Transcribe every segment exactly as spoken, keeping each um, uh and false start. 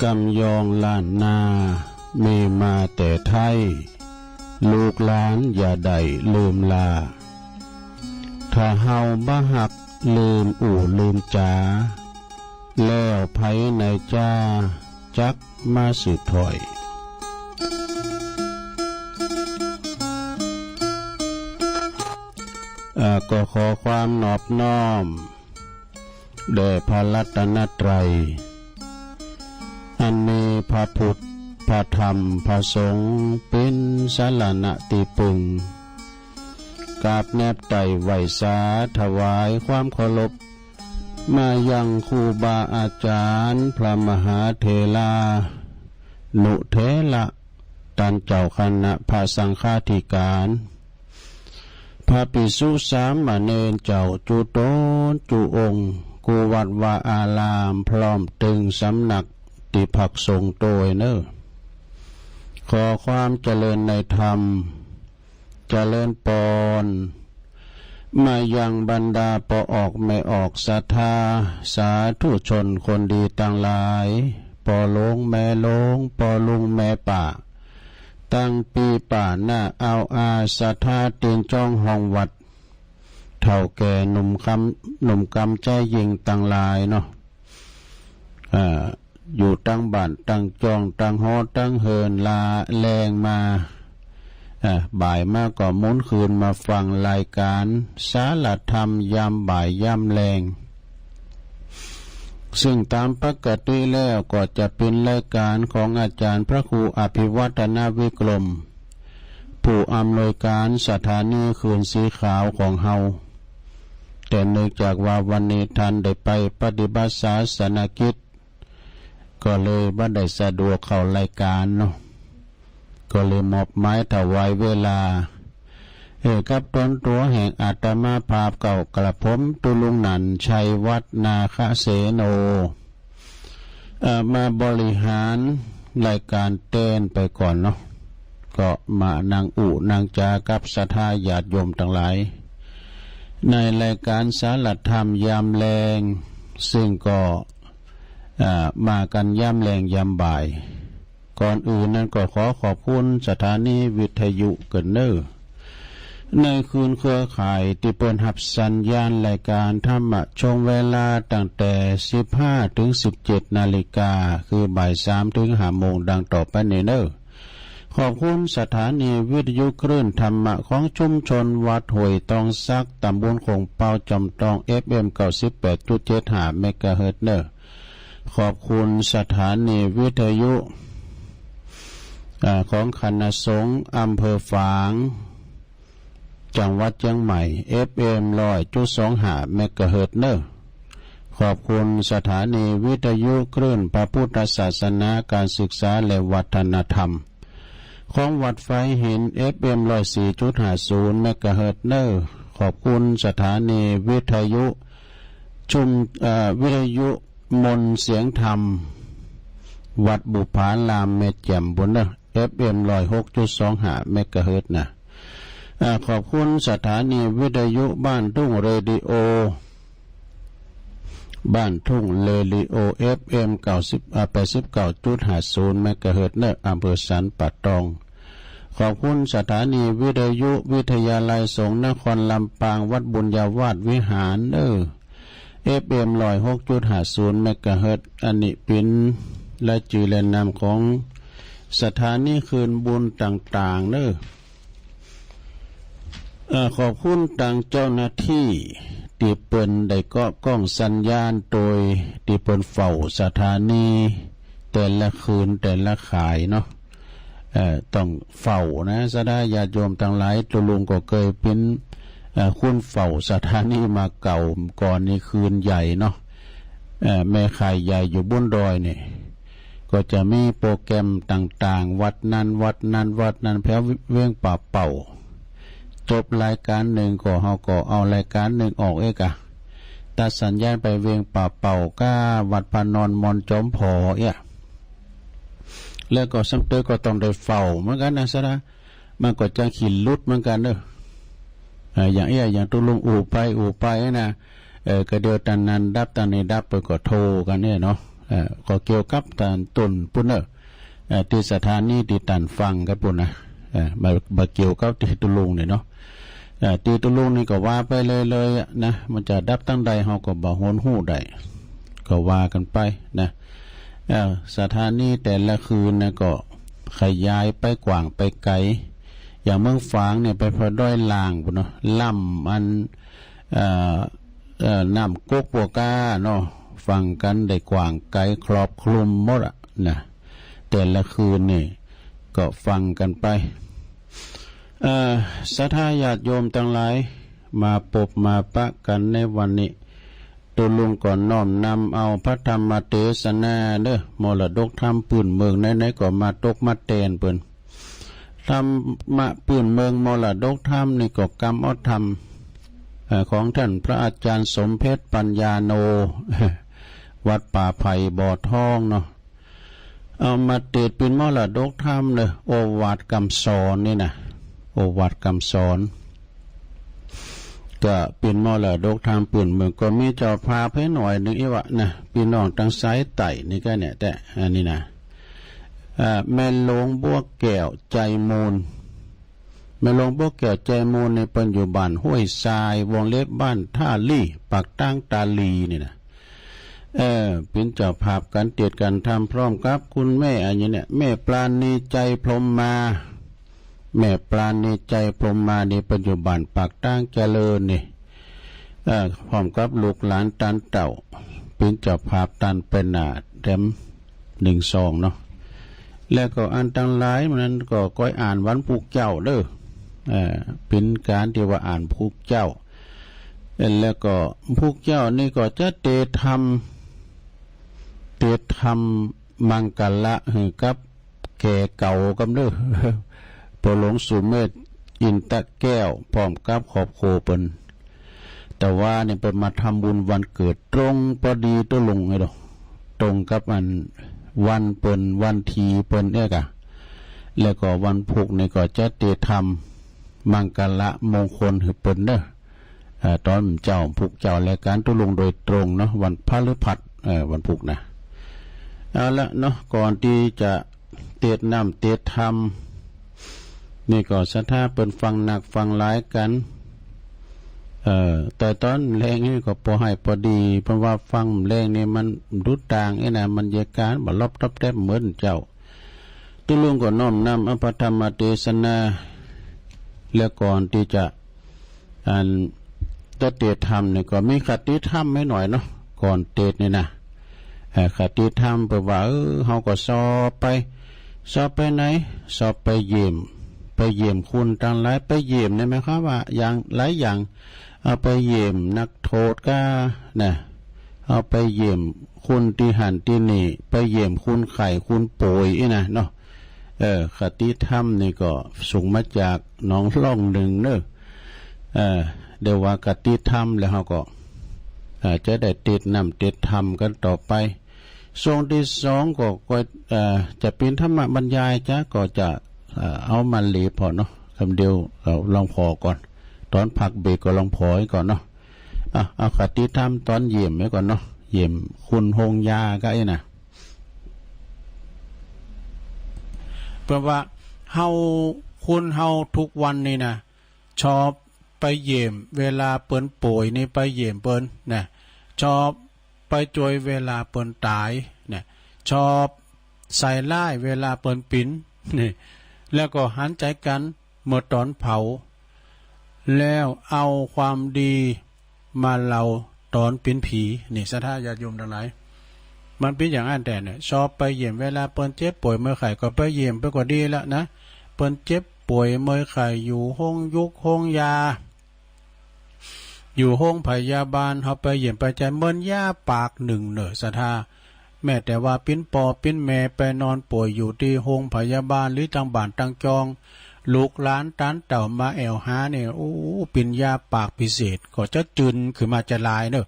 กำยองล้านนา มีมาแต่ไท้ ลูกหลานอย่าได้ลืมลา ถ้าเฮาบ่ฮักลืมอู้ลืมจ๋า แล้วใผในจ้าจักมาสืบถ้อย อ่า ก็ขอความนอบน้อม แด่พระรัตนตรัย อันมีพระพุทธ พระธรรม พระสงฆ์ เป๋นสรณะตี้ปึง กราบแนบไต่ไหว้สา ถวายความเคารพ มายังครูบาอาจ๋ารย์ พระมหาเถรานุเถระ ต้านเจ้าคณะพระสังฆาธิการ พระภิกษุสามเณรเจ้าจุ๊ต๋นจุ๊องค์ กู้วัดวาอาราม พร้อมตึงสำนักตี้พักสงฆ์ตวยเน่อ ขอความเจริญในธรรม เจริญปอน มายังบรรดาป้อออกแม่ออกศรัทธา สาธุชนคนดีตังหลาย ป้อหลวงแม่หลวง ป้อลุงแม่ป้า ตังปี้ป้าน้าอาวอา ศรัทธาตี๋นจ้องห้องวัด เฒ่าแก่หนุ่มกำ หนุ่มกำใจ๊ยิ่งตังหลายเนาะ อ่า อยู่ตังบ้านตังจ้อง ตังหอตังเฮือน ลาแลงมา อ่า บ่ายมาก็หมุนคืนมาฟังรายก๋านสารธรรมยามบ่ายยามแลง ซึ่งต๋ามปกติแล้วก็จะเป๋นรายก๋านของอาจ๋ารย์พระครูอภิวัฒนวิกรม ผู้อำนวยก๋านสถานีคลื่นสีขาวของเฮา แต่เนื่องจากว่าวันนี้ต้านได้ไปปฏิบัติศาสนกิจ ก็เลยบ่ได้สะดวกเข้ารายก๋านเนาะ ก็เลยมอบหมายถวายเวลา เอ่อ กับต๋นตั๋วแห่งอาตมาภาพเก้ากระผมตุ๊ลุงหนั่น ชัยวัฒน์ นาคเสโน เอ่อ มาบริหารรายก๋านแตนไปก่อนเนาะ ก็มานั่งอู้นั่งจ๋ากับศรัทธาญาติโยมตังหลาย ในรายก๋านสารธรรมยามแลง ซึ่งก็ เอ่อ มากั๋นยามแลงยามบ่าย ก่อนอื่นนั้นก็ขอขอบคุณสถานีวิทยุเกิ่นเน่อ ในคลื่นเครือข่ายตี้เปิ้นฮับสัญญาณรายก๋านธรรมะช่วงเวลาตั้งแต่สิบห้าเถิงสิบเจ็ดนาฬิกา คือบ่ายสามเถิงห้าโมงดังต่อไปนี้เน่อ ขอบคุณสถานีวิทยุคลื่นธรรมะของชุมชนวัดห้วยตองสัก ต๋ำบลโข่งเปา จอมตอง เอฟเอ็ม เก้าสิบแปดจุดเจ็ดห้า เมกะเฮิรตซ์เน่อ ขอบคุณสถานีวิทยุ อ่า ของคณะสงฆ์อำเภอฝาง จังหวัดเจียงใหม่ เอฟเอ็ม ร้อยจุดสองห้า เมกะเฮิรตซ์เน่อ ขอบคุณสถานีวิทยุคลื่นพระพุทธศาสนา การศึกษาและวัฒนธรรม ของวัดฝายหิน เอฟเอ็ม ร้อยสี่จุดห้าศูนย์ เมกะเฮิรตซ์เน่อ ขอบคุณสถานีวิทยุชุม เอ่อ วิทยุมนต์เสียงธรรม วัดบุปผารามแม่แจ่มปู้นเน่อ เอฟเอ็ม ร้อยหกจุดสองห้า เมกะเฮิรตซ์นะ อ่า ขอบคุณสถานีวิทยุบ้านทุ่งเรดิโอ บ้านทุ่งเรดิโอ เอฟเอ็ม เก้าสิบ อ่า แปดสิบเก้าจุดห้าศูนย์ เมกะเฮิรตซ์เน่อ อำเภอสันป่าตอง ขอบคุณสถานีวิทยุวิทยาลัยสงฆ์นครลำปาง วัดบุญญาวาสวิหารเน่อ เอฟเอ็ม ร้อยหกจุดห้าศูนย์ เมกะเฮิรตซ์ อันนี้เป๋นรายจื้อรายนามของสถานีคลื่นบุญต่างๆ เน่อ เอ่อ ขอบคุณตางเจ้าหน้าตี้ตี้เปิ้นได้เกาะก้องสัญญาณ โตยตี้เปิ้นเฝ้าสถานีแต่ละคลื่นแต่ละข่ายเนาะ เอ่อ ต้องเฝ้านะ ศรัทธาญาติโยมตังหลาย ตุ๊ลุงก็เกยเป๋น เอ่อ คนเฝ้าสถานีมาเก่า ก่อนนี้คลื่นใหญ่เนาะ เอ่อ แม่ข่ายใหญ่อยู่บนดอยนี่ ก็จะมีโปรแกรมต่างๆ วัดนั้นวัดนั้นวัดนั้น แถวเวียงป่าเป้า จบรายก๋านนึ่งก็เฮาก็เอารายก๋านนึ่งออกเอกอะ ตัดสัญญาณไปเวียงป่าเป้าก้า วัดพระนอนมอนจอมผอเอีย แล้วก็ซ้ำเตยก็ต้องได้เฝ้าเหมือนกั๋นนะศรัทธา มันก็จะขินลุดเหมือนกั๋นเน่อ เอ่อ อย่างเอี้ย อย่างตุ๊ลุงอู้ไปอู้ไปนะ เอ่อ ก็เดี๋ยวตางนั้นดับตางนี้ดับ เปิ้นก็โทรกั๋นเนี่ยเนาะ เอ่อ ก็เกี่ยวกับต้านตุ๊นปู้นเน่อ เอ่อ ตี้สถานีตี้ต้านฟังกั๋นปู้นนะ เอ่อ บ่ บ่เกี่ยวกับตี้ตุ๊ลุงนี่เนาะ เอ่อ ตี้ตุ๊ลุงนี่ก็ว่าไปเลยๆ อะนะ มันจะดับตังใดเฮาก็บ่ฮู้ฮู้ได้ ก็ว่ากั๋นไปนะ เอ่อ สถานีแต่ละคืนนะก็ขยายไปกว้างไปไก๋ อย่างเมืองฝางเนี่ยไปพอดอยล่างปู้นเนาะ ล่ำอัน เอ่อ เอ่อ น้ำก๊กปัวก้าเนาะ ฟังกั๋นได้กว้างไก๋ครอบคลุมหมดอะนะ แต่ละคืนนี่ก็ฟังกั๋นไป เอ่อ ศรัทธาญาติโยมตังหลาย มาปบมาปะกั๋นในวันนี้ ตุ๊ลุงก็น้อมนำเอาพระธรรมเตสนาเน่อ มรดกธรรมปื้นเมือง ไหนๆ ก็มาตกมาแตนเปิ้น ธรรมะปื้นเมืองมรดกธรรมนี่ก็กำเอาธรรม เอ่อ ของต้านพระอาจ๋ารย์สมเพชรปัญญาโน วัดป่าไผ่บ่อทองเนาะ เอามาเตสน์เป๋นมรดกธรรมเน่อ โอวาทกำสอนนี่นะ โอวาทกำสอน ก็เป๋นมรดกธรรมปื้นเมือง ก็มีเจ้าภาพหื้อหน่อยนึ่งอี้วะนะ ปี้น้องตางสายใต้นี่ก็เนี่ย แต่อันนี้นะ อ่า แม่หลวงบัวแก้วใจมูล แม่หลวงบัวแก้วใจมูลนี่เปิ้นอยู่บ้านห้วยทราย วงเล็บบ้านต้าหลี ปากตางตาหลีนี่นะ เออ เป๋นเจ้าภาพก๋านเตสน์ก๋านธรรมพร้อมกับคุณแม่อันนี้เนี่ย แม่ปราณีใจพรหมมา แม่ปราณีใจพรหมมานี่เปิ้นอยู่บ้านปากตางเจริญนี่ เอ่อ พร้อมกับลูกหลานตานเต้า เป๋นเจ้าภาพตานไปหน้าแถมนึ่งซองเนาะ แล้วก็อันตังหลายมันนั้นก็ก้อยอ่านวันพุธเจ๊าเน่อ เอ่อ เป๋นก๋านตี้ว่าอ่านพุธเจ๊า แล้วก็พุธเจ๊านี่ก็จะเตสน์ธรรม เตสน์ธรรมมังคละหื้อกับแก่เก่ากำเน่อ พ่อหลวงสุเมธ อินตะแก้ว พร้อมกับครอบครัวเปิ้น แต่ว่าเนี่ยเปิ้นมาทำบุญวันเกิดตรงปอดีตุ๊ลุงไงดอก ตรงกับอันวันเปิ้น วันทีเปิ้นเนี่ยกะ แล้วก็วันพุธนี่ก็จะเตสน์ธรรมมังคละมงคลหื้อเปิ้นเน่อ เอ่อ ต๋อนเจ๊าพุธเจ๊า รายก๋านตุ๊ลุงโดยตรงเนาะ วันพฤหัส เอ่อ วันพุธนะ เอาละเนาะ ก่อนตี้จะเตสน์น้ำเตสน์ธรรม นี่ก็ศรัทธาเปิ้นฟังนักฟังหลายกั๋น เอ่อ แต่ต๋อนแลงนี่ก็ปอหื้อปอดี เพราะว่าฟังแลงนี่มันดูต่างไอ้นะ บรรยากาศบ่ลอบต๊อบแต๊บเหมือนเจ๊า ตุ๊ลุงก็น้อมนำเอาพระธรรมเตสนา แล้วก่อนตี้จะ อันจะเตสน์ธรรมนี่ก็มีคติธรรมหื้อหน่อยเนาะ ก่อนเตสน์นี่นะ เอ่อ คติธรรมเปิ้นว่า เออ เฮาก็สอบไป สอบไปไหน สอบไปเยี่ยม ไปเยี่ยมคุณตังหลาย ไปเยี่ยมนี่หมายความว่าอย่างหลายอย่าง เอาไปเยี่ยมนักโทษก้านะ เอาไปเยี่ยมคุณตี้หั้นตี้นี่ ไปเยี่ยมคุณไข้คุณป่วยอี้นะเนาะ เออ คติธรรมนี่ก็สูงมาจากหนองล่องนึ่งเน่อ เออ เดี๋ยวว่าคติธรรมแล้วเฮาก็ เอ่อ จะได้เตสน์น้ำเตสน์ธรรมกั๋นต่อไป ช่วงตี้สองก็ ก็ เอ่อ จะเป๋นธรรมบรรยายจ๊ะ ก็จะ เอ่อ เอามาเหลือผ่อเนาะ กำเดียว เอาลองผ่อก่อน ต๋อนพักเบรกก็ลองผ่อไว้ก่อนเนาะ อ่ะ เอาคติธรรมต๋อนเยี่ยมไว้ก่อนเนาะ เยี่ยมคุณโฮงยาก้าอี้นะ เปิ้นว่าเฮา คนเฮาทุกวันนี่นะ ชอบไปเยี่ยมเวลาเปิ้นป่วยนี่ไปเยี่ยมเปิ้นนะ ชอบไปจวยเวลาเปิ้นต๋ายนะ ชอบใส่ร้ายเวลาเปิ้นปิ๋นนี่ แล้วก็หันใจ๋กั๋นเมื่อต๋อนเผา แล้วเอาความดีมาเล่าต๋อนเป๋นผี นี่ศรัทธาญาติโยมตังหลาย มันเป๋นอย่างอั้นแต๊เนี่ย ชอบไปเยี่ยมเวลาเปิ้นเจ็บป่วยเมื่อยไข้ก็ไปเยี่ยมไปก็ดีละนะ เปิ้นเจ็บป่วยเมื่อยไข้อยู่โฮงยุกโฮงยา อยู่โฮงพยาบาล เฮาไปเยี่ยมไปใจ๋เหมือนยาปากนึ่งเน่อศรัทธา แม้แต่ว่าเป๋นป้อเป๋นแม่ไปนอนป่วยอยู่ตี้โฮงพยาบาลหรือตางบ้านตางจอง ลูกหลานตานเต้ามาแอ่วหาเนี่ย โอ้ เป๋นยาปากพิเศษ ก็จะจืนขึ้นมาจะลายเน่อ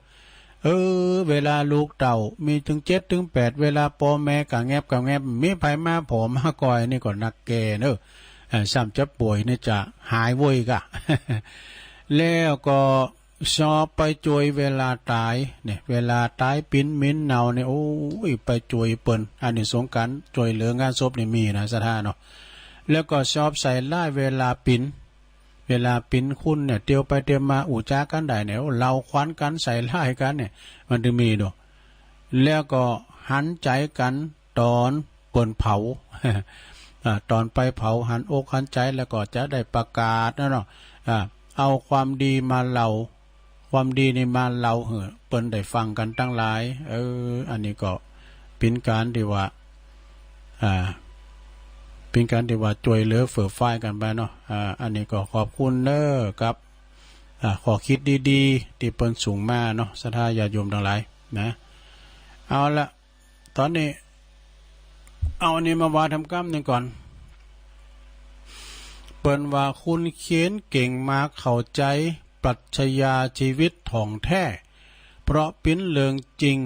เออ เวลาลูกเต้ามีตึงเจ็ดตึงแปด เวลาป้อแม่กะแงบกะแงบ มีใผมาผ่อมาก่อยนี่ก็นักแก่เน่อ เอ่อ ซ้ำจะป่วยนี่จะหายเว้ยกะ แล้วก็ ชอบไปจ่วยเวลาต๋ายเนี่ย เวลาต๋ายปิ๊นเหม็นเน่าเนี่ย โอ้ย ไปจ่วยเปิ้น อานิสงส์ก๋านจ่วยเหลืองานศพนี่มีนะ ศรัทธาเนาะ แล้วก็ชอบใส่ร้ายเวลาปิ๊น เวลาปิ๊นคุณเนี่ย เตียวไปเตียวมา อู้จ๋ากั๋นได้เนี่ย โอ้ เล่าขวัญกั๋น ใส่ร้ายกั๋นเนี่ย มันจะมีเนาะ แล้วก็หันใจ๋กั๋น ต๋อนเปิ้นเผา อ่า ต๋อนไปเผาหันอกหันใจ๋ แล้วก็จะได้ประกาศนะเนาะ อ่า เอาความดีมาเล่า ความดีนี่มาเล่าหื้อเปิ้นได้ฟังกั๋นตังหลาย เออ อันนี้ก็เป๋นก๋านตี้ว่า อ่า เป๋นก๋านตี้ว่าจ่วยเหลือเฟื่อฟ้ายกั๋นไปเนาะ อ่า อันนี้ก็ขอบคุณเน้อกับ อ่า ข้อคิดดีๆ ตี้เปิ้นส่งมาเนาะ ศรัทธาญาติโยมตังหลายนะ เอาละ ต๋อนนี้ เอาอันนี้มาว่าทำกำนึ่งก่อน เปิ้นว่าคุณเขียนเก่งมาก เข้าใจ๋ปรัชญาชีวิตถ่องแท้ เพราะปิ๊นเรื่องจริง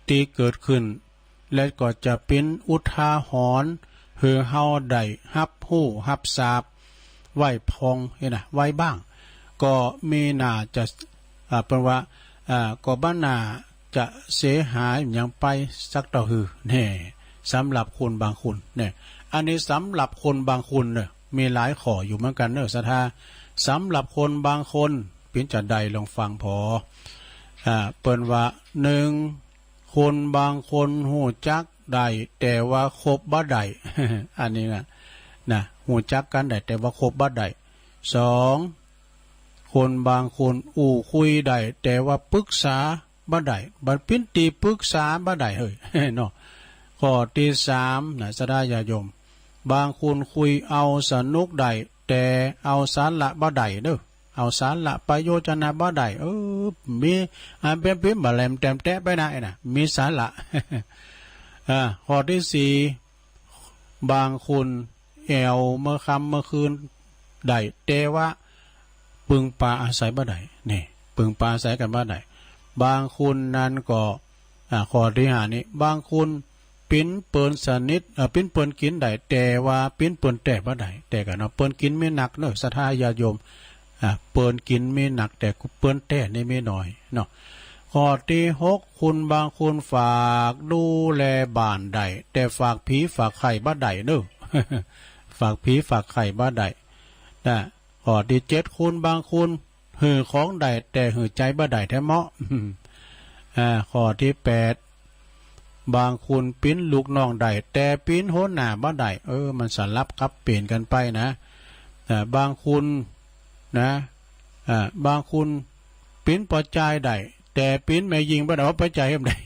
ตี้เกิดขึ้น และก็จะปิ๊นอุทาหรณ์หื้อเฮาได้ฮับฮู้ฮับทราบไว้พ่องนี่นะ ไว้บ้าง ก็มีหน้าจะ อ่า เปิ้นว่า อ่า ก็บ่หน้าจะเสียหายหยังไปสักเต้าหื้อแน่ สำหรับคนบางคนเนี่ย อันนี้สำหรับคนบางคนเน่อ มีหลายข้ออยู่เหมือนกั๋นเน้อ ศรัทธา สำหรับคนบางคนปิ๊นจาใด ลองฟังผ่อ อ่า เปิ้นว่า นึ่ง คนบางคนฮู้จักได้ แต่ว่าคบบ่ได้ อันนี้นะ นะ ฮู้จักกั๋นได้ แต่ว่าคบบ่ได้ สอง คนบางคนอู้คุยได้ แต่ว่าปรึกษาบ่ได้ บ่ปิ๊นตี้ปรึกษาบ่ได้ เฮ้ย เนาะ ข้อตี้สามนะ ศรัทธาญาติโยม บางคนคุยเอาสนุกได้ แต่เอาสาระบ่ได้เน้อ เอาสาระประโยชน์จะนะบ่ได้ เออ มีอันเป๋นปิ๊นบ่าแหลมแตมแต๊ไปนะ ไอ้นะ มีสาระ อ่า ข้อตี้สี่ บางคนแอ่วเมื่อค่ำเมื่อคืนได้ แต่ว่าปึงปาอาศัยบ่ได้ นี่ ปึงปาอาศัยกั๋นบ่ได้ บางคนนั้นก็ อ่า ข้อตี้ห้านี้ บางคนปิ๊นเปิ้นสนิท เอ่อ ปิ๊นเปิ้นกิ๋นได้ แต่ว่าปิ๊นเปิ้นแต๊บ่ได้ แต่กั๋นเนาะ เปิ้นกิ๋นมีนักเน้อ ศรัทธาญาติโยม อ่า เปิ้นกิ๋นมีนัก แต่เปิ้นแต๊นี่มีน้อยเนาะ ข้อตี้หก คนบางคนฝากดูแลบ้านได้ แต่ฝากผีฝากไข้บ่ได้เน้อ ฝากผีฝากไข้บ่ได้นะ ข้อตี้เจ็ด คนบางคนหื้อของได้ แต่หื้อใจ๋บ่ได้แต๊เมาะ อ่า ข้อตี้แปด บางคนปิ๊นลูกน้องได้ แต่ปิ๊นหัวหน้าบ่ได้ เออ มันสลับกับเป๋นกั๋นไปนะ อ่า บางคนนะ อ่า บางคนปิ๊นป้อจายได้ แต่ปิ๊นแม่ญิงบ่ได้ ว่าป้อจายบ่ได้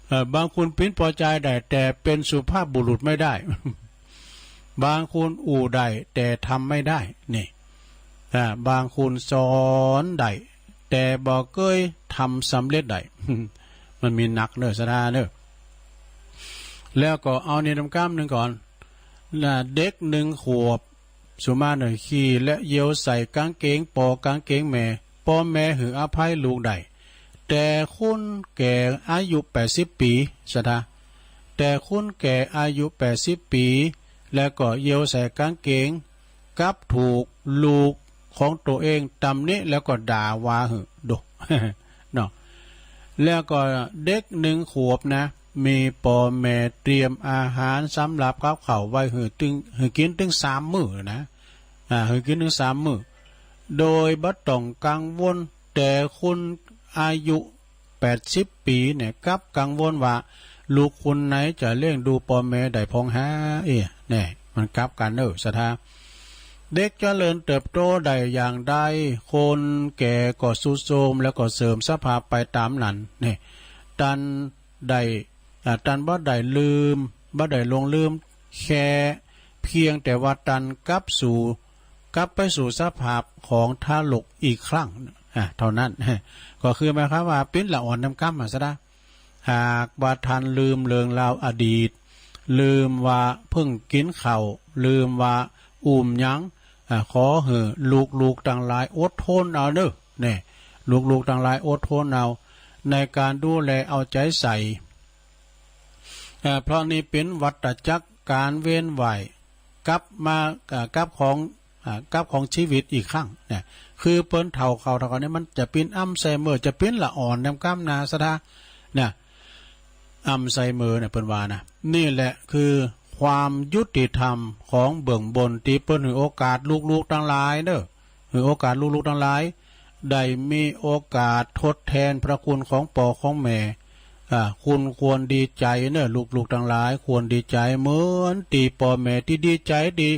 เอ่อ บางคนปิ๊นป้อจายได้ แต่เป๋นสุภาพบุรุษไม่ได้ บางคนอู้ได้ แต่ทำไม่ได้ นี่ อ่า บางคนสอนได้ แต่บ่เกยทำสำเร็จได้ มันมีนักเน้อ ศรัทธาเน้อ แล้วก็เอานี่นำกำนึ่งก่อน นะ เด็กหนึ่งขวบ สุมาเน่อ ขี้และเยี่ยวใส่ก๋างเกงป้อกางเกงแม่ ป้อแม่หื้ออภัยลูกได้ แต่คนแก่อายุแปดสิบปี๋ ศรัทธา แต่คนแก่อายุแปดสิบปี๋ แล้วก็เยี่ยวใส่ก๋างเกง กลับถูกลูกของตั๋วเองตำหนิแล้วก็ด่าว่าหื้อ ดู เนาะ แล้วก็เด็กหนึ่งขวบนะ มีป้อแม่เตรียมอาหารสำหรับกับข้าวไว้หื้อตึง หื้อกิ๋นตึงสามมื้อนะ อ่า หื้อกิ๋นตึงสามมื้อ โดยบ่ต้องกังวล แต่คนอายุแปดสิบปี๋เนี่ย กลับกังวลว่า ลูกคนไหนจะเลี้ยงดูป้อแม่ได้พ่องหา เอ๊ะ แน่ มันกลับกั๋นเน้อ ศรัทธา เด็กเจริญเติบโตได้อย่างใด คนแก่ก็ทรุดโทรม แล้วก็เสื่อมสภาพไปต๋ามนั้น นี่ ตันได้ อ่า ตันบ่ได้ลืม บ่ได้หลงลืม แค่เพียงแต่ว่าตันกลับสู่ กลับไปสู่สภาพของทารกอีกครั้ง อ่า เท่านั้น ก็คือหมายความว่าเป๋นละอ่อนนำกำอะ ศรัทธา หากว่าตันลืมเรื่องราวอดีต ลืมว่าเพิ่งกิ๋นข้าว ลืมว่าอุ้มหยัง อ่า ขอหื้อลูกๆตังหลายอดทนเอาเน้อ แน่ ลูกๆตังหลายอดทนเอา ในก๋านดูแลเอาใจ๋ใส่ อ่า เพราะนี่เป๋นวัฏจักรก๋านเวียนว่าย กลับมา อ่า กลับของ อ่า กับของชีวิตอีกครั้งเนี่ย คือเปิ้นเฒ่าเขา เฒ่าเขาเนี่ย มันจะเป๋นอัลไซเมอร์ จะเป๋นละอ่อนแหนมก้ำนา ศรัทธา เนี่ย อัลไซเมอร์เนี่ย เปิ้นว่านะ นี่แหละคือความยุติธรรมของเบื้องบน ตี้เปิ้นหื้อโอกาสลูกๆ ตังหลายเน่อ หื้อโอกาสลูกๆ ตังหลาย ได้มีโอกาสทดแทนพระคุณของป้อของแม่ อ่า คุณควรดีใจ๋เน่อ ลูกๆ ตังหลาย ควรดีใจ๋เหมือนตี้ป้อแม่ตี้ดีใจ๋ตี้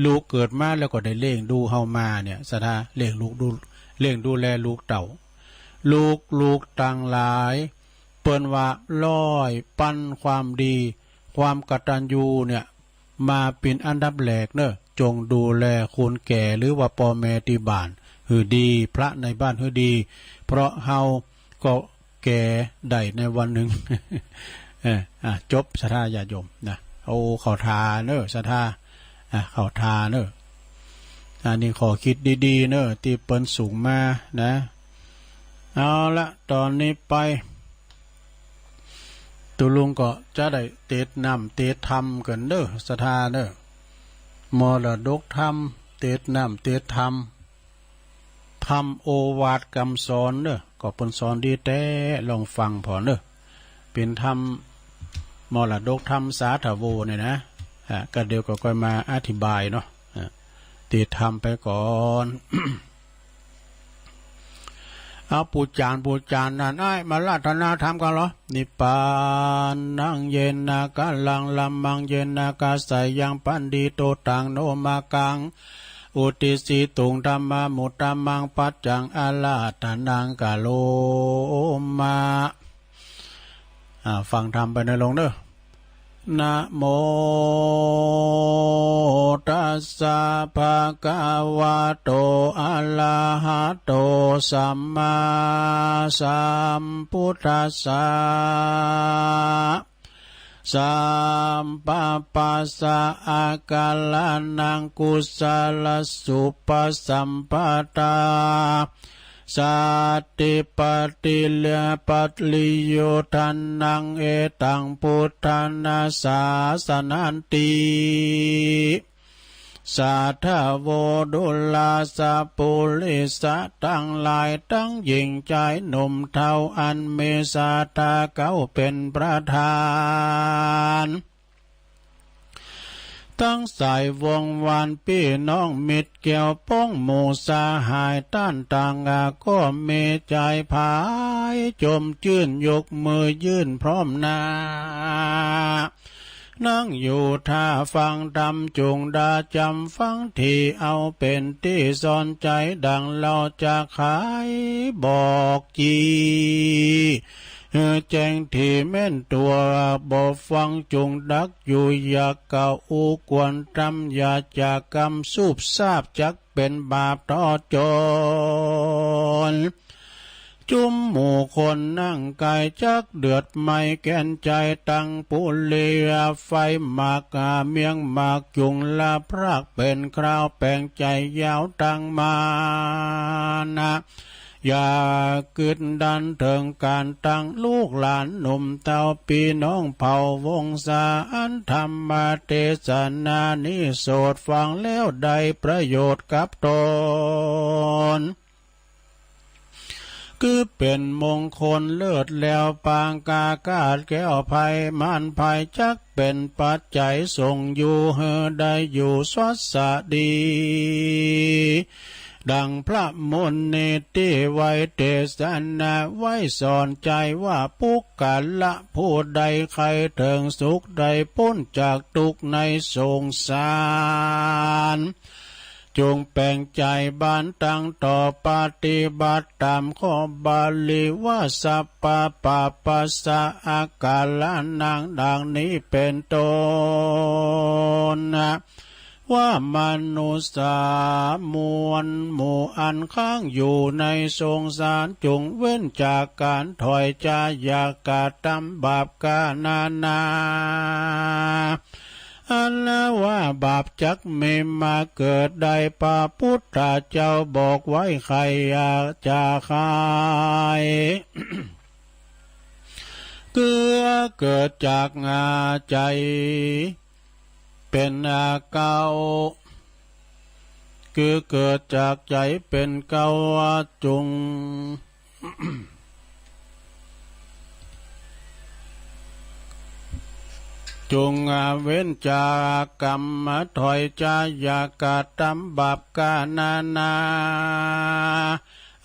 ลูกเกิดมาแล้วก็ได้เลี้ยงดูเฮามาเนี่ย ศรัทธา เลี้ยงลูกดู เลี้ยงดูแลลูกเต้า ลูกๆ ตังหลาย เปิ้นว่า ร้อยปันความดี ความกตัญญูเนี่ย มาเป๋นอันดับแรกเน่อ จงดูแลคนแก่หรือว่าป้อแม่ตี้บ้านหื้อดี พระในบ้านหื้อดี เพราะเฮาก็แก่ได้ในวันนึ่ง เออ อ่ะ จบ ศรัทธาญาติโยมนะ โอ้ เข้าท่าเน่อ ศรัทธา อ่ะ เข้าท่าเน่อ อันนี้ข้อคิดดีๆ เน่อ ตี้เปิ้นส่งมานะ เอาละ ต๋อนนี้ไป ตุ๊ลุงก็จะได้เตศน์น้ำเตศน์ธรรมกั๋นเน่อ ศรัทธาเน่อ มรดกธรรม เตศน์น้ำเตศน์ธรรม ธรรมโอวาทกำสอนเน่อ ก็เปิ้นสอนดีแต๊ ลองฟังผ่อเน่อ เป๋นธรรม มรดกธรรมสาธโวเนี่ยนะ อ่ะ ก็เดี๋ยวก็ค่อยมาอธิบายเนาะ อ่ะ เตศน์ธรรมไปก่อน เอา ปู๋จาน ปู๋จาน นั่น อ้าย มาอาราธนาธรรมกั๋นเหรอ นิพพานัง เยนะ กะลัง ละมัง เยนะ กะสะยัง ปัณฑิโต ตัง โน มะกัง อุตติสสิตุง ธัมมา มุตตะมัง ปัจจัง อาราธนัง กะโรมะ อ่า ฟังธรรมไปเน่อโยมเน่อ นะโมตัสสะ ภะคะวะโต อะระหะโต สัมมาสัมพุทธัสสะ สัพพะปัสสะ อาการะนัง กุสะละสุปะสัมปะทา สันติปะติ ปะริโยธานัง เอตัง พุทธานะ สาสะนันติ สาธโว ดูราสะ ปุริสะตังหลาย ตังหญิงจายหนุ่มเฒ่า อันมีศรัทธาเก้าเป๋นประธาน ตังสายวงศ์วานปี้น้องมิตรแก้วป้องหมู่สหาย ต้านต่างอาก็มีใจ๋ผายจมจื้น ยกมือยื่นพร้อมหน้า นั่งอยู่ท่าฟังธรรม จุ่งดาจ๋ำฟัง ตี้เอาเป๋นตี้สอนใจ๋ ดังเฮาจะขายบอกจี หื้อแจ้งตี้แม่นตั๋ว บ่ฟังจุ่งดักอยู่ อย่ากะอู้กวนธรรม อย่าจะกำสูบซาบ จักเป๋นบาปต่อจน จุมหมู่คนนั่งใก้ จักเดือดไหม้แก่นใจ๋ ตังปุริยาไฟหมาก กาเมียงหมาก จุ่งละพรากเป๋นคราว แป๋งใจ๋ยาวตังมานะ อย่ากึ๊ดดันเถิงก๋านตั้ง ลูกหลานหนุ่มเฒ่า ปี้น้องเผ่าวงศา อันธรรมเตสนานี้ โสดฟังแล้วได้ประโยชน์กับตน คือเป๋นมงคลเลิศแล้ว ปางกาคาดแคล้วภัยมารภัย จักเป๋นปัจจัยส่งอยู่ หื้อได้อยู่สวัสดี ดังพระมุนีตี้ไว้เตสนาไว้สอนใจ๋ว่า ปุคคละผู้ใดใค่เถิงสุข ได้ป๊นจากตุ๊กข์ในสงสาร จุ่งแป๋งใจ๋บานตั้งต่อ ปฏิบัติต๋ามข้อบาลีว่า สัพพะปะปัสสะ อาการะนัง ดังนี้เป๋นต้นนะ ว่ามนุษย์มวลหมู่อันค้างอยู่ในสงสาร จุ่งเว้นจากก๋านถอยจ๋า อย่ากระทำบาปกานานา อันว่าบาปจักมีมาเกิดได้ พระพุทธเจ้าบอกไว้ ใค่อยากจะขาย คือเกิดจากใจ๋ เป๋นอาเก้า คือเกิดจากใจ๋เป๋นเก๊า จุ่ง จุ่งเว้นจากกรรม ถอยจาอย่ากระตำบาปกานานา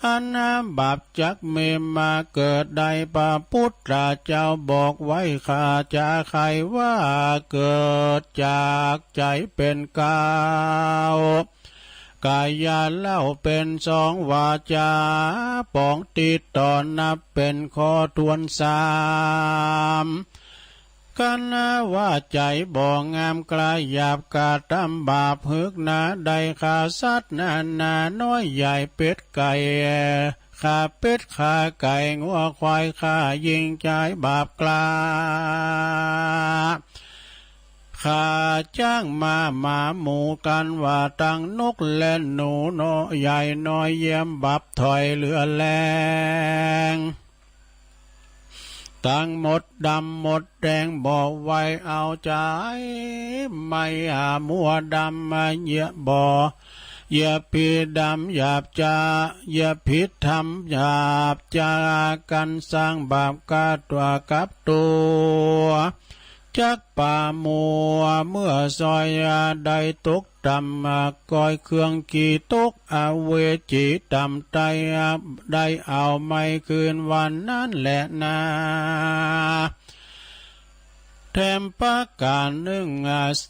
อันบาปจักมีมาเกิดได้ พระพุทธเจ้าบอกไว้ ข้าจะใค่ว่าเกิดจากใจ๋เป๋นเก๊า ก๋ายาเล่าเป๋นสอง วาจาป๋องติดต่อนับเป๋นข้อถ้วนสาม คันว่าใจ๋บ่งามกล้าหยาบกระตำบาป หึกหนาได้ฆ่าสัตว์นานาน้อยใหญ่ เป็ดไก่ ฆ่าเป็ดฆ่าไก่งัวควาย ฆ่าญิงจายบาปกล้า ฆ่าจ๊างม้าหมาหมู กันว่าตังนกและหนูน้อยใหญ่น้อยเยียม บาปถอยเหลือแลง ตังมดดำมดแดง บ่ไหวเอาใจ๋ ไม้อามัวดำมาเหยียบบ่ เหยียบผิดดำหยาบจ๊า เหยียบผิดธรรมหยาบจ๊า กันสร้างบาปกาตั๋วกับตั๋ว จักปามัวเมื่อซอยได้ตกต่ำ ก้อยเครื่องขี้ตก อเวจีต่ำไต้ ได้เอาไม้คืนวันนั้นแหละนา แถมประก๋านนึ่ง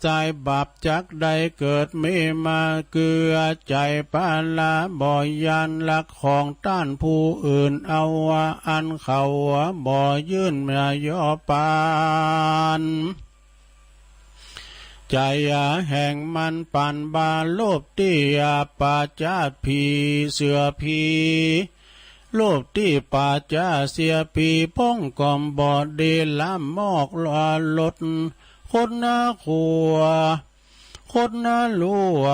สายบาปจักได้เกิดมีมา คือใจ๋ปาละบ่ย่านลักของต้านผู้อื่น เอาอันเขาบ่ยื่นมาย่อปาน ใจ๋แห่งมันปานบา โลภตี้ปาจ๊าผีเสือผี โลภตี้ปาจ๊าเสียผี พ่องก็บ่ดีละมอกลด คนหน้าขัว คนหน้าลัว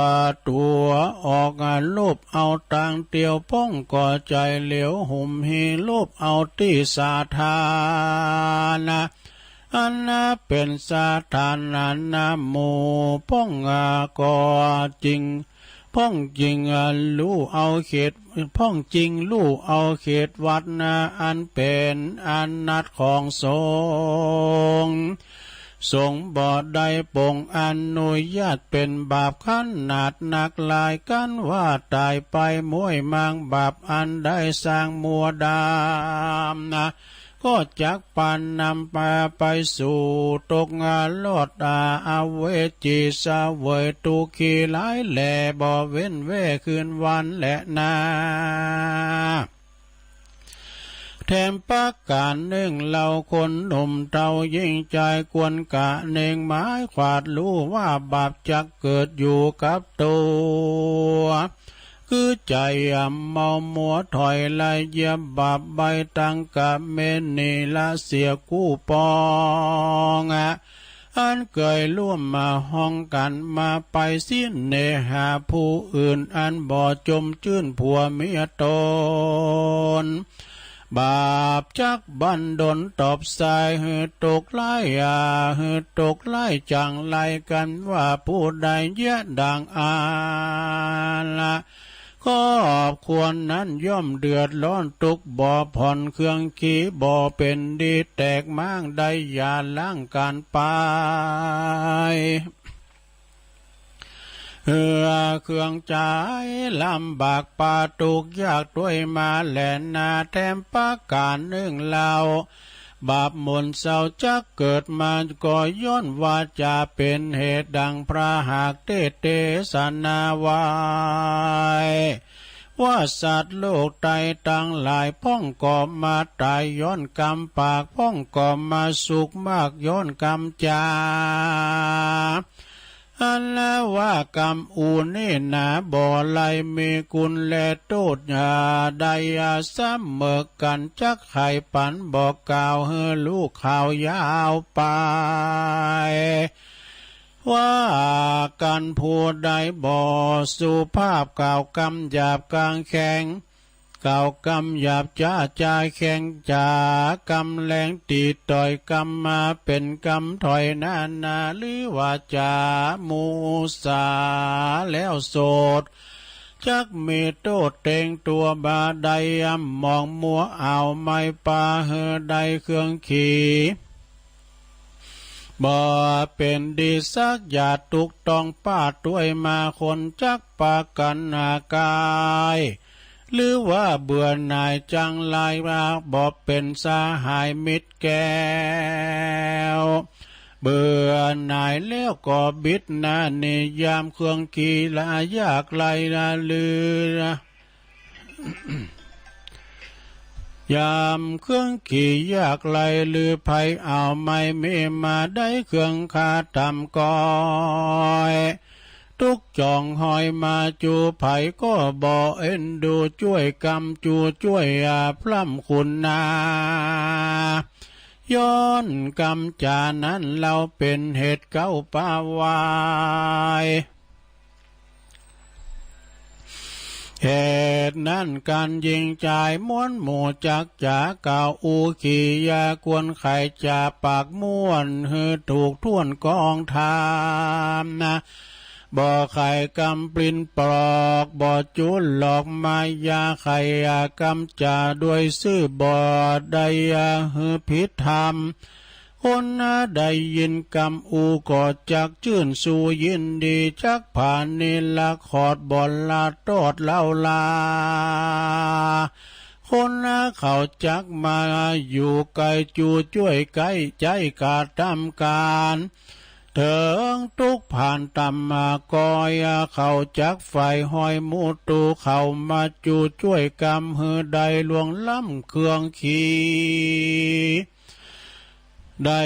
ตั๋วออก โลภเอาตางเตียว พ่องก็ใจ๋เหลียวหุมหี โลภเอาตี้สาธารณะ อันเป๋นสาธารณะหมู่ พ่องก็จริง พ่องจริงลู่เอาเขต พ่องจริงลู่เอาเขตวัดนา อันเป๋นอานัตของสงฆ์ สงฆ์บ่ได้ปรงอนุญาต เป๋นบาปขนาดนักหลาย กันว่าต๋ายไปม้วยมางบาป อันได้สร้างมัวดำนา ก็จักปานนำไปสู่ตกนรกอเวจี เสวยตุ๊กขีหลายแล บ่เว้นแว่คืนวันแลนา แถมประก๋านนึ่งเล่า คนหนุ่มเฒ่าญิงจาย ควรกะเน่งหมายขวาด ฮู้ว่าบาปจักเกิดอยู่กับตั๋ว คือใจ๋เมามัวถอยละเหยียบบาป ใบ้ตังกะเมนีละเสียกู้ปอง อันเกยร่วมมาห้องกั๋น มาไปเสน่หาผู้อื่น อันบ่จมจื้นผัวเมียต๋น บาปจักบันดลตอบสาย หื้อตกไล่อา หื้อตกไล่จั่งไร กันว่าผู้ใดเยียะดั่งอั้นละ ครอบครัวนั้นย่อมเดือดร้อนตุ๊กข์ บ่ผ่อนเครื่องขี้ บ่เป๋นดี แตกม้างได้หย่าร้างกั๋นไป เหือเครื่องใจ๋ ลำบากปาตุ๊กข์ยากตวยมาแลนา แถมประก๋านนึ่งเล่า บาปหมุนเศร้าจักเกิดมา ก็ย้อนวาจ๋าเป๋นเหตุ ดั่งพระหากเตสน์เตสนาไว้ ว่าสัตว์โลกไตตังหลาย พ่องก็มาต๋ายย้อนกรรมปาก พ่องก็มาสุขมากย้อนกรรมจ๋า อันว่ากรรมอู้นี้หนา บ่ไล่มีคุณและโต้ษ อย่าได้เสมอกั๋น จักใค่ปันบอกกล่าว หื้อฮู้ข่าวยาวไป ว่ากั๋นผู้ใดบ่สุภาพ กล่าวกำหยาบกลางแข็ง กล่าวกำหยาบจ๊าจ๊าแข็งจ๋า กำแรงตี๋ต่อย กำมาเป๋นกำถอยนานา หรือวาจ๋ามุสาแล้วโสด จักมีโต้ษเต็งตั๋วบ่าได้ หมองมัวเอาไม้ปาหื้อได้เครื่องขี่ บ่เป๋นดีสักอย่าง ตุ๊กต้องป้าตวยมาคนจักประก๋านกาย หรือว่าเบื่อหน่ายจังไรว่าบ่เป๋นสหายมิตรแก้ว เบื่อหน่ายแล้วก็บิดหน้าหนี ยามเครื่องขี่ละยากไร้ละลือ ยามเครื่องขี่ยากไร้ลือ ใผเอาไม้มีมาได้เครื่องคาต๋ำก้อย ตุ๊กจ่องหอยมาจู ใผก็บ่เอ็นดูจ้วยกำ จูจ้วยอาพร่ำคุณนา ย้อนกำจ๋านั้นเล่าเป๋นเหตุเก๊าปาวาย เหตุนั้นก๋านญิงจายมวลหมู่ จักจ๋ากล่าวอู้ขี่ยากวน ใค่จ๋าปากม่วนหื้อถูกถ้วนกองธรรมนา บ่ใค่กำปลิ้นปลอก บ่จูหลอกมายา ใค่กำจ๋าด้วยซื่อ บ่ได้หื้อผิดธรรม คนนาได้ยินกำอู้ก็จักจื้นสูยินดี จักผานิรขอดบ่ละตอดเล่าลา คนนาเขาจักมาอยู่ใก้ จูจ้วยใก้ใจ๊กระตำก๋าน เถิงตุ๊กผ่านต๋ำมาก้อย เขาจักใฝ่ห้อยหมู่ตู เขามาจูจ้วยกำหื้อได้ล่วงล้ำเครื่องขี่ ได้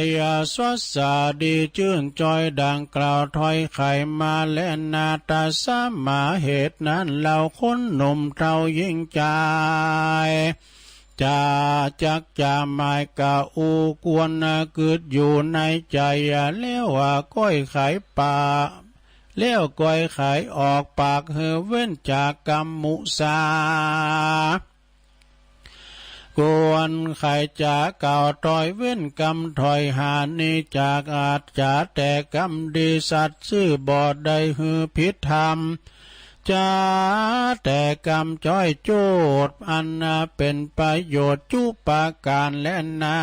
สวัสดีจื้นจอยดังกล่าวถ้อยไขมาแลนา ตะสมาเหตุนั้นเล่าคนหนุ่มเฒ่าญิงจาย จ๋าจักจ๋าหมายกะอู้กวนกึ๊ดอยู่ในใจ๋ แล้วก้อยไขปาก แล้วก้อยไขออกปากหื้อเว้นจากกำมุสา กวนไขจ๋ากล่าวถ้อยเว้นกำถ้อยหานี้ จ๋าจ๋าแต่กำดีสัตย์ซื่อ บ่ได้หื้อผิดธรรม จ๋าแต่กำจ้อยโจ้ด อันเป๋นประโยชน์จุประก๋านแลนา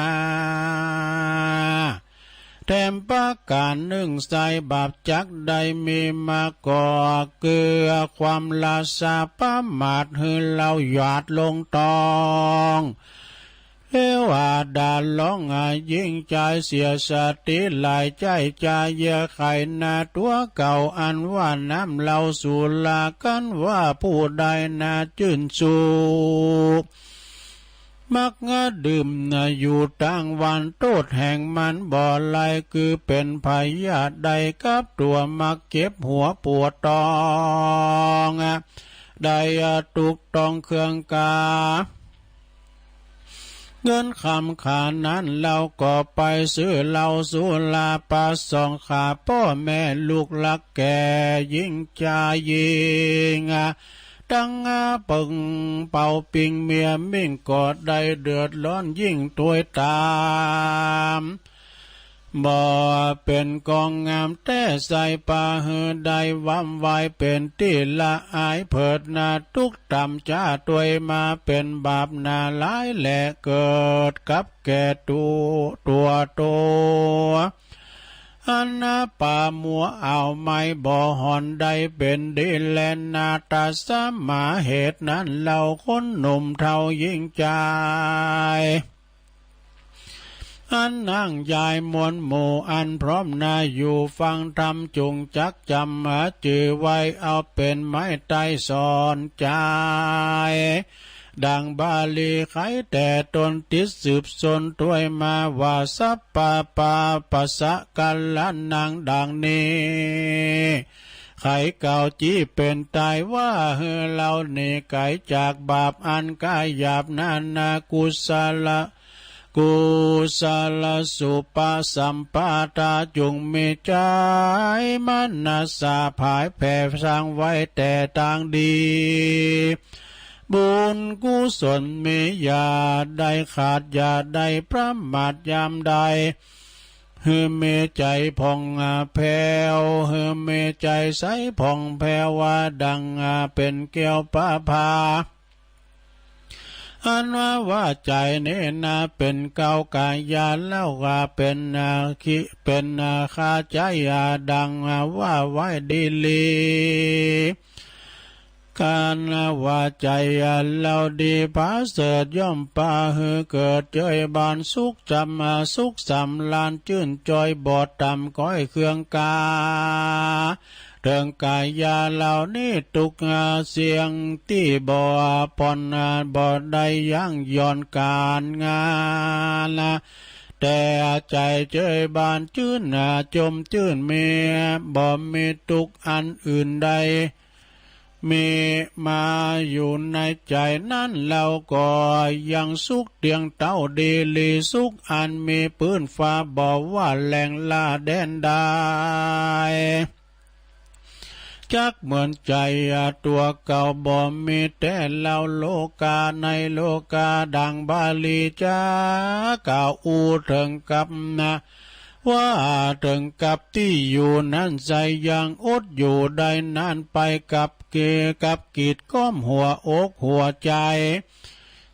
แถมประก๋านนึ่งไส้บาปจักได้มีมาก่อ เกื้อความละสาประมาทหื้อเฮาหยาดลงตอง เทวดาร้องหาญิงจายเสียสติหลายใจ๊ จาเยื่อใขนาตั๋วเก่า อันว่าน้ำเหล้าสุรา กันว่าผู้ใดนาจื้นสูบ มักดื่มอยู่ตั้งวัน โต้ษแห่งมันบ่ไร้ คือเป๋นพยาธิได้กับตั๋ว มักเจ็บหัวปวดตอง ได้ตุ๊กต้องเครื่องกา เงินคำขานั้นเฮาก็ไปซื้อเหล้าสุรา ประสงค์ขาป้อแม่ลูกหลานแก่ญิงจายญิง ตังเปิงเป่าปิงเมียมิ่ง ก็ได้เดือดร้อนยิ่งตวยต๋าม บ่เป๋นกองงามแต๊ไส้ ปาหื้อได้วำวายเป๋นตี้ละอายเผิดนา ตุ๊กต๋ำจ้าตวยมาเป๋นบาปนาหลายแล เกิดกับแก่ตั๋ว ตั๋วโต อันนาปามัวเอาไม้บ่หอนได้เป๋นดีแลนา ตะสมาเหตุนั้นเฮาคนหนุ่มเฒ่าญิงจาย อันนางยายมวลหมู่อันพร้อมนาอยู่ฟังธรรม จุ่งจักจ๋ำหาจื้อไว้เอาเป๋นไม้ไต้สอนจาย ดังบาลีไขแต่ต๋นติดสืบสนตวยมาว่า สัพพะปาปัสสะกัลละนัง ดังนี้ ไขกล่าวจี้เป๋นไต้ว่า หื้อเฮาหนีไก๋จากบาปอันก๋ายหยาบนานา กุศละ กุศลสุปสัมปทา จุ่งมีใจ๋มนัสสะผายแผ่สร้างไว้แต่ตางดี บุญกุศลมีอย่าได้ขาด อย่าได้ประมาทยามใด หื้อมีใจ๋ผ่องแผ้ว หื้อมีใจ๋ใสผ่องแผ้ว ว่าดั่งเป๋นแก้วประภา อันว่าใจ๋นี้นาเป๋นเก๊ากายา แล้วว่าเป๋น เป๋นคาใจ๋ ดั่งว่าไว้ดีหลี ก๋านว่าใจ๋เฮาดีผาเสริฐ ย่อมปาหื้อเกิดเจยบานสุขจ๋ำ สุขสำราญจื้นจอย บ่ต่ำก้อยเคืองกา เถิงก๋ายาเหล่านี้ ตุ๊กเสี้ยงตี้บ่ผ่อน บ่ได้ยั้งหย่อนก๋านงาน แต่ใจ๋เจยบานจื้น จมจื้นมี บ่มีตุ๊กอันอื่นใด มีมาอยู่ในใจ๋นั้น แล้วก็ยังสุขเตียงเต้าดีหลี สุขอันมีปื้นฟ้า บ่ว่าแหล่งล่าแดนใด จักเหมือนใจ๋ตั๋วเก่า บ่มีแต๊เล่า โลกาในโลกา ดั่งบาลีจะกล่าวอู้เถิงกับนา ว่าเถิงกับตี้อยู่นั้นไซร้ ยังอดอยู่ได้นานไป กับกิ กับกิจก้อมหัวอกหัวใจ๋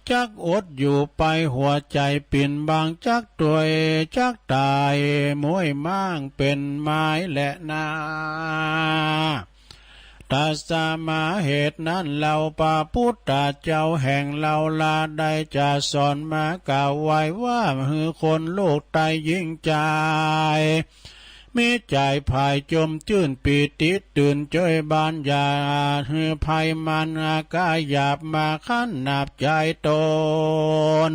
จักอดอยู่ไป หัวใจ๋ปิ่นบาง จักตวยจักต๋าย ม้วยม้างเป๋นไม้แลนา ตัสมา เหตุนั้นเฮา พระพุทธเจ้าแห่งเฮาลา ได้จะสอนมากล่าวไว้ว่า หื้อคนโลกใต้หญิงจาย มีใจ๋ใฝ่จมจื้นปีติตื่นเจยบาน อย่าหื้อใผมันกล้าหยาบมาขนาบใจ๋ต๋น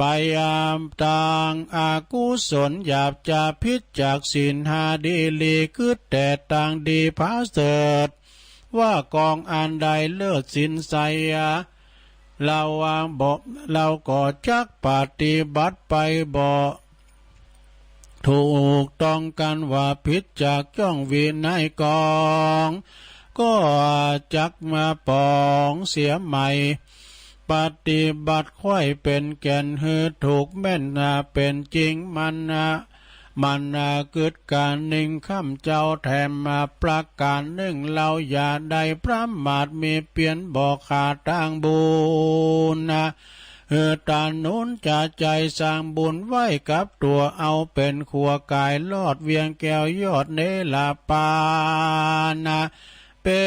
ไปตางอกุศลหยาบ จะผิดจากศีลห้าดีหลี กึ๊ดแต่ตางดีผาเสริฐ ว่ากองอันใดเลิศศีลใส เฮาบ่ เฮาก็จักปฏิบัติไปบ่ถูกต้องกั๋น ว่าผิดจากจ้องวินัยกอง ก็จักมาปองเสียใหม่ ปฏิบัติไขว้เป๋นแก่น หื้อถูกแม่นเป๋นจริง มัน มันกึ๊ดก๋านนิ่ง ข้าพเจ้าแถมประก๋านนึ่ง เฮาอย่าได้ประมาท มีเปียรบ่ขาดตางบุญ หื้อตาหนุนจะใจ๋สร้างบุญไว้กับตั๋ว เอาเป๋นขัวก๋ายลอดเวียงแก้วยอดเนรปาน เป๋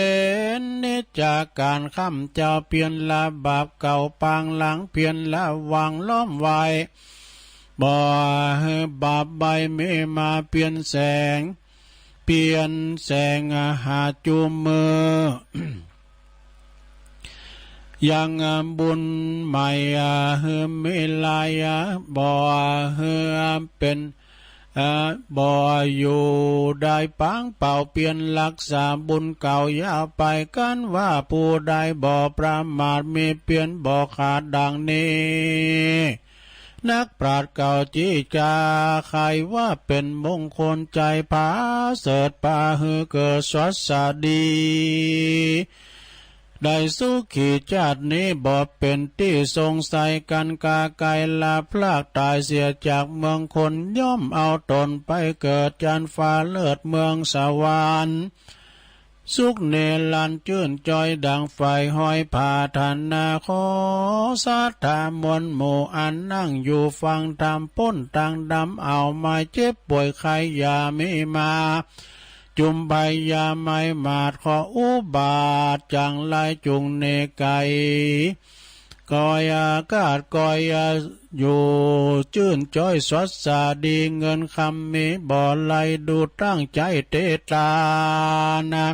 นนิจก๋าน ข้าพเจ้าเปียรละบาปเก่าปางหลัง เปียรละวังล้อมไว้ บ่หื้อบาปใบ้มีมาเปียรแสง เปียรแสงหาจุมมือ ยังบุญใหม่หื้อมีหลาย บ่หื้อเป๋น บ่อยู่ได้ปางเป่า เปียรรักษาบุญเก่ายาวไป กันว่าผู้ใดบ่ประมาท มีเปียรบ่ขาดดังนี้ นักปราชญ์เก่าจี้จ๋าใค่ว่าเป๋นมงคลใจ๋ ผาเสริฐปาหื้อเกิดสวัสดี ได้สุขีจาตินี้ บ่เป๋นตี้สงสัยกั๋น กาไกลละพรากต๋ายเสียจากเมืองคน ย่อมเอาต๋นไปเกิดจันทร์ฟ้าเลิศเมืองสวรรค์ สุขนิรันดร์จื้นจอยดั่งใฝ่ฮอยผาถนา ขอศรัทธามวลหมู่อันนั่งอยู่ฟังธรรม ป๊นตางดำเอาไม้เจ็บป่วยไข้อย่ามีมา จุมภัยอย่าไม้มาด ขออุบาทจังไรจุ่งหนีไก๋ ก๋อยอากาศก๋อยอยู่จื้นจอยสวัสดี เงินคำมีบ่ไหล ดูตั้งใจ๋เตตนา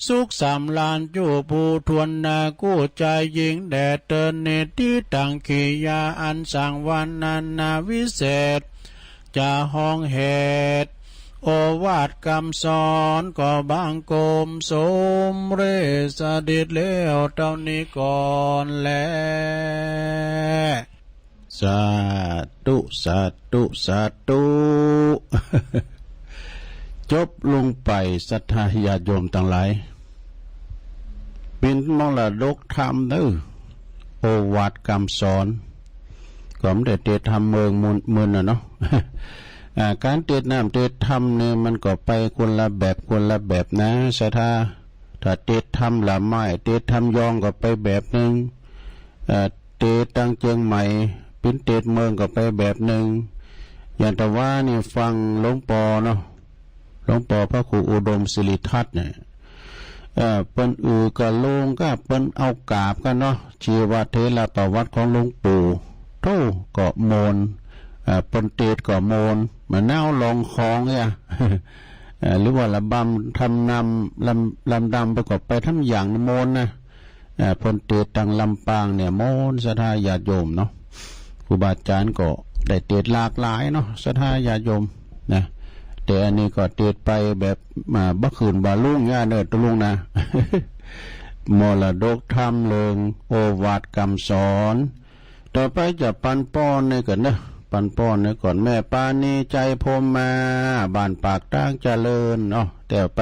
สุขสำราญอยู่ผู้ทวนนา กู้ใจ๋ยิ่งแด่เติน นิติตังขียาอันสังวรรณนาวิเศษ จะฮ้องเหตุ โอวาทกำสอนก็บังคมสมเร็จสะเด็จแล้วเต้านี้ก่อนแล สาธุ สาธุ สาธุ จบลงไป ศรัทธาญาติโยมตังหลาย เป๋นมรดกธรรมเน่อ โอวาทกำสอน ก็บ่ได้เตรียมธรรมเมิน เมินน่ะเนาะ อ่า ก๋านเตศน์น้ำเตศน์ธรรมเนี่ยมันก็ไปคนละแบบคนละแบบนะ ศรัทธา ถ้าเตศน์ธรรมละไม้ เตศน์ธรรมยองก็ไปแบบนึ่ง เอ่อ เตศน์ตางเจียงใหม่ ปิ้นเตศน์เมืองก็ไปแบบนึ่ง อย่างตะวานี่ฟังหลวงปอเนาะ หลวงปอพระครูอุดมสิริทัศน์เนี่ย เอ่อ เปิ้นอือกับโลงก็เปิ้นเอากราบกั๋นเนาะ ชีวเถรประวัติของหลวงปู่ โธ่ ก็โมน เอ่อ เปิ้นเตศน์ก็โมน เหมือนแนวลองของเนี่ย เอ่อ หรือว่าระบำทำนำ ลำ ลำดำไปก็ไปทำอย่างโมนนะ เอ่อ เปิ้นเตศน์ตางลำปางเนี่ยโมน ศรัทธาญาติโยมเนาะ ครูบาอาจารย์ก็ได้เตศน์หลากหลายเนาะ ศรัทธาญาติโยมนะ แต่อันนี้ก็เตศน์ไปแบบ อ่า บ่ขึ้นบ่ลุ่งเนี่ยเนาะ ตะลุงนะ มรดกธรรมเรื่องโอวาทกำสอน ต่อไปจะปันป้อนนี่ก่อนเนาะ ปันป้อนนี่ก่อน แม่ปาณี ใจพรหมมา บ้านปากตางเจริญเนาะ แต่ไป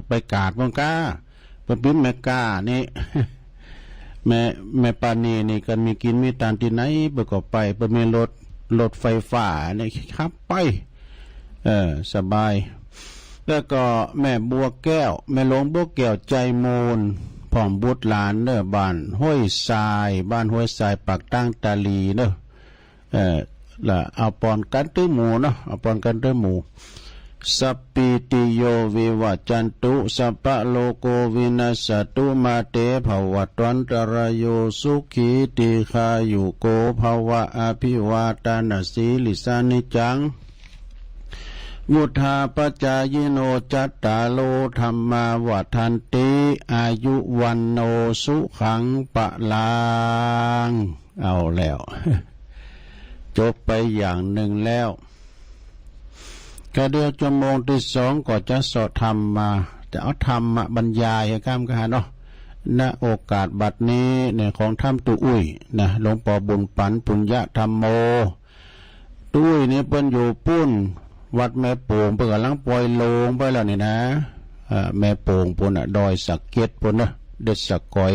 ไปกาดเปิ้นก้า เปิ้นปิ้นแม่ก้านี่ แม่ แม่ปาณีนี่ก็มีกิ๋นมีตานตี้ไหนเปิ้นก็ไป เปิ้นมีรถ รถไฟฟ้านี่ขับไป เออ สบาย แล้วก็แม่บัวแก้ว แม่หลวงบัวแก้ว ใจมูล พร้อมบุตรหลานเนาะ บ้านห้วยทราย บ้านห้วยทราย ปากตางตาลีเนาะ เออ ละเอาปอนกั๋นตึงหมู่เนาะ เอาปอนกั๋นตึงหมู่ สัพพีติโย วิวัจจันตุ สัพพะโรโค วินัสสะตุ มา เต ภะวัตวันตะราโย สุขี ทีฆายุโก ภะวะ อะภิวาทะนะสีลิสสะ นิจจัง วุฑฒาปะจายิโน จัตตาโร ธัมมา วัฑฒันติ อายุ วัณโณ สุขัง พะลัง เอาแล้ว จบไปอย่างนึ่งแล้ว ก็เดี๋ยวจั่วโมงตี้สองก็จะเสาะธรรมมา จะเอาธรรมมาบรรยายหื้อก้ามกั๋นเนาะ ณ โอกาสบัดนี้เนี่ย ของธรรมตุ๊อุ้ยนะ หลวงปอบุญปั๋น ปุญญะธัมโม ตุ๊อุ้ยนี่เปิ้นอยู่ปู๊น วัดแม่โป่ง เปิ้นก่ำลังปล่อยโลงไปแล้วนี่นะ เอ่อ แม่โป่งปู๊นน่ะ ดอยสะเก็ดปู๊นเนาะ เด็ดสะก๋อย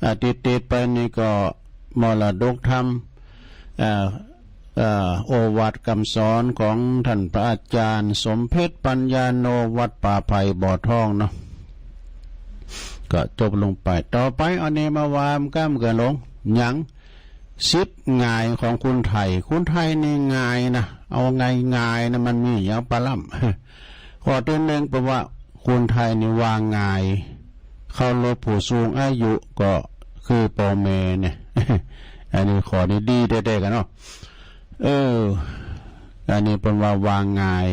อ่า ติดๆ ไปนี่ก็มรดกธรรม อ่า เอ่อ โอวาทกำสอนของต้านพระอาจ๋ารย์สมเพชรปัญญาโณ วัดป่าไผ่บ่อทองเนาะ ก็จบลงไป ต่อไปเอาเนมาวามก้ามกั๋นลง หยัง สิบหงายของคนไทย คนไทยนี่หงายนะ เอาง่ายๆ นะ มันมีหยังปะล้ำ ข้อตี้นึ่ง เปิ้นว่าคนไทยนี่วางหงาย เคารพผู้สูงอายุก็คือป้อแม่เนี่ย อันนี้ข้อนี้ดีแต๊ๆ กั๋นเนาะ เออ อันนี้เปิ้นว่าวางหงาย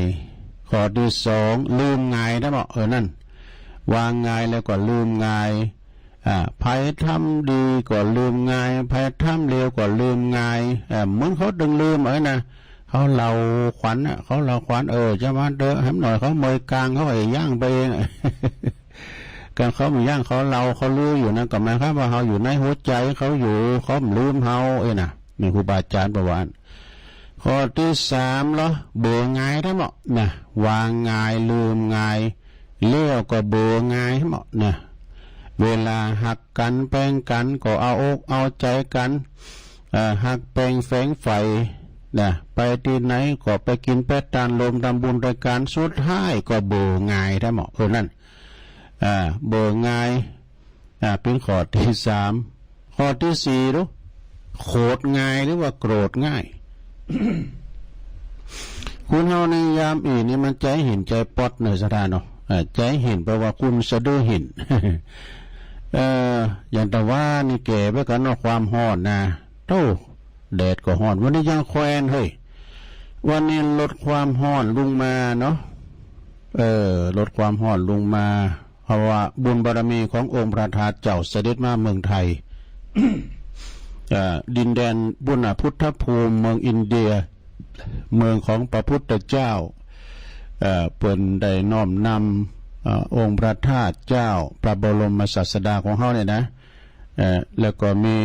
ข้อตี้สอง ลืมหงายนะเนาะ เออ นั่น วางหงายแล้วก็ลืมหงาย อ่า ใผทำดีก็ลืมหงาย ใผทำเลวก็ลืมหงาย เออ เหมือนเขาตึงลืม เออ นะ เขาเหล่าขวัญน่ะ เขาเหล่าขวัญ เออ จะว่าเต๊อะ แหมหน่อยเขาเมยกาง เขาก็ย่างไปเอง การเขาบ่ย่าง เขาเหล่า เขาลืมอยู่นะ ก็หมายความว่าเฮาอยู่ในหัวใจ๋เขาอยู่ เขาบ่ลืมเฮา เอ้ยนะ นี่ครูบาอาจ๋ารย์เปิ้นว่า ข้อตี้สามละ เบอหงายธรรมะนะ วางหงาย ลืมหงาย แล้วก็เบอหงายธรรมะนะ เวลาฮักกั๋นแป๋งกั๋นก็เอาอกเอาใจ๋กั๋น เอ่อ ฮักแป๋งแฝงใฝ่นะ ไปตี้ไหนก็ไปกิ๋นไปตานลม ทำบุญตวยกั๋น สุดท้ายก็เบอหงายธรรมะ เออ นั่น อ่า เบอหงาย อ่า เป๋นข้อตี้สาม ข้อตี้สี่ดู โขดหงายหรือว่าโกรธง่าย คนเฮาในยามอี้นี่มันใจ๋หิ้นใจ๋ป๊อดเนาะ ศรัทธาเนาะ อ่า ใจ๋หิ้นแปลว่าคนสะดือหิ้น เอ่อ อย่างตะวานี่แก่ไปกั๋นเนาะ ความฮ้อนนะ โธ่ แดดก็ฮ้อน วันนี้ยังแควนเฮ้ย วันนี้ลดความฮ้อนลงมาเนาะ เออ ลดความฮ้อนลงมา เพราะว่าบุญบารมีขององค์พระธาตุเจ้าเสด็จมาเมืองไทย เอ่อ ดินแดนปุ้นน่ะ พุทธภูมิ เมืองอินเดีย เมืองของพระพุทธเจ้า เอ่อ เปิ้นได้น้อมนำ เอ่อ องค์พระธาตุเจ้า พระบรมศาสดาของเฮาเนี่ยนะ เอ่อ แล้วก็มี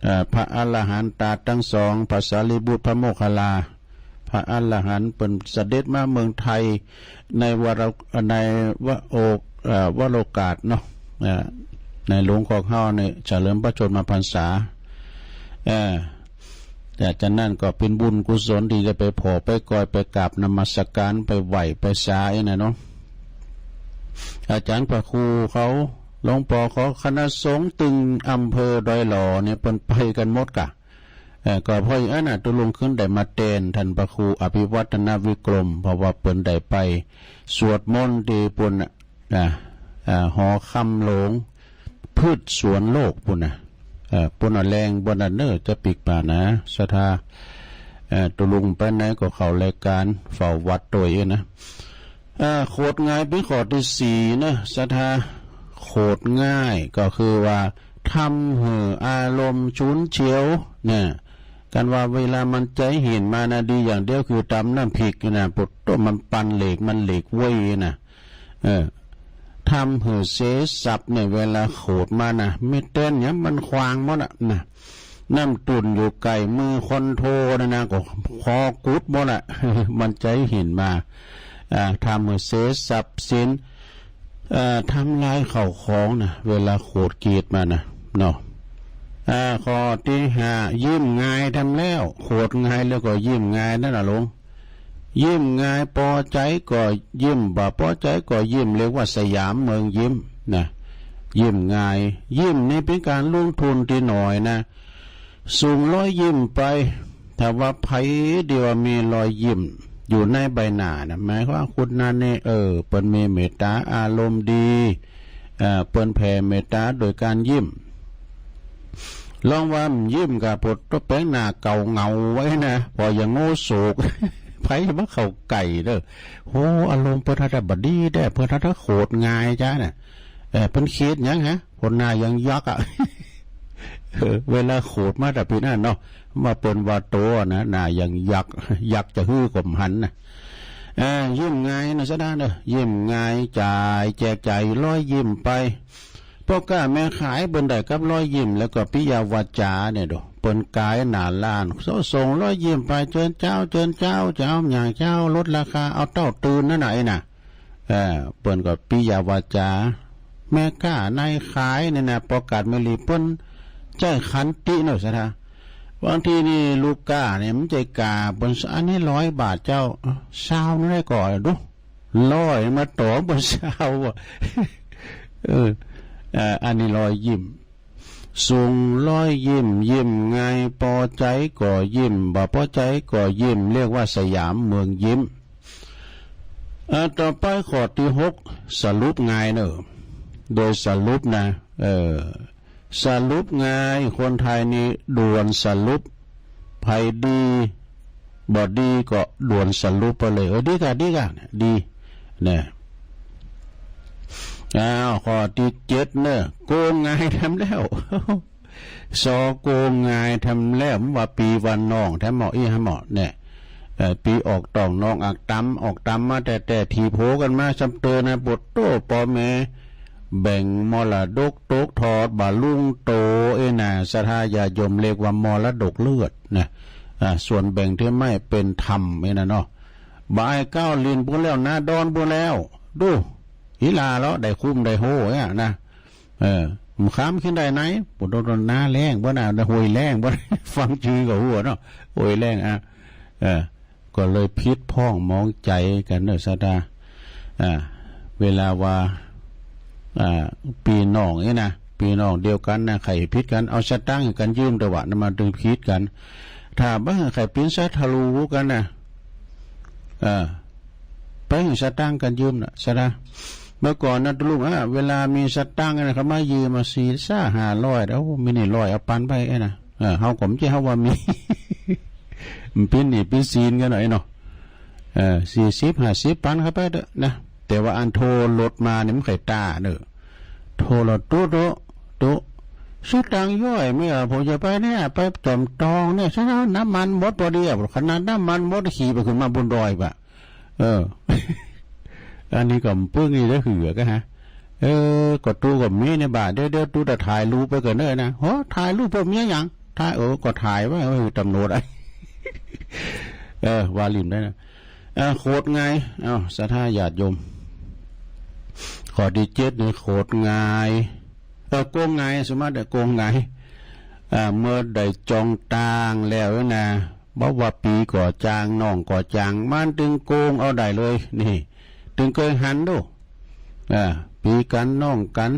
เอ่อ พระอรหันตาตังสอง พระสารีบุตร พระโมคคัลลา พระอรหันต์เปิ้นเสด็จมาเมืองไทย ในวร ในวโอก เอ่อ วโรกาสเนาะ เอ่อ ในหลวงของเฮาเนี่ยเฉลิมพระชนมพรรษา เอ่อ แต่จะนั้นก็เป๋นบุญกุศลตี้จะไปผ่อไปกอยไปกราบนมัสการไปไหว้ไปสาเองนะเนาะ อาจ๋ารย์พระครูเขา หลวงป้อเขา คณะสงฆ์ตึงอำเภอดอยหล่อเนี่ยเปิ้นไปกั๋นหมดก่ะ เอ่อ ก็เพราะอย่างนั้นน่ะ ตุ๊ลุงขึ้นได้มาแตนต้านพระครูอภิวัฒนวิกรม เพราะว่าเปิ้นได้ไปสวดมนต์ตี้ปู๊นน่ะ นะ อ่า หอคำหลวง พืชสวนโลกปู๊นน่ะ เอ่อ ปู๊นน่ะแหล่งบ่อนนั้นเน่อ จะปิ๊กป่านะ ศรัทธา เอ่อ ตุ๊ลุงไปไหนก็เข้ารายก๋านเฝ้าวัดตวยเองนะ อ่า โขดหงายเป๋นข้อตี้สี่เน่อ ศรัทธา โขดหงายก็คือว่า ทำหื้ออารมณ์ฉุนเฉียว นะ กั๋นว่าเวลามันใจ๋เหี่ยนมานะ ดีอย่างเดียวคือต๋ำน้ำพริกนะ ปุดโต้ มันปั่นเหล็ก มันเหล็กเว้ยนะ เออ ทำหื้อเสสับเนี่ย เวลาโขดมานะ มีแตนหยังมันขว้างหมดอะนะ น้ำตุ่นอยู่ใก้มือคนโตนั่นนะ ก็คอกุดหมดอะ มันใจ๋เหี่ยนมา อ่า ทำหื้อเสสับสิน เอ่อ ทำลายข้าวของนะ เวลาโขดกรีดมานะ เนาะ อ่า ข้อตี้ห้า ยิ้มหงายทำแล้ว โขดหงายแล้วก็ยิ้มหงายนั่นน่ะหลวง ยิ้มหงาย ปอใจ๋ก็ยิ้ม บ่ปอใจ๋ก็ยิ้ม เรียกว่าสยามเมืองยิ้มนะ ยิ้มหงาย ยิ้มนี่เป๋นก๋านลงทุนตี้น้อยนะ ส่งรอยยิ้มไป ถ้าว่าใผตี้ว่ามีรอยยิ้มอยู่ในใบหน้านะ หมายความว่าคนนั้นนี่ เออ เปิ้นมีเมตต๋าอารมณ์ดี เอ่อ เปิ้นแผ่เมตต๋าโดยก๋านยิ้ม ลองว่ายิ้มก่ะ ปวดตัวแป๋งหน้าเก่าเหงาไว้นะ ปออย่างโง่โศก ใผจะมาเข้าใก้เน่อ โห อารมณ์เปิ้นถ้าจะบ่ดีแต๊ เปิ้นถ้าจะโขดหงายจ๊ะน่ะ เออ เปิ้นเขียดหยังฮะ คนหน้ายังยักษ์อะ เออ เวลาโขดมาแต่ปี๋นั้นเนาะ มาเปิ้นว่าโตนะ หน้ายังยักษ์ ยักษ์จะหื้อก็บ่หันนะ อ่า ยิ้มหงายนะศรัทธาเน่อ ยิ้มหงาย จ่าย แจกจ่ายรอยยิ้มไป ป้อก๊าแม่ขายเปิ้นได้กับรอยยิ้ม แล้วก็ปิยาวาจาเนี่ยดู เปิ้นก๋ายหน้าร้าน ส่งรอยยิ้มไป เจิญเจ้า เจิญเจ้า จะเอาหยังเจ้า ลดราคา เอาเต้าตื่นนั่นน่ะ ไอ้น่ะ เออ เปิ้นก็ปิยาวาจา แม่ก๊านายขายเนี่ยนะ ปอกัดไม่หลีเปิ้นใจ๊ขันติเนาะศรัทธา บางทีนี่ลูกก๊าเนี่ยมันใจ๊ก่า เปิ้น อันนี้ร้อยบาทเจ้า ซาวหนึ่งได้ก่อดู ร้อยมาต่อเปิ้นซาวอะ เออ เอ่อ อันนี้รอยยิ้ม ส่งรอยยิ้ม ยิ้มหงาย ปอใจ๋ก็ยิ้ม บ่ปอใจ๋ก็ยิ้ม เรียกว่าสยามเมืองยิ้ม อ่า ต่อไปข้อตี้หก สรุปหงายเน่อ โดยสรุปนะ เออ สรุปหงาย คนไทยนี่ด่วนสรุป ใผดี บ่ดีก็ด่วนสรุปไปเลย เออ ดีก่ะ ดีก่ะ ดี นะ อ้าว ข้อตี้เจ็ดเน่อ โกงหงายทำแล้ว สอโกงหงายทำแล้ว ว่าปี้ว่าน้องแต๊หมอ อี้หาหมอเนี่ย เอ่อ ปี้ออกต้องน้องอักตำ ออกตำมาแต๊ แต๊ ถีบหัวกั๋นมาซ้ำเตอนะ ปวดโต้ ป้อแม่แบ่งมรดกตกทอดบ่าลุงโต เอ้ยนะ ศรัทธาญาติโยม เรียกว่ามรดกเลือดนะ อ่า ส่วนแบ่งตี้ไม่เป๋นธรรม เอ้ยนะเนาะ บ่ายก้าวลิ้นปู๊นแล้ว หน้าดอนปู๊นแล้ว ดู หิลาเลาะ ได้คุ้มได้โฮเนี่ยนะ เออ มันข้ามขึ้นได้ไหน ปวดโดนหน้าแล้งบ่น่ะ ห้วยแล้งบ่ ฟังจื้อก็ฮู้เนาะ ห้วยแล้ง อ่ะ เออ ก็เลยผิดพ้องหมองใจ๋กั๋นเน่อศรัทธา อ่า เวลาว่า อ่า ปี้น้องนี่นะ ปี้น้องเดียวกั๋นนะ ใค่ผิดกั๋น เอาสตางค์หื้อกั๋นยืม แต่ว่านั้นมันตึงผิดกั๋น ถ้าบ่ใค่เป๋นศัตรู๋กั๋นนะ เออ ไปหื้อสตางค์กั๋นยืมน่ะ ศรัทธา เมื่อก่อนนะตุ๊ลุงอะ เวลามีสตางค์นะ เขามายืมมาสี่ซะห้าร้อย โอ้ มีนี่ร้อย เอาปันไปไอ้นะ เออ เฮาก็บ่ใจ้เฮาว่ามี มันเป๋นหนี้เป๋นสินกั๋นหน่อยเนาะ เออ สี่สิบ ห้าสิบ ปันเข้าไปเต๊อะนะ แต่ว่าอันโทรรถมานี่มันใค่ต้าเน่อ โทรรถ ตุ๊ ตุ๊ ตุ๊ สตางค์ย้อย ไม่เอา ผมจะไปเนี่ย ไปจ่อมตองเนี่ย ซะแล้ว น้ำมันหมดปอดีอะ ขนาดน้ำมันหมด ขี่ไปขึ้นมาบนดอยปะ เออ อันนี้ก็ปึ้งนี่ได้หื้อกั๋นฮะ เออ ก็ตุ๊ก็มีในบ่า เดี๋ยว เดี๋ยวตุ๊จะถ่ายรูปไปก่อนเน่อนะ โห ถ่ายรูปพวกเมียหยัง ถ่าย เออ ก็ถ่ายไว้ เออ ตำรวจอะ เออ ว่าลิ้นได้นะ อ่า โขดหงาย เอ้า ศรัทธาญาติโยม ข้อตี้เจ็ดนี่โขดหงาย เออ โกงหงาย สมมุติว่าโกงหงาย อ่า เมื่อได้จองตางแล้วนะ บ่ว่าปี้ก็จาง น้องก็จาง มันตึงโกงเอาได้เลย นี่ ตึงเกยหันดู อ่า ปี้กั๋นน้องกั๋น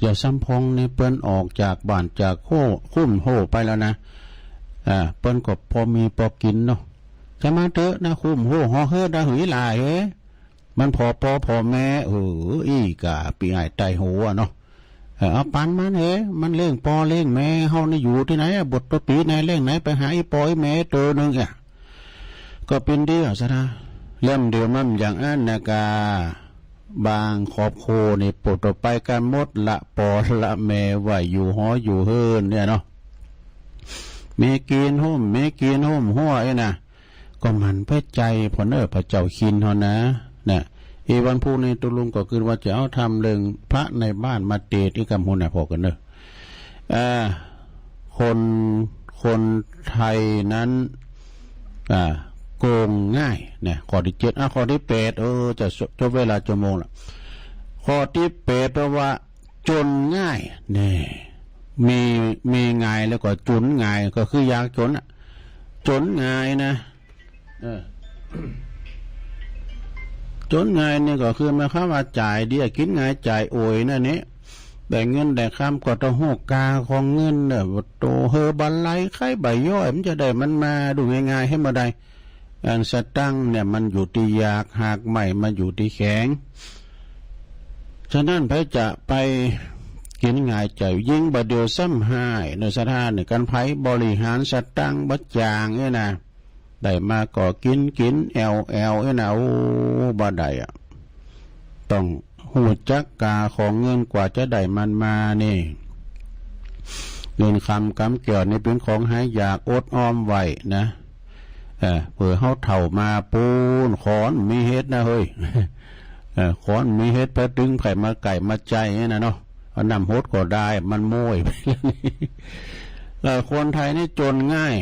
อย่าซ้ำพ่องนี่เปิ้นออกจากบ้านจากโฮ่ คุ้มโฮ่ไปแล้วนะ อ่า เปิ้นก็พอมีพอกิ๋นเนาะ จะมาเต๊อะนะ คุ้มโฮ่ ฮอเฮอดาหือหลายเฮ้ย มันผ่อป้อผ่อแม่ เออ อี้ก่า ปี้อ้ายไต้หัวเนาะ เออ เอาปันมันเฮ้ย มันเลี้ยงป้อเลี้ยงแม่ เฮานี่อยู่ตี้ไหนอะ บวชตะปี๋ไหนเล่งไหน ไปหาอี้ป้ออี้แม่เตอหนึ่งอะ ก็เป๋นดีอะ ศรัทธา เล่มเดียวมันอย่างอั้นนะก่า บางครอบครัวนี่ ปวดต่อไปกั๋นหมด ละป้อละแม่ ไว้อยู่หออยู่เฮือนเนี่ยเนาะ มีกิ๋นห่ม มีกิ๋นห่มหัวไอ้น่ะ ก็หมั่นไปใจ๋พ่อเน่อ พระเจ้าคินเฮานะ นะ อีวันพุธนี่ตุ๊ลุงก็กึ๊ดว่าจะเอาธรรมเรื่องพระในบ้านมาเตสน์อีกกำหั้นน่ะ ผ่อกั๋นเน่อ อ่า คน คนไทยนั้น อ่า โกงง่ายนะ ข้อตี้เจ็ด อ่ะ ข้อตี้แปด เออ จะจบเวลาชั่วโมงละ ข้อตี้แปด แปลว่า จนง่าย แน่ มี มีง่ายแล้วก็จนง่าย ก็คือยากจนอะ จนง่ายนะ เออ จนง่ายนี่ก็คือหมายความว่าจ่ายเดี้ย กิ๋นง่ายจ่ายโอยนั่นนี่ ได้เงินได้คำก็ต้องฮู้กาของเงินเน่อ โตเฮอบ่ไหลใค่บ่ย่อย มันจะได้มันมาดูง่ายๆ หื้อบ่ได้ อันสตางค์เนี่ยมันอยู่ตี้หยาก หากไม้มันอยู่ตี้แข็ง ฉะนั้นใผจะไปกิ๋นง่ายจ่าย ยิ่งบ่าเดี่ยวซ้ำฮ้ายเน่อ ศรัทธาเนี่ย กั๋นใผบริหารสตางค์บ่จ๋างเนี่ยนะ ได้มาก็กิ๋น กิ๋นแอ่ว แอ่วเนี่ยนะ โอ้ บ่ได้อะ ต้องฮู้จักกาของเงินกว่าจะได้มันมานี่ เงินคำกำเกี่ยวนี่เป๋นของหายาก อดออมไว้นะ เออ เผื่อเฮาเฒ่ามาปู๊น ขอนมีเห็ดนะเฮ้ย เออ ขอนมีเห็ด ไปตึงไผมาไก่มาใจ๋เนี่ยนะเนาะ เอาน้ำหดก็ได้ มันโม้ย เออ คนไทยนี่จนง่าย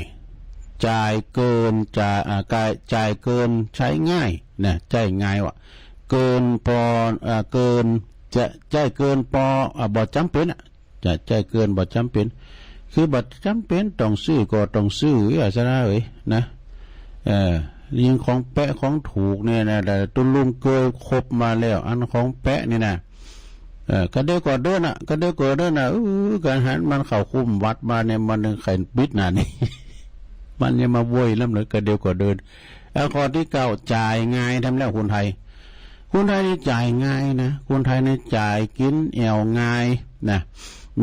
จ่ายเกิน จ่าย อ่า จ่าย จ่ายเกินใจ๊ง่ายนะ ใจ๊ง่ายว่ะ เกินปอ อ่า เกิน จะใจ๊เกินปอ อ่า บ่จ๋ำเป๋นอะ จะใจ๊เกินบ่จ๋ำเป๋น คือบ่จ๋ำเป๋นต้องซื้อก็ต้องซื้อ เอ้ย ศรัทธาเอ้ย นะ เออ ยิ่งของแปะของถูกเนี่ยนะ แต่ตุ๊ลุงเกยคบมาแล้ว อันของแปะนี่นะ เออ กะเดียวก็เดินอะ กะเดียวก็เดินอะ เออ กั๋นหันมันเข้าคุ้มวัดมาเนี่ย มันนึ่งไข่ปิดหน้านี่ มันยังมาโวยลำเลย กะเดียวก็เดิน แล้วข้อตี้เก้า จ่ายง่ายทำแล้วคนไทย คนไทยนี่จ่ายง่ายนะ คนไทยนี่จ่ายกิ๋นแอ่วง่ายนะ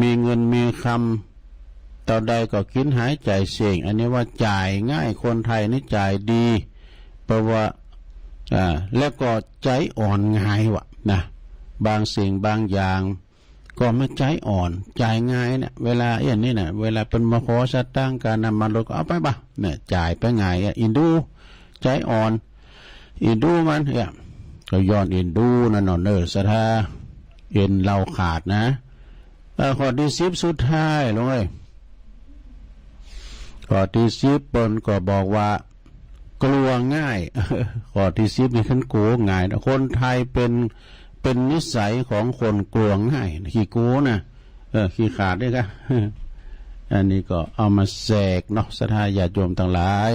มีเงินมีคำ เต้าใดก็กิ๋นหายจ่ายเส้ง อันนี้ว่าจ่ายง่าย คนไทยนี่จ่ายดี แปลว่า อ่า แล้วก็ใจ๋อ่อนง่ายว่ะนะ บางสิ่งบางอย่าง ก็มาใจ๋อ่อน จ่ายง่ายเนี่ย เวลาเอี้ยนี่นะ เวลาเปิ้นมาขอสตางค์กาน้ำมันรถก็เอาไปบ่ะ เนี่ย จ่ายไปง่ายอะ เอ็นดู ใจ๋อ่อน เอ็นดูมัน เนี่ย ก็ย้อนเอ็นดูนั่นเนาะเน่อ ศรัทธา เอ็นเฮาขาดนะ เออ ข้อตี้สิบสุดท้ายลงเอ้ย ข้อตี้สิบเปิ้นก็บอกว่า กลัวง่าย ข้อตี้สิบนี่คันกลัวง่ายนะ คนไทยเป๋น เป๋นนิสัยของคนกลัวง่าย ขี้กลัวนะ เออ ขี้ขลาดเด้อกะ อันนี้ก็เอามาแสกเนาะ ศรัทธาญาติโยมตังหลาย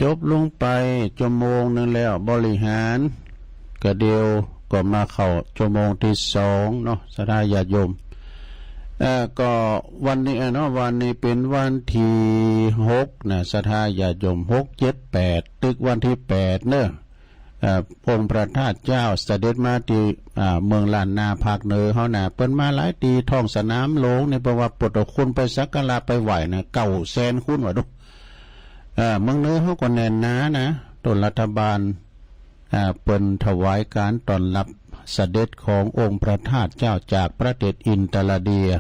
จบลงไปชั่วโมงนึ่งแล้ว บริหาร กะเดียวก็มาเข้าชั่วโมงตี้สองเนาะ ศรัทธาญาติโยม เอ่อ ก็วันนี้อะเนาะ วันนี้เป๋นวันตี้หกนะ ศรัทธาญาติโยม หก เจ็ด แปด ตึกวันตี้แปดเนาะ เอ่อ องค์พระธาตุเจ้าเสด็จมาตี้ อ่า เมืองล้านนาภาคเหนือเฮานะ เปิ้นมาหลายตี้ ท้องสนามหลวงนี่ เพราะว่าพุทธคุณไปสักการะไปไหว้นะ เก้าแสนคนว่าดู เอ่อ เมืองเหนือเฮาก็แน่นหนานะ ต้นรัฐบาล อ่า เปิ้นถวายก๋านต้อนรับเสด็จขององค์พระธาตุเจ้าจากประเทศอินเดีย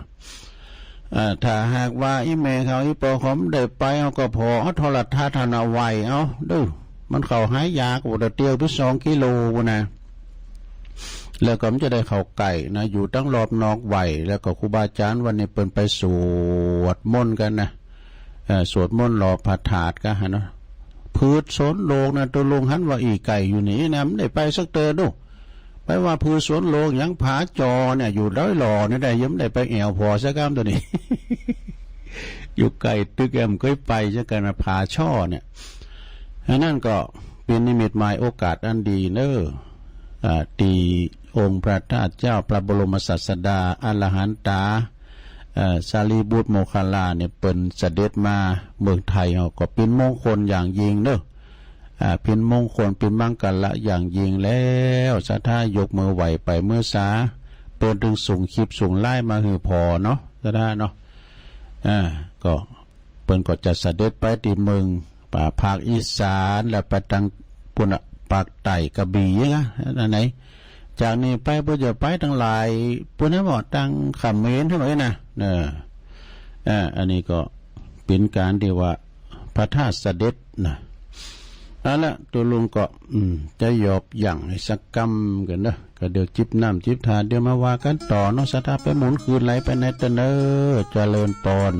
อ่า ถ้าหากว่าอี่แม่เขาอี่ป้อเขาบ่ได้ไป เฮาก็ผ่อเอาโทรทัศน์หั้นเอาไว้เอาเด้อ มันเข้าหายาก โอ้ แต่เตียวไปสองกิโลพุ้นนะ แล้วก็มันจะได้เข้าใก้นะ อยู่ตังรอบนอกไว้ แล้วก็ครูบาอาจ๋ารย์วันนี้เปิ้นไปสวดมนต์กั๋นนะ เอ่อ สวดมนต์หล่อพระธาตุกั๋นหั้นเนาะ ปื๊ดสวนโลกนะ ตุ๊ลุงหันว่าอี้ใก้อยู่นี่นะ บ่ได้ไปสักเตื้อดู ไปว่าปื๊ดสวนโลกหยัง ผาจอเนี่ย อยู่ดอยหล่อนี่ได้ ยังบ่ได้ไปแอ่วผ่อสักกำเตื้อนี่ อยู่ใก้ตึกแอม บ่เกยไปจักเกื้อนะ ผาช่อเนี่ย อันนั้นก็เป๋นนิมิตหมายโอกาสอันดีเน่อ อ่า ตี้องค์พระธาตุเจ้าพระบรมศาสดาอรหันตา เอ่อ สารีบุตรโมคคัลลาเนี่ย เปิ้นเสด็จมาเมืองไทยเฮา ก็เป๋นมงคลอย่างยิ่งเน่อ อ่า เป๋นมงคล เป๋นมังคละอย่างยิ่งแล้ว ศรัทธายกมือไหว้ไปเมือสา เปิ้นตึงส่งคลิปส่งไลน์มาหื้อผ่อเนาะ ศรัทธาเนาะ อ่า ก็เปิ้นก็จะเสด็จไปตี้เมือง อ่า ภาคอีสาน แล้วไปตางปู๊นน่ะ ภาคใต้กระบี่นะ อันไหน จากนี้ไปเปิ้นจะไปตางหลายปู๊นนะ บ่ ตางเขมร ใจ้บ่นะ เออ อ่า อันนี้ก็เป๋นก๋านตี้ว่าพระธาตุเสด็จนะ เอาละ ตุ๊ลุงก็ อืม จะหยอบหยั่งสักกำกั๋นเน่อ ก็เดี๋ยวจิบน้ำจิบถ่า เดี๋ยวมาว่ากั๋นต่อเนาะ ศรัทธาไปหมุนคืนไหลไปในเต๊อะเน่อ เจริญปอน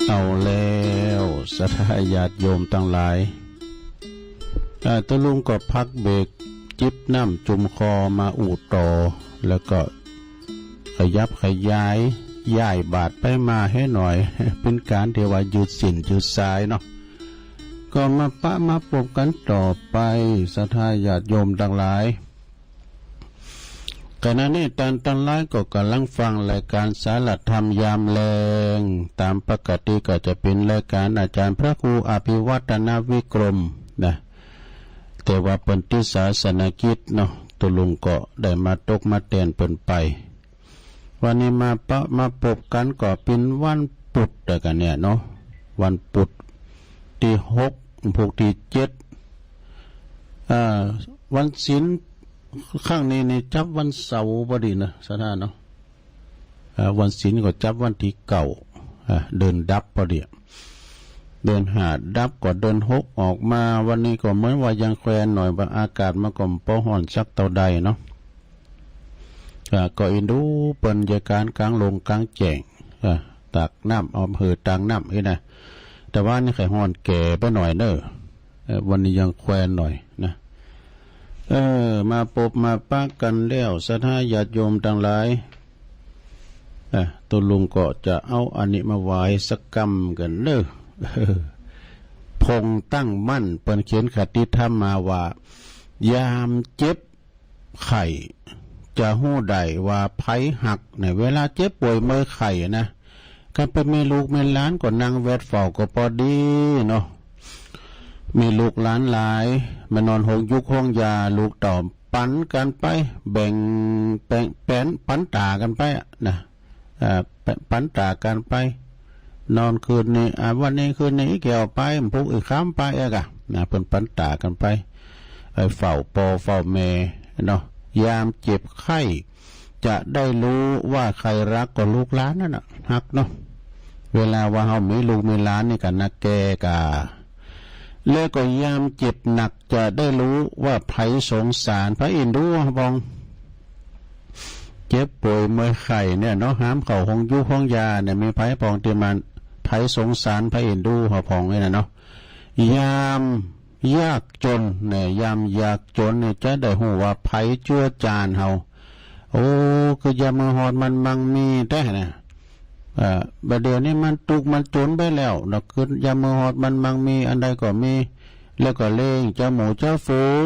เอาแล้ว ศรัทธาญาติโยมตังหลาย เอ่อ ตุ๊ลุงก็พักเบรก จิบน้ำจุ่มคอมาอู้ต่อ แล้วก็ขยับขยาย ย้ายบาตรไปมาหื้อหน่อย เป๋นก๋านตี้ว่ายืดเส้นยืดสายเนาะ ก ก็มาปะมาปบกั๋นต่อไป ศรัทธาญาติโยมตังหลาย ขณะนี้ต้านตังหลายก็ก่ำลังฟังรายก๋านสาระธรรมยามแลง ต๋ามปกติก็จะเป๋นรายก๋านอาจ๋ารย์พระครูอภิวัฒนวิกรมนะ แต่ว่าเปิ้นติดศาสนกิจเนาะ ตุ๊ลุงก็ได้มาตกมาแตนเปิ้นไป วันนี้มาปะมาปบกั๋นก็เป๋นวันปุธตวยกั๋นเนี่ยเนาะ วันปุธตี้หก พุธตี้เจ็ด อ่า วันศีลครั้งนี้นี่จับวันเสาร์พอดีนะ ศรัทธาเนาะ อ่า วันศีลก็จับวันตี้เก้า อ่า เดือนดับพอดี เดือนห้าดับก็เดือนหกออกมา วันนี้ก็เหมือนว่ายังแควนหน่อย ว่าอากาศมันก็บ่ฮ้อนสักเต้าใดเนาะ อ่า ก็อินดูเปิ้นเยียะก๋านก๋างโล่งก๋างแจ้ง อ่า ตากน้ำ เอาหื้อตากน้ำอี้นะ แต่ว่านี่ใค่ฮ้อนแก่ไปหน่อยเน่อ เอ่อ วันนี้ยังแควนหน่อยนะ เออ มาปบมาปะกั๋นแล้ว ศรัทธาญาติโยมตังหลาย อ่ะ ตุ๊ลุงก็จะเอาอันนี้มาไหว้สักกำกั๋นเน่อ เออ พงษ์ตั้งมั่น เปิ้นเขียนคติธรรมมาว่า ยามเจ็บไข้ จะฮู้ได้ว่าใผฮัก ในเวลาเจ็บป่วยเมื่อยไข้นะ คันเปิ้นมีลูกมีหลานก็นั่งแวดเฝ้าก็ปอดีเนาะ มีลูกหลานหลาย มานอนโฮงยุกโฮงยา ลูกเต้าปั๋นกั๋นไป แบ่ง แบ่ง แบ่งปั๋นต๋ากั๋นไปอะนะ อ่า ปั๋นต๋ากั๋นไป นอนคืนนี้ อ่า วันนี้คืนนี้อีกแก่วไป พุกอีกค่ำไปเอกอะนะ เปิ้นปั๋นต๋ากั๋นไป ไปเฝ้าป้อเฝ้าแม่เนาะ ยามเจ็บไข้ จะได้ฮู้ว่าใผฮัก ก็ลูกหลานนั่นน่ะฮักเนาะ เวลาว่าเฮามีลูกมีหลานนี่กั๋นนะ แก่ก่า แล้วก็ยามเจ็บหนักจะได้ฮู้ว่าใผสงสาร ใผเอ็นดู พ่อง เจ็บป่วยเมื่อยไข้เนี่ยเนาะ หามเข้าโฮงยุกโฮงยาเนี่ย มีใผพ่องตี้มัน ใผสงสาร ใผเอ็นดูเฮาพ่องเนี่ยนะเนาะ ยามยากจนเนี่ย ยามยากจนเนี่ย จะได้ฮู้ว่าใผเจื๊อจานเฮา โอ้ กึ๊ดยามเมื่อฮอดมันมั่งมีแต๊นะ เอ่อ บ่าเดี่ยวนี้มันตุ๊กข์มันจ๋นไปแล้วเนาะ กึ๊ดยามเมื่อฮอดมันมั่งมี อันใดก็มี แล้วก็เล้งเจ้าหมู่เจ้าฝูง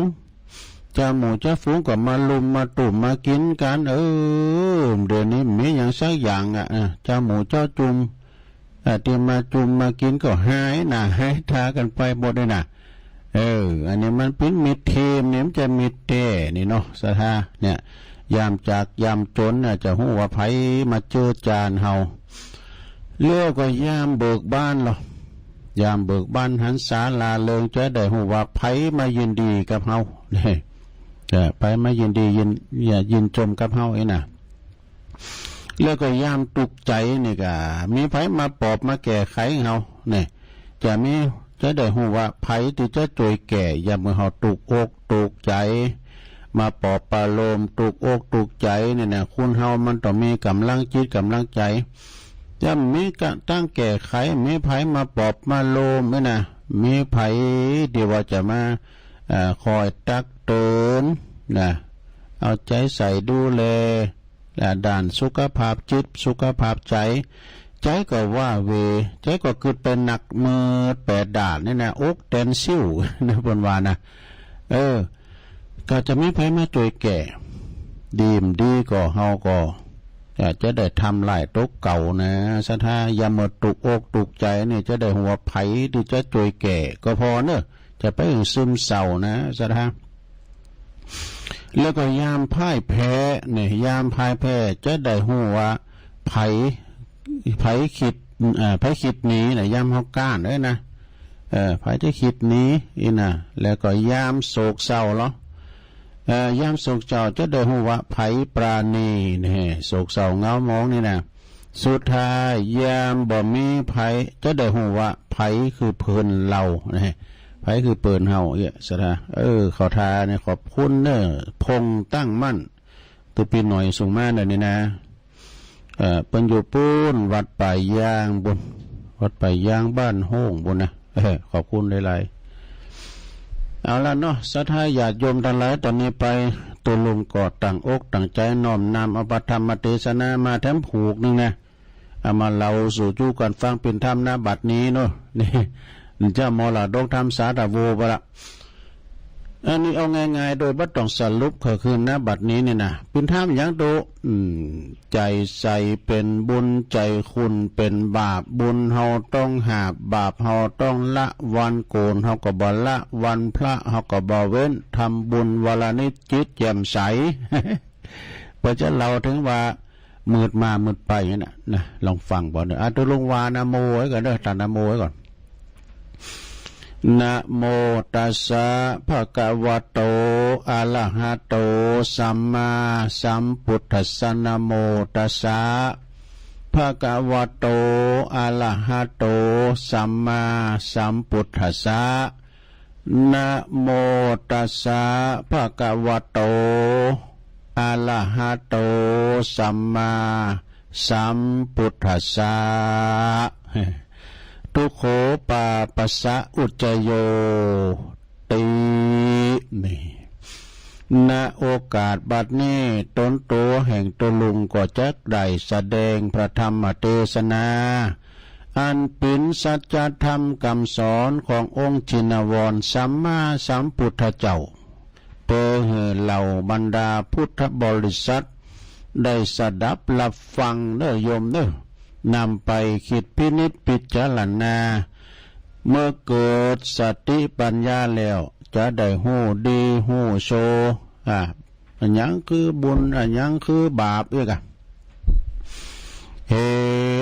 เจ้าหมู่เจ้าฝูงก็มาลุมมาตุ้มมากิ๋นกั๋น เออ เดี๋ยวนี้มีหยังสักอย่างอะ เออ เจ้าหมู่เจ้าจุม เอ่อ ตี้มาจุมมากิ๋นก็หายหน้าหายต๋ากั๋นไปหมดเลยนะ เออ อันนี้มันเป๋นมิตรเทียมเนี่ย มันจะมิตรแต๊นี่เนาะ ศรัทธา เนี่ย ยามจากยามจ๋นเนี่ย จะฮู้ว่าใผมาเจื๊อจานเฮา แล้วก็ยามเบิกบานลอ ยามเบิกบานหันษาร่าเริง จะได้ฮู้ว่าใผมายินดีกับเฮา เนี่ย เออ ใผมายินดียิน ยินจมกับเฮาอี้นะ แล้วก็ยามตุ๊กข์ใจ๋นี่ก็ มีใผมาปลอบมาแก้ไขเฮาเนี่ย จะมี จะได้ฮู้ว่าใผตี้จะจ้วยแก้ ยามเมื่อเฮาตุ๊กข์อกตุ๊กข์ใจ๋ มาปลอบประโลมตุ๊กข์อกตุ๊กข์ใจ๋เนี่ยนะ คนเฮามันต้องมีก๋ำลังจิตก๋ำลังใจ๋ จะมีกะตั้งแก้ไข มีใผมาปลอบมาโลมเนี่ยนะ มีใผตี้ว่าจะมา เอ่อ คอยตักเตือนนะ เอาใจ๋ใส่ดูแล และด้านสุขภาพจิตสุขภาพใจ๋ ใจ๋ก็ว้าเหว่ ใจ๋ก็กึ๊ดไปหนักมืดแปดด้านนี่นะ อกแตนซิ่วนะ เปิ้นว่านะ เออ ก็จะมีใผมาจ้วยแก้ ดีบ่ดีก็เฮาก็ เอ่อ จะได้ทำลายตั๋วเก่านะ ศรัทธา ยามเมื่อตุ๊กข์อกตุ๊กข์ใจ๋นี่ จะได้ฮู้ว่าใผตี้จะจ้วยแก้ ก็ผ่อเน่อ จะไปหึงซึมเศร้านะ ศรัทธา แล้วก็ยามพ่ายแพ้เนี่ย ยามพ่ายแพ้จะได้ฮู้ว่าใผ ใผคิด เอ่อ ใผคิดหนีนะ ยามเฮาก๊านเอ้ยนะ เอ่อ ใผจะคิดหนีอี้นะ แล้วก็ยามโศกเศร้าลอ เอ่อ ยามโศกเศร้าจะได้ฮู้ว่าใผปราณีเนี่ย โศกเศร้าเหงาหมองนี่นะ สุดท้ายยามบ่มีใผ จะได้ฮู้ว่าใผคือเปิ้นเฮาเนี่ย ใผคือเปิ้นเฮาเอี้ย ศรัทธา เออ เข้าท่าเนี่ย ขอบคุณเน่อ พงษ์ตั้งมั่น ตุ๊ปี๋น้อยส่งมาเน่อนี่นะ เอ่อ เปิ้นอยู่ปู๊นวัดป่ายยางปู๊น วัดป่ายยางบ้านโฮ่งปู๊นนะ เออ ขอบคุณหลายๆ เอาละเนาะ ศรัทธาญาติโยมตังหลาย ต๋อนนี้ไป ตุ๊ลุงก็ตั้งอกตั้งใจ๋น้อมนำเอาพระธรรมเตสนามาแถมผูกนึ่งนะ เอามาเล่าสู่จู๊กั๋นฟังเป๋นธรรมนาบัดนี้เนาะ นี่ เจ้ามรดกธรรมสาธโวไปละ อันนี้เอาง่ายๆ โดยบ่ต้องสรุปก็คือ ณ บัดนี้นี่นะ เปิ้นถามหยังโต อืม ใจ๋ใสเป๋นบุญ ใจ๋ขุ่นเป๋นบาป บุญเฮาต้องหาบ บาปเฮาต้องละ วันโกนเฮาก็บ่ละ วันพระเฮาก็บ่เว้น ทำบุญวันละนิดจิตแจ่มใส เปิ้นจะเล่าเถิงว่า มืดมามืดไปอย่างนั้นน่ะนะ ลองฟังก่อนเด้อ อ่ะ ตกลงว่านะโมไว้ก่อนเด้อ ต้านนะโมไว้ก่อน นะโมตัสสะ ภะคะวะโต อะระหะโต สัมมาสัมพุทธัสสะ นะโมตัสสะ ภะคะวะโต อะระหะโต สัมมาสัมพุทธัสสะ นะโมตัสสะ ภะคะวะโต อะระหะโต สัมมาสัมพุทธัสสะ ทุกโข ปาปัสสะ อุจจโย ติ นี่ ณ โอกาสบัดนี้ ต๋นโตแห่งโตลุงก็จักได้แสดงพระธรรมเตสนา อันเป๋นสัจธรรมกำสอนขององค์ชินวรสัมมาสัมพุทธเจ้า เปื้อหื้อเหล่าบรรดาพุทธบริษัท ได้สดับฮับฟังเน่อโยมเน่อ นำไปกึ๊ดพินิจพิจารณา เมื่อเกิดสติปัญญาแล้ว จะได้ฮู้ดีฮู้ชั่ว อ่า อะหยังคือบุญ อะหยังคือบาปอีกอะ เห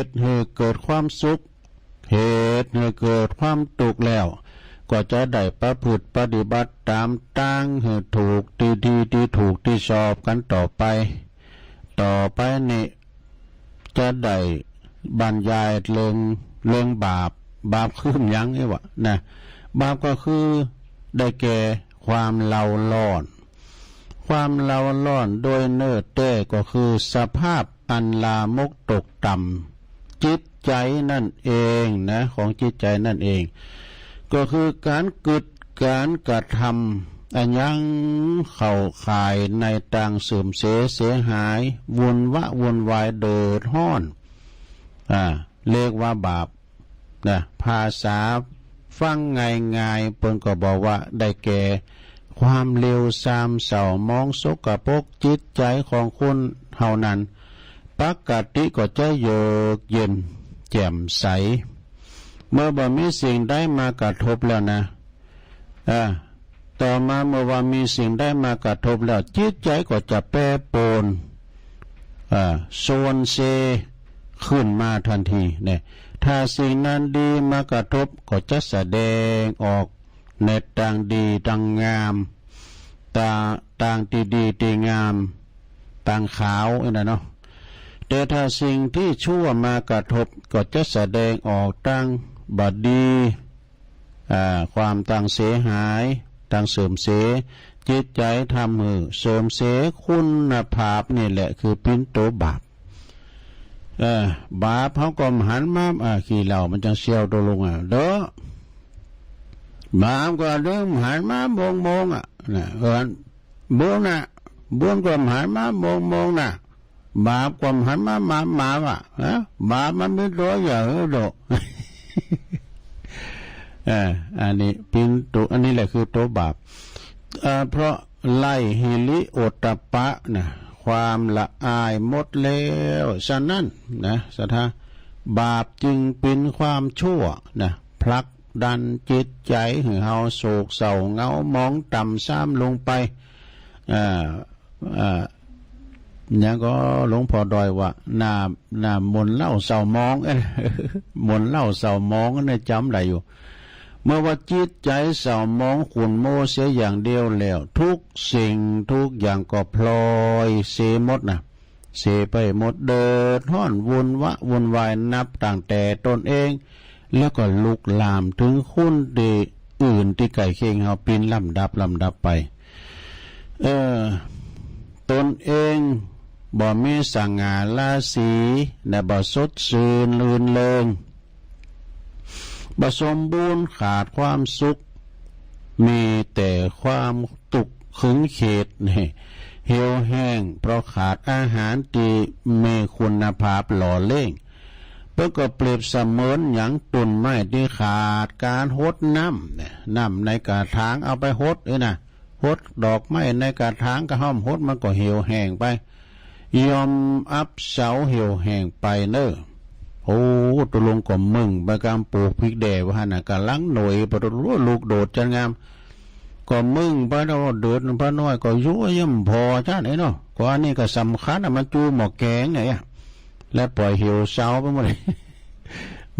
ตุหื้อเกิดความสุข เหตุหื้อเกิดความตุ๊กข์แล้ว ก็จะได้ประพฤติปฏิบัติต๋ามตางหื้อถูกตี้ ตี้ ตี้ถูกตี้ชอบกั๋นต่อไป ต่อไปนี้ จะได้บรรยายเรื่อง เรื่องบาป บาปคือหยังนี่วะนะ บาปก็คือได้แก่ความเร่าร้อน ความเร่าร้อนโดยเนื้อแต๊ก็คือสภาพอันลามกตกต่ำ จิตใจ๋นั่นเองนะ ของจิตใจ๋นั่นเอง ก็คือก๋านกึ๊ดก๋านกระทำ อะหยังเข้าข่ายในตางเสื่อมเสียเสียหาย วุ่นวะวุ่นวายเดือดฮ้อน อ่า เรียกว่าบาป นะ ภาษาฟังง่ายๆ เปิ้นก็บอกว่าได้แก่ความเลวทรามเศร้าหมองสกปรกจิตใจ๋ของคนเฮานั้น ปกติก็จะเยือกเย็นแจ่มใส เมื่อบ่มีสิ่งใดมากระทบแล้วนะ อ่า ต่อมาเมื่อว่ามีสิ่งใดมากระทบแล้ว จิตใจ๋ก็จะแปรปรวน อ่า ซวนเซขึ้นมาตันทีเนี่ย ถ้าสิ่งนั้นดีมากระทบก็จะแสดงออกในตางดีตางงาม ตา ตางตี้ดีตี้งาม ตางขาวอันนั้นเนาะ แต่ถ้าสิ่งตี้ชั่วมากระทบก็จะแสดงออกตางบ่ดี อ่า ความตางเสียหาย ตางเสื่อมเสียจิตใจ๋ ทำหื้อเสื่อมเสียคุณภาพ นี่แหละคือเป๋นตั๋วบาป เออ บาปเฮาก็บ่หันมา อ่า ขี้เหล้ามันจังเซาะตั๋วลุงอะ เด้อ บาปก็เดิมหันมาบ่งๆ อะ นะ เออ บุญน่ะ บุญก็หันมาบ่งๆ น่ะ บาปก็หันมาหมาๆ อะ ฮะ บาปมันเป๋นตั๋วใหญ่เด้อ เออ อันนี้เป๋นตั๋ว อันนี้แหละคือตั๋วบาป เอ่อ เพราะไร้ฮิริโอตตัปปะนะ ความละอายหมดแล้ว ฉะนั้นนะ ศรัทธา บาปจึงเป๋นความชั่วนะ ผลักดันจิตใจ๋หื้อเฮาโศกเศร้าเหงาหมองต่ำทรามลงไป อ่า อ่า หยังก็หลวงพ่อดอยว่า น้ำ น้ำมนต์เหล้าเศร้าหมอง เอ้ย มนต์เหล้าเศร้าหมองเนี่ยจ๋ำได้อยู่ เมื่อว่าจิตใจ๋เศร้าหมองขุ่นมัวเสียอย่างเดียวแล้ว ทุกสิ่งทุกอย่างก็พลอยเสียหมดนะ เสียไปหมด เดือดฮ้อนวุ่นวะวุ่นวาย นับตั้งแต่ตนเอง แล้วก็ลุกลามเถิงคนตี้อื่นตี้ใก้เคียงเฮาเป๋นลำดับลำดับไป เออ ตนเองบ่มีสง่าราศีนะ บ่สดชื่นรื่นเริง บ่สมบูรณ์ ขาดความสุข มีแต่ความตุ๊กข์ขึงเข็ด เหี่ยวแห้ง เพราะขาดอาหารตี้มีคุณภาพหล่อเลี้ยง ป ปิ้นก็เปรียบเสมือนหยัง ต้นไม้ตี้ขาดก๋านหดน้ำเนี่ย น้ำในกระถางเอาไปหดนี่นะ หดดอกไม้ในกระถางกระห้อมหดมันก็เหี่ยวแห้งไป ย่อมอับเสาเหี่ยวแห้งไปเน่อ โอ้ ตุ๊ลุงก็มึงไป กำปูกผิกแด่ว่าหั้นน่ะ ก่ำลังหน่วย ปะโต ลูกโดดจันงาม ก็มึงไปเนาะ เดือดพระน้อยก็ยั่วเยี่ยมพอจ้าไหนเนาะ ก็อันนี้ก็สำคัญอะ มันจูหม้อแกงเนี่ย และป่อยเหี่ยวเซาไปหมดเลย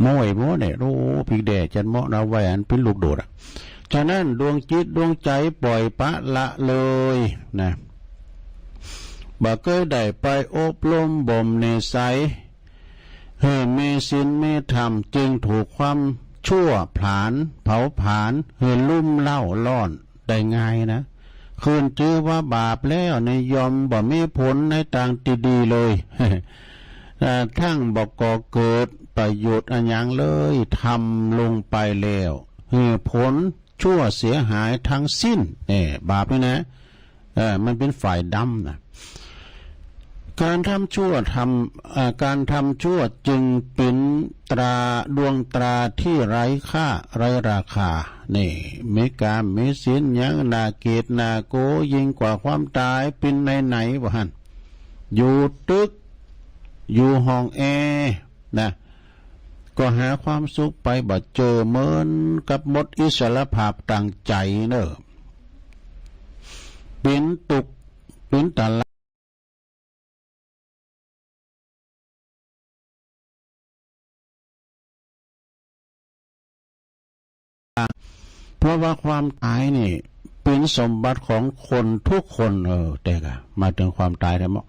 ม้อยหมดเนี่ย โอ้ ผิกแด่จันเหมาะนะ ไว้อันปิ้นลูกโดดอะ ฉะนั้นดวงจิตดวงใจ๋ป่อยปะละเลยนะ บ่เกยได้ไปอบรมบ่มนิสัย หื้อมีศีลมีธรรม จึงถูกความชั่วผลาญเผาผลาญ หื้อลุ่มเร้าร้อนได้ง่ายนะ ขึ้นจื้อว่าบาปแล้วนี่ย่อมบ่มีผลในตางตี้ดีเลย เอ่อ ทั้งบ่ก่อเกิดประโยชน์อะหยังเลย ทำลงไปแล้ว หื้อผลชั่วเสียหายทั้งสิ้น เนี่ย บาปนี่นะ เออ มันเป๋นฝ่ายดำนะ ก๋านทำชั่วทำ เอ่อ ก๋านทำชั่วจึงเป๋นตรา ดวงตราตี้ไร้ค่า ไร้ราคา นี่ มีกามมีศีลหยัง น่าเกลียดน่ากลัวยิ่งกว่าความต๋าย เป๋นไหนๆ ว่าหั้น อยู่ตึก อยู่ห้องแอร์นะ ก็หาความสุขไปบ่เจอ เหมือนกับหมดอิสรภาพตางใจ๋เน่อ เป๋นตุ๊กข์ เป๋นตะละ เพราะว่าความต๋ายนี่เป๋นสมบัติของคนทุกคน เออ แต่กะมาเถิงความต๋ายแต๊เนาะ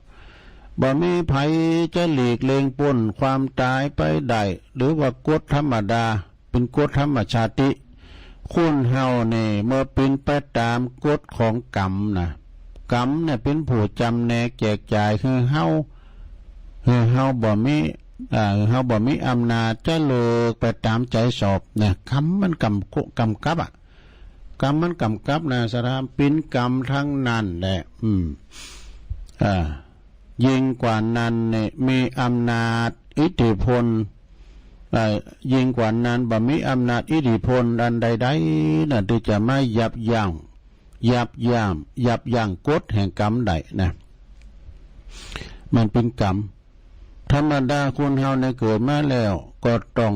บ่มีใผจะหลีกเลี่ยงป๊นความต๋ายไปได้ หรือว่ากฎธรรมดา เป๋นกฎธรรมชาติ คนเฮานี่เมื่อเป๋นไปต๋ามกฎของกรรมนะ กรรมเนี่ยเป๋นผู้จ๋ำแนกแจกจ่าย หื้อเฮา หื้อเฮาบ่มี อ่า หื้อเฮาบ่มีอำนาจจะเลือกไปต๋ามใจ๋ชอบนะ กรรมมันกำ กำกับอะ กรรมมันกำกับนะ สถานเป๋นกรรมตังนั้นแหละ อืม อ่า ยิ่งกว่านั้นเนี่ย มีอำนาจอิทธิพล เอ่อ ยิ่งกว่านั้น บ่มีอำนาจอิทธิพลอันใดๆ นะ ตี้จะมายับยั้ง ยับยั้ง ยับยั้งกฎแห่งกรรมได้นะ มันเป๋นกรรม ธรรมดาคนเฮาเนี่ยเกิดมาแล้วก็ต้อง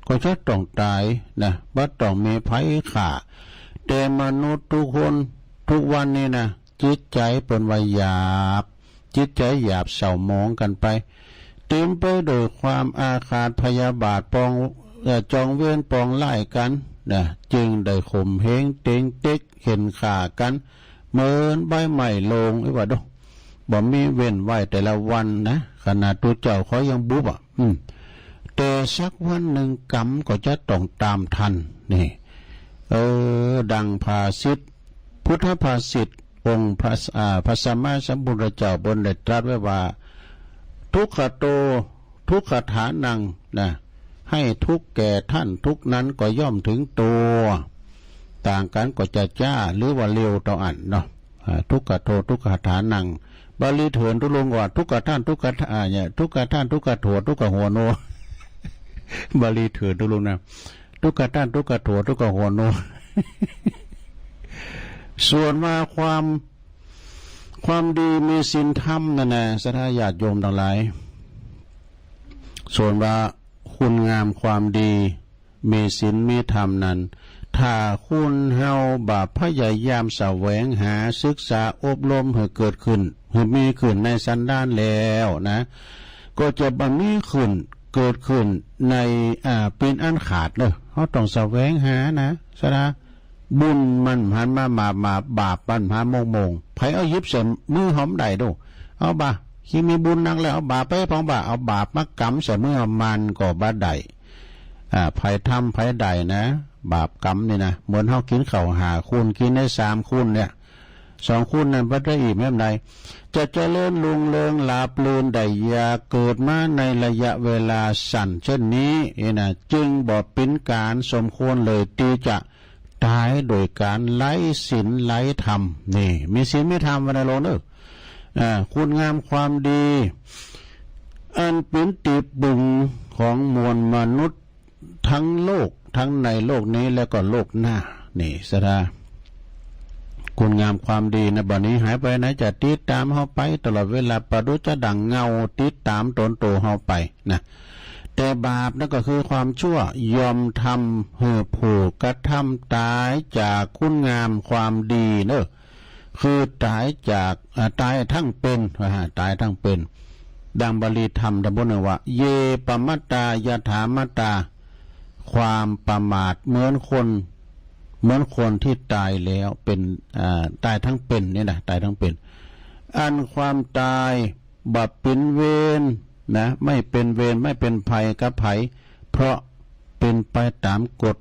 ก็จะต้องต๋ายนะ บ่ต้องมีใผฆ่า แต่มนุษย์ทุกคนทุกวันนี้นะ จิตใจ๋เปิ้นว่าหยาบ จิตใจ๋หยาบเศร้าหมองกั๋นไป เต๋มไปด้วยความอาฆาตพยาบาทปอง เอ่อ จองเวรปองร้ายกั๋นนะ จึงได้ข่มเหงเตงเต็กเข่นฆ่ากั๋น เหมือนใบไม้หล่น อี้ว่าโด บ่มีเว้นไว้แต่ละวันนะ ขนาดตุ๊เจ้าเขายังบุบอะ อืม แต่สักวันนึ่งกรรมก็จะต้องต๋ามทัน นี่ เออ ดังภาษิต พุทธภาษิต องค์พระ อ่า พระสัมมาสัมพุทธเจ้าเปิ้นได้ตรัสไว้ว่า ทุกขโต ทุกขฐานัง นะ ให้ทุกข์แก่ท่าน ทุกข์นั้นก็ย่อมถึงตัว ต่างกั๋นก็จะจ๊าหรือว่าเร็วเต้าอั้นเนาะ อ่า ทุกขโต ทุกขฐานัง บาลีเถื่อนตุ๊ลุงว่า ทุกขะท่าน ทุกขะ อ่า เนี่ย ทุกขะท่าน ทุกขะโถ ทุกขะหัวโน บาลีเถื่อนตุ๊ลุงนะ ทุกขะท่าน ทุกขะโถ ทุกขะหัวโน ส่วนว่าความ ความดีมีศีลธรรมนั่นนะ ศรัทธาญาติโยมตังหลาย ส่วนว่าคุณงามความดี มีศีลมีธรรมนั้น ถ้าคนเฮาบ่พยายามแสวงหาศึกษาอบรมหื้อเกิดขึ้น หื้อมีขึ้นในสันดานแล้วนะ ก็จะบ่มีขึ้น เกิดขึ้นใน อ่า เป๋นอันขาดเน่อ เฮาต้องแสวงหานะ ศรัทธา บุญมันหันมา มา มา บาปมันหามงมง ใผเอาหยิบใส่มือเฮาบ่ได้โด เอาบ่า ขี้มีบุญนักแล้ว เอาบาปไปพองบ่า เอาบาปมากำใส่มือเฮา มันก็บ่ได้ อ่า ใผทำใผได้นะ บาปกรรมนี่นะ เหมือนเฮากิ๋นข้าวห้าคูน กิ๋นได้สามคูนเนี่ย สองคูนนั้นบ่ได้อิ่มแม่นใด จะเจริญรุ่งเรืองราบรื่นได้ยาก เกิดมาในระยะเวลาสั้นเช่นนี้นี่นะ จึงบ่เป๋นก๋านสมควรเลยตี้จะ ต๋ายโดยก๋านไร้ศีลไร้ธรรม นี่ มีศีลมีธรรมไว้ในโลกเน่อ อ่า คุณงามความดี อันเป๋นตี้ปึงของมวลมนุษย์ทั้งโลก ทั้งในโลกนี้และก็โลกหน้า นี่ ศรัทธา คุณงามความดีนะ บ่หนีหายไปไหน จะติดต๋ามเฮาไปตลอดเวลา ประดุจจะดั่งเงาติดต๋ามตนโตเฮาไปนะ แต่บาปนั้นก็คือความชั่ว ย่อมทำหื้อผู้กระทำต๋ายจากคุณงามความดีเน่อ คือต๋ายจาก อ่า ต๋ายทั้งเป๋น ว่า ต๋ายทั้งเป๋น ดังบาลีธรรมตอนบนว่า เย ปมัตตา ยถามัตตา ความประมาทเหมือนคน เหมือนคนตี้ต๋ายแล้วเป๋น อ่า ต๋ายทั้งเป๋นนี่นะ ต๋ายทั้งเป๋น อันความต๋ายบ่เป๋นเวรนะ ไม่เป็นเวร ไม่เป็นภัยกับใผ เพราะเป๋นไปต๋ามกฎ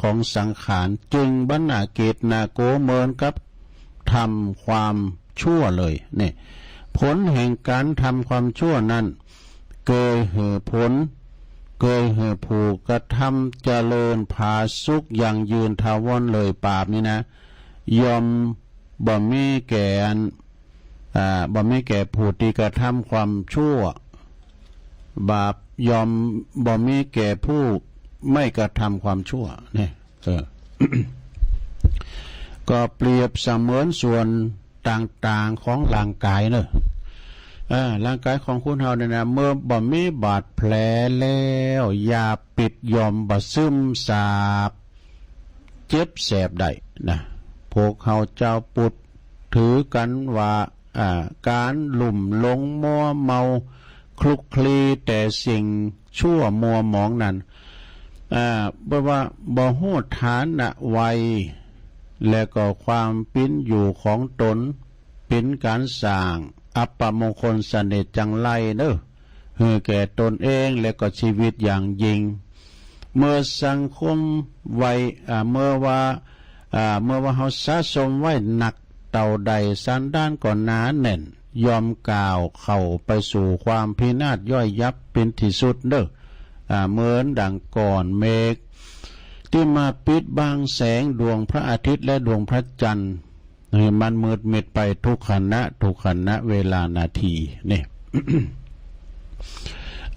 ของสังขาร จึงบ่น่าเกลียดน่ากั๋วเหมือนกับทำความชั่วเลย นี่ ผลแห่งก๋านทำความชั่วนั้น เกยหื้อผล เกยหื้อผู้กระทำเจริญผาสุกยั่งยืนถาวรเลย บาปนี่นะ ย่อมบ่มีแก่อัน อ่า บ่มีแก่ผู้ตี้กระทำความชั่ว บาปย่อมบ่มีแก่ผู้ไม่กระทำความชั่ว นี่ เออ ก็เปรียบเสมือนส่วนต่างๆ ของร่างก๋ายเน่อ เออ ร่างก๋ายของคนเฮาเนี่ยนะ เมื่อบ่มีบาดแผลแล้ว ยาปิดย่อมบ่ซึมซาบ เจ็บแสบได้นะ พวกเฮาจาวปุทธถือกั๋นว่า อ่า ก๋านลุ่มหลงมัวเมาคลุกคลีแต่สิ่งชั่วมัวหมองนั้น อ่า แปลว่าบ่ฮู้ฐานะวัย และก็ความเป๋นอยู่ของตน เป๋นก๋านสร้างอัปมงคลเสน่ห์จังไรเน่อ หื้อแก่ตนเองและก็ชีวิตอย่างยิ่ง เมื่อสังคมไว้ อ่า เมื่อว่า อ่า เมื่อว่าเฮาสะสมไว้หนักเต้าใด สันดานก็หนาแน่น ย่อมก้าวเข้าไปสู่ความพินาศย่อยยับเป๋นตี้สุดเน่อ อ่า เหมือนดังก้อนเมฆตี้มาปิดบังแสงดวงพระอาทิตย์และดวงพระจันทร์ หื้อมันมืดมิดไปทุกขณะ ทุกขณะเวลานาที นี่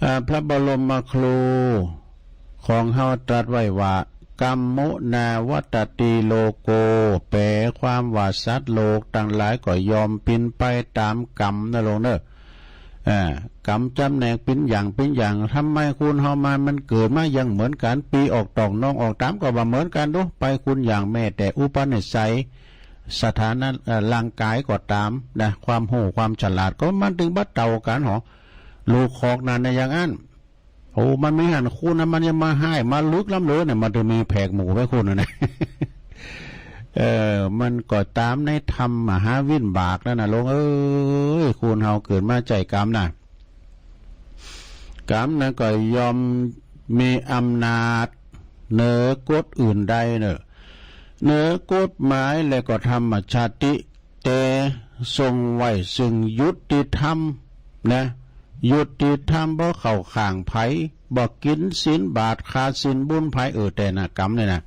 อ่า พระบรมครูของเฮาตรัสไว้ว่า กัมมุนาวัตตติโลโก แปลความว่าสัตว์โลกตังหลายก็ย่อมเป๋นไปต๋ามกรรมนะโลมเน่อ อ่า กรรมจ๋ำแหนกเป๋นอย่างเป๋นอย่าง ทำไมคนเฮามา มันเกิดมาอย่างเหมือนกั๋น ปี้ออกต๋องน้องออกต๋ามก็บ่เหมือนกั๋น ดูไปคนอย่างแม้แต่อุปนิสัย สถานะ เอ่อ ร่างก๋ายก็ต๋ามนะ ความฮู้ความฉลาดก็มันตึงบ่เต้ากั๋นหรอ ลูกคอกนั้นนะ อย่างอั้น โอ้ มันมีหั้นคนนะ มันยังมาฮ้ายมาลึกล้ำเลยเนี่ย มันตึงมีแผกหมู่ไว้คนนะนะ เออ มันก็ต๋ามในธรรมมหาวิบากนั่นนะโลมเอ้ย คนเฮาเกิดมาใจ๊กรรมนะ กรรมนั้นก็ย่อมมีอำนาจเหนือกฎอื่นใดเน่อ เหนือกฎหมายและก็ธรรมชาติ แต่ทรงไว้ซึ่งยุติธรรมนะ ยุติธรรม บ่เข้าข้างใผ บ่กิ๋นศีลบาตร ขาดศีลบุญใผ เออ แต่นะ กรรมเนี่ยนะ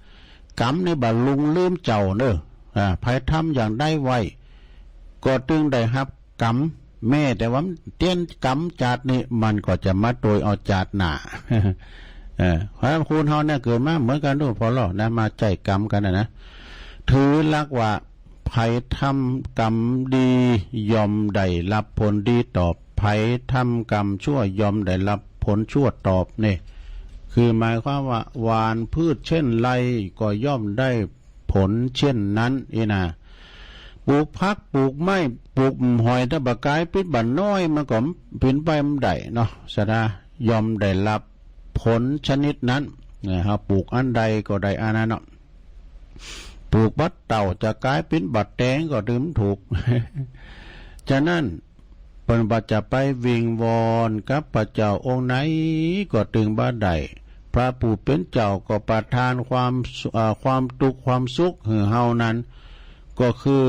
กรรมนี่บ่ลุงลืมเจ้าเน่อ อ่า ใผทำอย่างใดไว้ ก็ตึงได้ฮับ กรรม แม้แต่ว่ามันเตียนกรรมจาตินี้ มันก็จะมาตวยเอาจาติหน้า เออ เพราะคนเฮาเนี่ยเกิดมาเหมือนกั๋นดู พอลอนะ มาใจ๊กรรมกั๋นนะนะ ถือหลักว่า ใผทำกรรมดีย่อมได้ฮับผลดีตอบ ใผทำกรรมชั่วย่อมได้ฮับผลชั่วตอบ นี่ คือหมายความว่า หว่านพืชเช่นไรก็ย่อมได้ ผลเช่นนั้นอี้นะ ปลูกผัก ปลูกไม้ ปลูกหอย ถ้าบ่ก๋ายปิดบ่าน้อย มันก็เป๋นไปบ่ได้เนาะ ศรัทธา ย่อมได้ฮับผลชนิดนั้น นะ เฮาปลูกอันใดก็ได้อันนั้นเนาะ ปลูกบ่าเต้าจะก๋ายเป๋นบ่าแตงก็ตึงถูก ฉะนั้น เปิ้นว่าจะไปวิงวอนกับพระเจ้าองค์ไหนก็ตึงบ่ได้ พระผู้เป๋นเจ้าก็ประทานความสุ- เอ่อ ความตุ๊กข์ความสุขหื้อเฮานั้น ก็คือ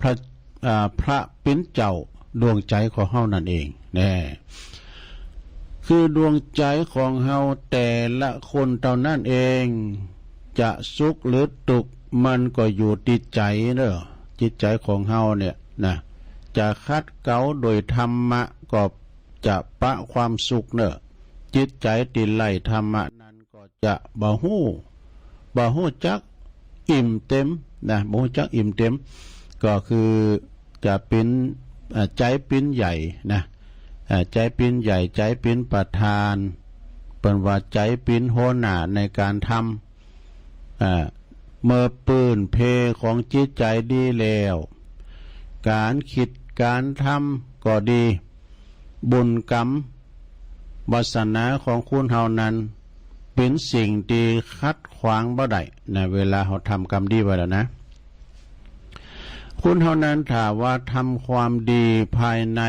พระ- เอ่อ พระเป๋นเจ้าดวงใจ๋ของเฮานั้นเอง แน่ คือดวงใจ๋ของเฮาแต่ละคนเต้านั้นเอง จะสุขหรือตุ๊กข์ มันก็อยู่ตี้ใจ๋เน่อ จิตใจ๋ของเฮาเนี่ยนะ จะขัดเกลาโดยธรรมะก็ จะปะความสุขเน่อ จิตใจ๋ตี้ไร้ธรรมะนั้นก็จะบ่ฮู้ บ่ฮู้จักอิ่มเต็มนะ บ่ฮู้จักอิ่มเต็ม ก็คือจะเป๋น เอ่อ ใจ๋เป๋นใหญ่นะ เอ่อ ใจ๋เป๋นใหญ่ ใจ๋เป๋นประธาน เปิ้นว่าใจ๋เป๋นหัวหน้าในก๋านทำ อ่า เมื่อปื้นเพของจิตใจ๋ดีแล้ว ก๋านกึ๊ดก๋านทำก็ดี บุญกรรมวาสนาของคนเฮานั้น เป๋นสิ่งตี้ขัดขวางบ่ได้นะ เวลาเฮาทำกรรมดีไว้แล้วนะ คนเฮานั้นถ้าว่าทำความดีภายใน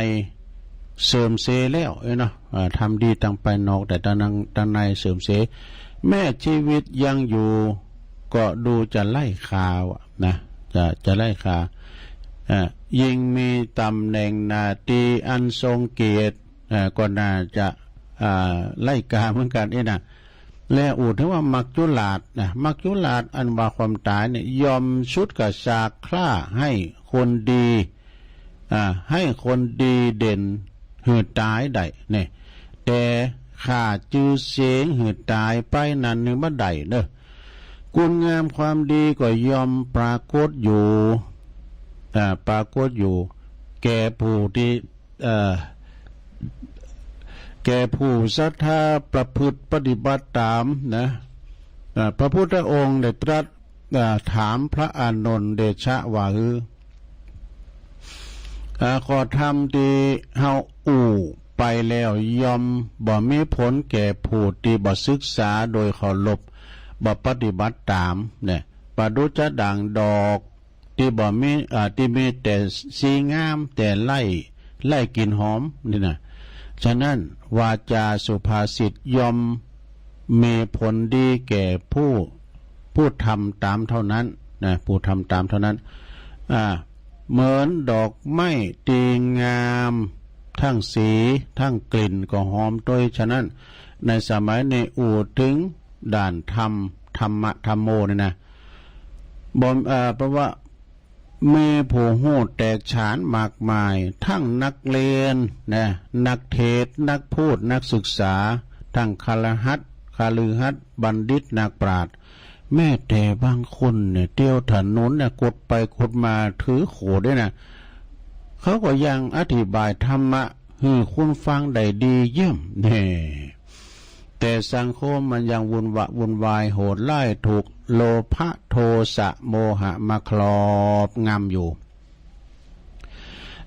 เสื่อมเสียแล้ว เอ้ยเนาะ อ่า ทำดีตางภายนอก แต่ตาง ตางในเสื่อมเสีย แม้ชีวิตยังอยู่ก็ดูจะไร้ค่าว่ะนะ จะ จะไร้ค่า อ่า ยิ่งมีต๋ำแหน่งหน้าตี้อันทรงเกียรติ อ่า ก็น่าจะ อ่า ไร้ค่าเหมือนกั๋นเอ้ยนะ และอู้เถิงว่ามัจจุราชนะ มัจจุราชอันว่าความต๋ายเนี่ย ย่อมฉุดกระชากคล้าหื้อคนดี อ่า หื้อคนดีเด่นหื้อต๋ายได้เนี่ย แต่ฆ่าจื้อเสียงหื้อต๋ายไปนั้นนึ่งบ่ได้เน่อ คุณงามความดีก็ย่อมปรากฏอยู่ อ่า ปรากฏอยู่ แก่ผู้ตี้ เอ่อ แก่ผู้ศรัทธาประพฤติปฏิบัติต๋ามนะ อ่า พระพุทธองค์ได้ตรัส อ่า ถามพระอานนท์เดชะว่าหื้อ อ่า ข้อธรรมตี้เฮาอู้ไปแล้วย่อมบ่มีผลแก่ผู้ตี้บ่ศึกษาโดยเคารพ บ่ปฏิบัติต๋ามเนี่ย ประดุจจะดั่งดอก ตี้บ่มี อ่า ตี้มีแต่สีงาม แต่ไร้ ไร้กลิ่นหอมนี่นะ ฉะนั้นวาจาสุภาษิตย่อมมีผลดีแก่ผู้ ผู้ทำต๋ามเท่านั้นนะ ผู้ทำต๋ามเท่านั้น อ่า เหมือนดอกไม้ตี้งาม ตึงสี ตึงกลิ่นก็หอมตวย ฉะนั้นในสมัยนี้อู้เถิงด้านธรรม ธัมมะ ธัมโม นี่นะ บ่ เอ่อ แปลว่า มีผู้ฮู้แตกฉานมากมาย ตึงนักเรียนนะ นักเทศน์ นักพูด นักศึกษา ตึงคฤหัสถ์ คฤหัสถ์ บัณฑิต นักปราชญ์ แม้แต่บางคนเนี่ย เตียวถนนเนี่ย กดไปกดมา ถือโขดด้วยนะ เขาก็ยังอธิบายธรรมะหื้อคนฟังได้ดีเยี่ยมแน่ แต่สังคมมันยังวุ่นวะ วุ่นวายโหดร้าย ถูกโลภะ โทสะ โมหะ มาครอบงำอยู่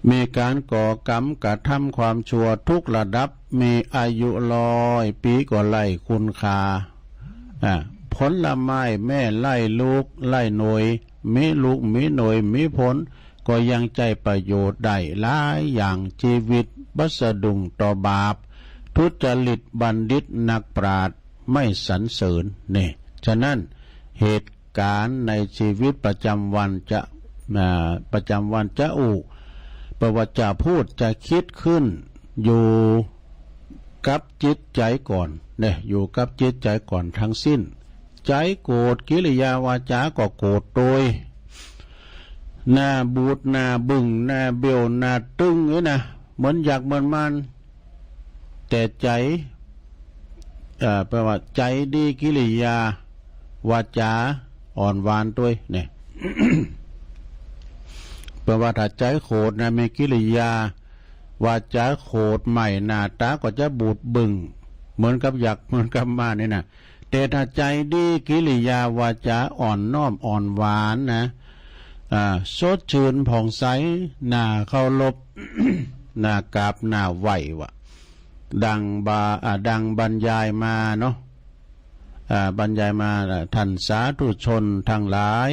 มีก๋านก่อกรรมกระทำความชั่วทุกระดับ มีอายุร้อยปี๋ก็ไร้คุณค่า อ่า ผลไม้แม้ไร้ลูกไร้หน่วย มีลูกมีหน่วยมีผล ก็ยังใจ๊ประโยชน์ได้หลายอย่าง ชีวิตบ่สะดุ้งต่อบาป ทุจริต บัณฑิต นักปราชญ์ ไม่สรรเสริญเนี่ย ฉะนั้นเหตุก๋ารณ์ในชีวิตประจ๋ำวันจะ อ่า ประจ๋ำวันจะอู้ แปลว่าจะพูด จะกึ๊ดขึ้น อยู่กับจิตใจ๋ก่อนเนี่ย อยู่กับจิตใจ๋ก่อนตึงสิ้น ใจ๋โกรธ กิริยาวาจาก็โกรธตวย หน้าบูด หน้าบึ้ง หน้าเบี้ยว หน้าตึงเอ้ยนะ เหมือนยักษ์เหมือนมาร แต่ใจ๋ เอ่อ แปลว่าใจ๋ดี กิริยาวาจาอ่อนหวานตวยเนี่ย แปลว่าถ้าใจ๋โขดนะ มีกิริยาวาจาโขดใหม่ หน้าต๋าก็จะบูดบึ้ง เหมือนกับยักษ์ เหมือนกับมารนี่นะ แต่ถ้าใจ๋ดี กิริยาวาจาอ่อนน้อมอ่อนหวานนะ อ่า สดชื่นผ่องใส น่าเคารพ น่ากราบ น่าไหว้วะ ดังบา อ่า ดังบรรยายมาเนาะ อ่า บรรยายมา อ่า ท่านสาธุชนทั้งหลาย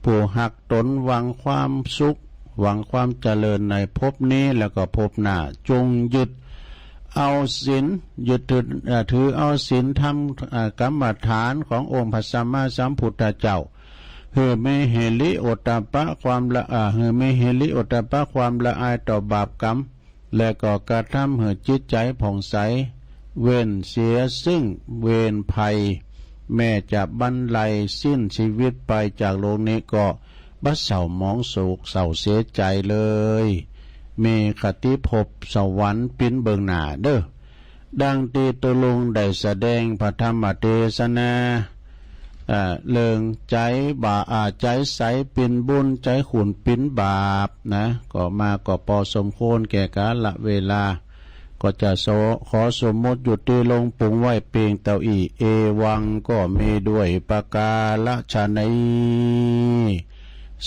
ผู้ฮักตน หวังความสุข หวังความเจริญในภพนี้แล้วก็ภพหน้า จงยึดเอาศีล ยึดถือ เอ่อ ถือเอาศีลธรรม เอ่อ กรรมฐานขององค์พระสัมมาสัมพุทธเจ้า หื้อมีหิริโอตตัปปะความละ เอ่อ หื้อมีหิริโอตตัปปะความละอายต่อบาปกรรม และก็กระทำหื้อจิตใจ๋ผ่องใส เว้นเสียซึ่งเวรภัย แม้จะบันลัยสิ้นชีวิตไปจากโลกนี้ก็บ่เศร้าหมองโศกเศร้าเสียใจ๋เลย มีคติภพสวรรค์ปิ้นเบื้องหน้าเด้อ ดังตี้ตุ๊ลุงได้แสดงพระธรรมเตสนา เอ่อ เรื่องใจ๋บ่า อ่า ใจ๋ใสปิ้นบุญ ใจ๋ขุ่นปิ้นบาปนะ ก็มาก็ปอสมควรแก่กาละเวลา ก็จะโส ขอสมมุติอยู่ตี้ลงปรุงไว้เปียงเต้าอี้ เอวังก็มีด้วยประการฉะนี้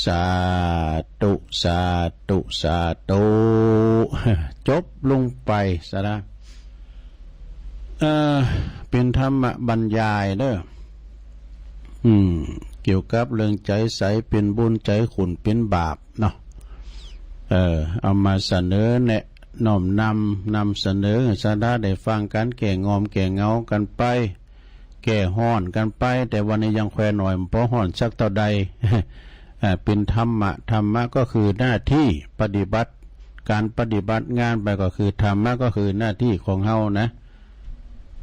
สาธุ สาธุ สาธุ จบลงไปซะนะ เอ่อ เป๋นธรรมบรรยายเด้อ อืม เกี่ยวกับเรื่องใจ๋ใสปิ้นบุญ ใจ๋ขุ่นปิ้นบาปเนาะ เออ เอามาเสนอแนะ น้อมนำ นำเสนอให้ศรัทธาได้ฟังกั๋น แก้งอมแก้เหงากั๋นไป แก้ฮ้อนกั๋นไป แต่วันนี้ยังแควหน่อย บ่ฮ้อนสักเต้าใด อ่า เป๋นธรรมะ ธรรมะก็คือหน้าตี้ปฏิบัติ ก๋านปฏิบัติงานไปก็คือธรรมะก็คือหน้าตี้ของเฮานะ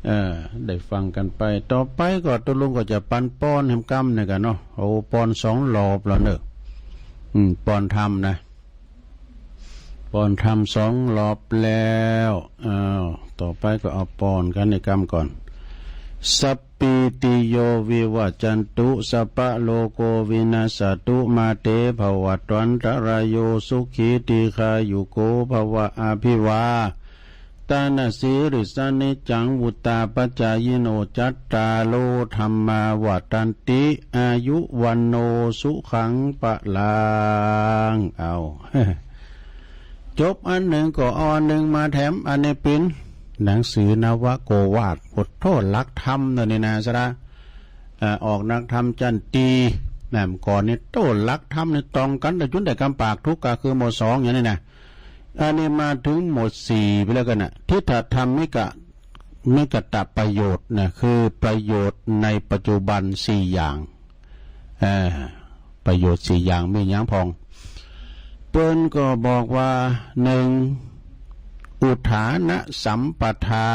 เออ ได้ฟังกั๋นไป ต่อไปก็ตุ๊ลุงก็จะปันปอนแหมกำเนี่ยกั๋นเนาะ โอ้ ปอนสองรอบแล้วเน่อ อืม ปอนธรรมนะ ปอนธรรมสองรอบแล้ว อ้าว ต่อไปก็เอาปอนกั๋นเนี่ยกำก่อน สัปปีติโยวิวัจจันตุ สัพพะโลโกวินัสสะตุ มาเตภวัตวันตะราโย สุขีตีฆายุโกภวะ อะภิวาตานะสีลิสสะนิจจัง วุตตาปจายิโน จัตตาโรธัมมาวัฑฒันติ อายุวัณโณสุขังพะลัง เอา จบอันนึ่งก็เอาอันนึ่งมาแถม อันนี้เป๋นหนังสือนวโกวาท โอ้โธ่ หลักธรรมเน่อนี่นะศรัทธา เอ่อ ออกหลักธรรมจั้นตรี แม่นก่อนนี่ โต้ หลักธรรมนี่ต้องกั๋น แต่จุนได้กำปาก ทุกข์ก็คือหมดสองอย่างนี้นะ อันนี้มาเถิงหมวดสี่ไปแล้วกั๋นนะ ทิฏฐธรรมิกะ มิกตะประโยชน์นะ คือประโยชน์ในปัจจุบันสี่อย่าง เอ่อ ประโยชน์สี่อย่างมีหยังพ่อง เปิ้นก็บอกว่า หนึ่ง อุทฐานะสัมปทา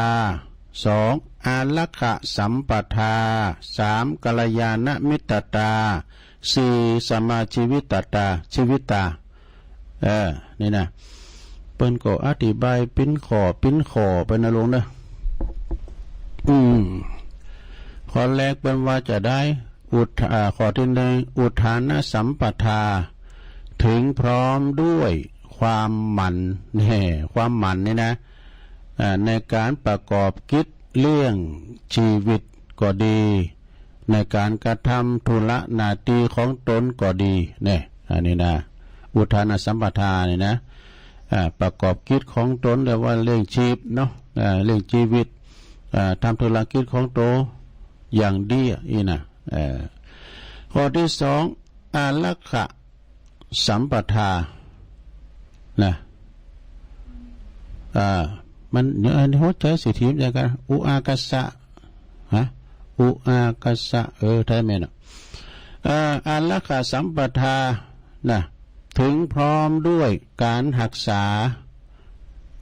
สอง อารักขะสัมปทา สาม กัลยาณมิตตา สี่ สมาชีวิตตา ชีวิตา เออ นี่นะ เปิ้นก็อธิบายเป๋นข้อเป๋นข้อไปนะโยมเน่อ อืม ข้อแรกเปิ้นว่าจะใด อุท อ่า ข้อตี้หนึ่ง อุทฐานะสัมปทา เถิงพร้อมด้วยความหมั่น แน่ ความหมั่นนี่นะ อ่า ในก๋านประกอบกิจเลี้ยงจีวิตก็ดี ในก๋านกระทำธุระหน้าตี้ของตนก็ดี แน่ อันนี้นะ อุทฐานะสัมปทานี่นะ อ่า ประกอบกิจของตน เรียกว่าเลี้ยงจีบเนาะ อ่า เลี้ยงจีวิต อ่า ทำธุรกิจของโตอย่างดีอี้นะ เออ ข้อตี้สอง อารักขะสัมปทา นะ อ่า มัน เดี๋ยว อันนี้หัวใจ๋สีเทียมอย่างกั๋น อุอากัสสะ ฮะ อุอากัสสะ เออ ไทยแม่นอะ อ่า อารักขะสัมปทา นะ เถิงพร้อมด้วยก๋านฮักษา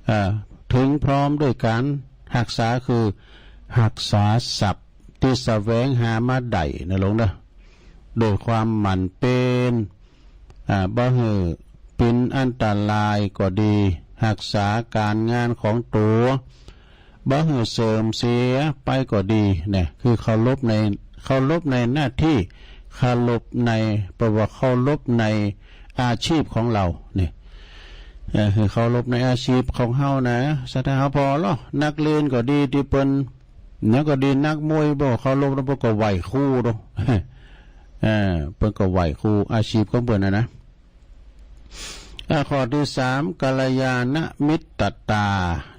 อ่า เถิงพร้อมด้วยก๋านฮักษา คือฮักษาทรัพย์ตี้แสวงหามาได้นะโยมเน่อ โดยความหมั่นเป๋น อ่า บ่หื้อเป๋นอันตรายก็ดี ฮักษาก๋านงานของตั๋ว บ่หื้อเสื่อมเสียไปก็ดี เนี่ย คือเคารพใน เคารพในหน้าตี้ เคารพใน แปลว่าเคารพในอาชีพของเฮา เนี่ย เอ่อ คือเคารพในอาชีพของเฮานะ ศรัทธาเฮาผ่อลอ นักเรียนก็ดี ตี้เปิ้น เนี่ยก็ดี นักมวยบ่เคารพ แล้วเปิ้นก็ไหว้ครูเนาะ เออ เปิ้นก็ไหว้ครู อาชีพของเปิ้นนะนะ อ่ะ ข้อตี้สาม กัลยาณมิตตา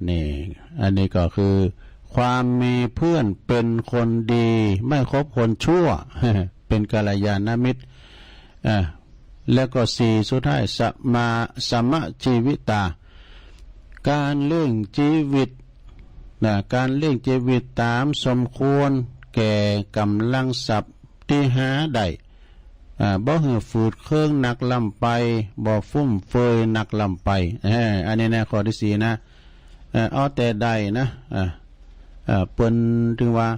นี่ อันนี้ก็คือความมีเพื่อนเป๋นคนดี ไม่คบคนชั่ว เป๋นกัลยาณมิตร อ่ะ แล้วก็สี่ สุดท้าย สมา สมะจีวิตา ก๋านเลี้ยงจีวิต นะ ก๋านเลี้ยงจีวิตต๋ามสมควรแก่ก๋ำลังทรัพย์ตี้หาได้ อ่า บ่หื้อฝืดเคืองนักล้ำไป บ่ฟุ่มเฟือยนักล้ำไป เออ อันนี้นะ ข้อตี้สี่นะ เออ เอาแต่ได้นะ อ่า อ่า เปิ้นถือว่า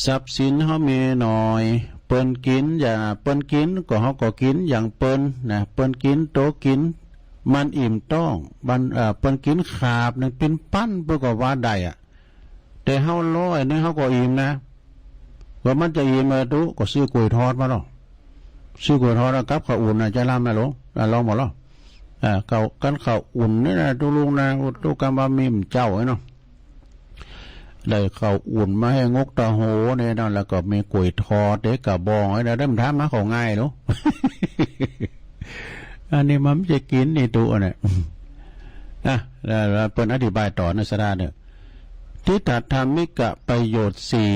ทรัพย์สินเฮามีหน้อย เปิ้นกิ๋น อย่า เปิ้นกิ๋นก็เฮาก็กิ๋นอย่างเปิ้นนะ เปิ้นกิ๋น โตกิ๋น มันอิ่มต๊อง มัน เอ่อ เปิ้นกิ๋นขาบนึ่งเป๋นปันเปิ้นก็ว่าได้อะ แต่เฮาร้อยนึ่งเฮาก็อิ่มนะ ว่ามันจะอิ่มอะตุ๊ ก็ซื้อก๋วยทอดมาเนาะ ซื้อก๋วยทอดกับข้าวอุ่นนะ จะล้ำนะหลวง อ่ะ ลองบ่ลอ อ่า ข้าว กั๋นข้าวอุ่นนี่นะตุ๊ลุงนะ ตุ๊กำว่ามี๋มเจ้าไอ้เนาะ ได้ข้าวอุ่นมาแห่งกตะโหนี่เนาะ แล้วก็มีก๋วยทอดเด้กะบองไอ้นะ ได้มันทำมาของ่ายเนาะ อันนี้มันจะกิ๋นนี่ตุ๊เนี่ย อ่ะ แล้ว แล้วเปิ้นอธิบายต่อนะศรัทธาเนาะ ทิฏฐธรรมิกประโยชน์สี่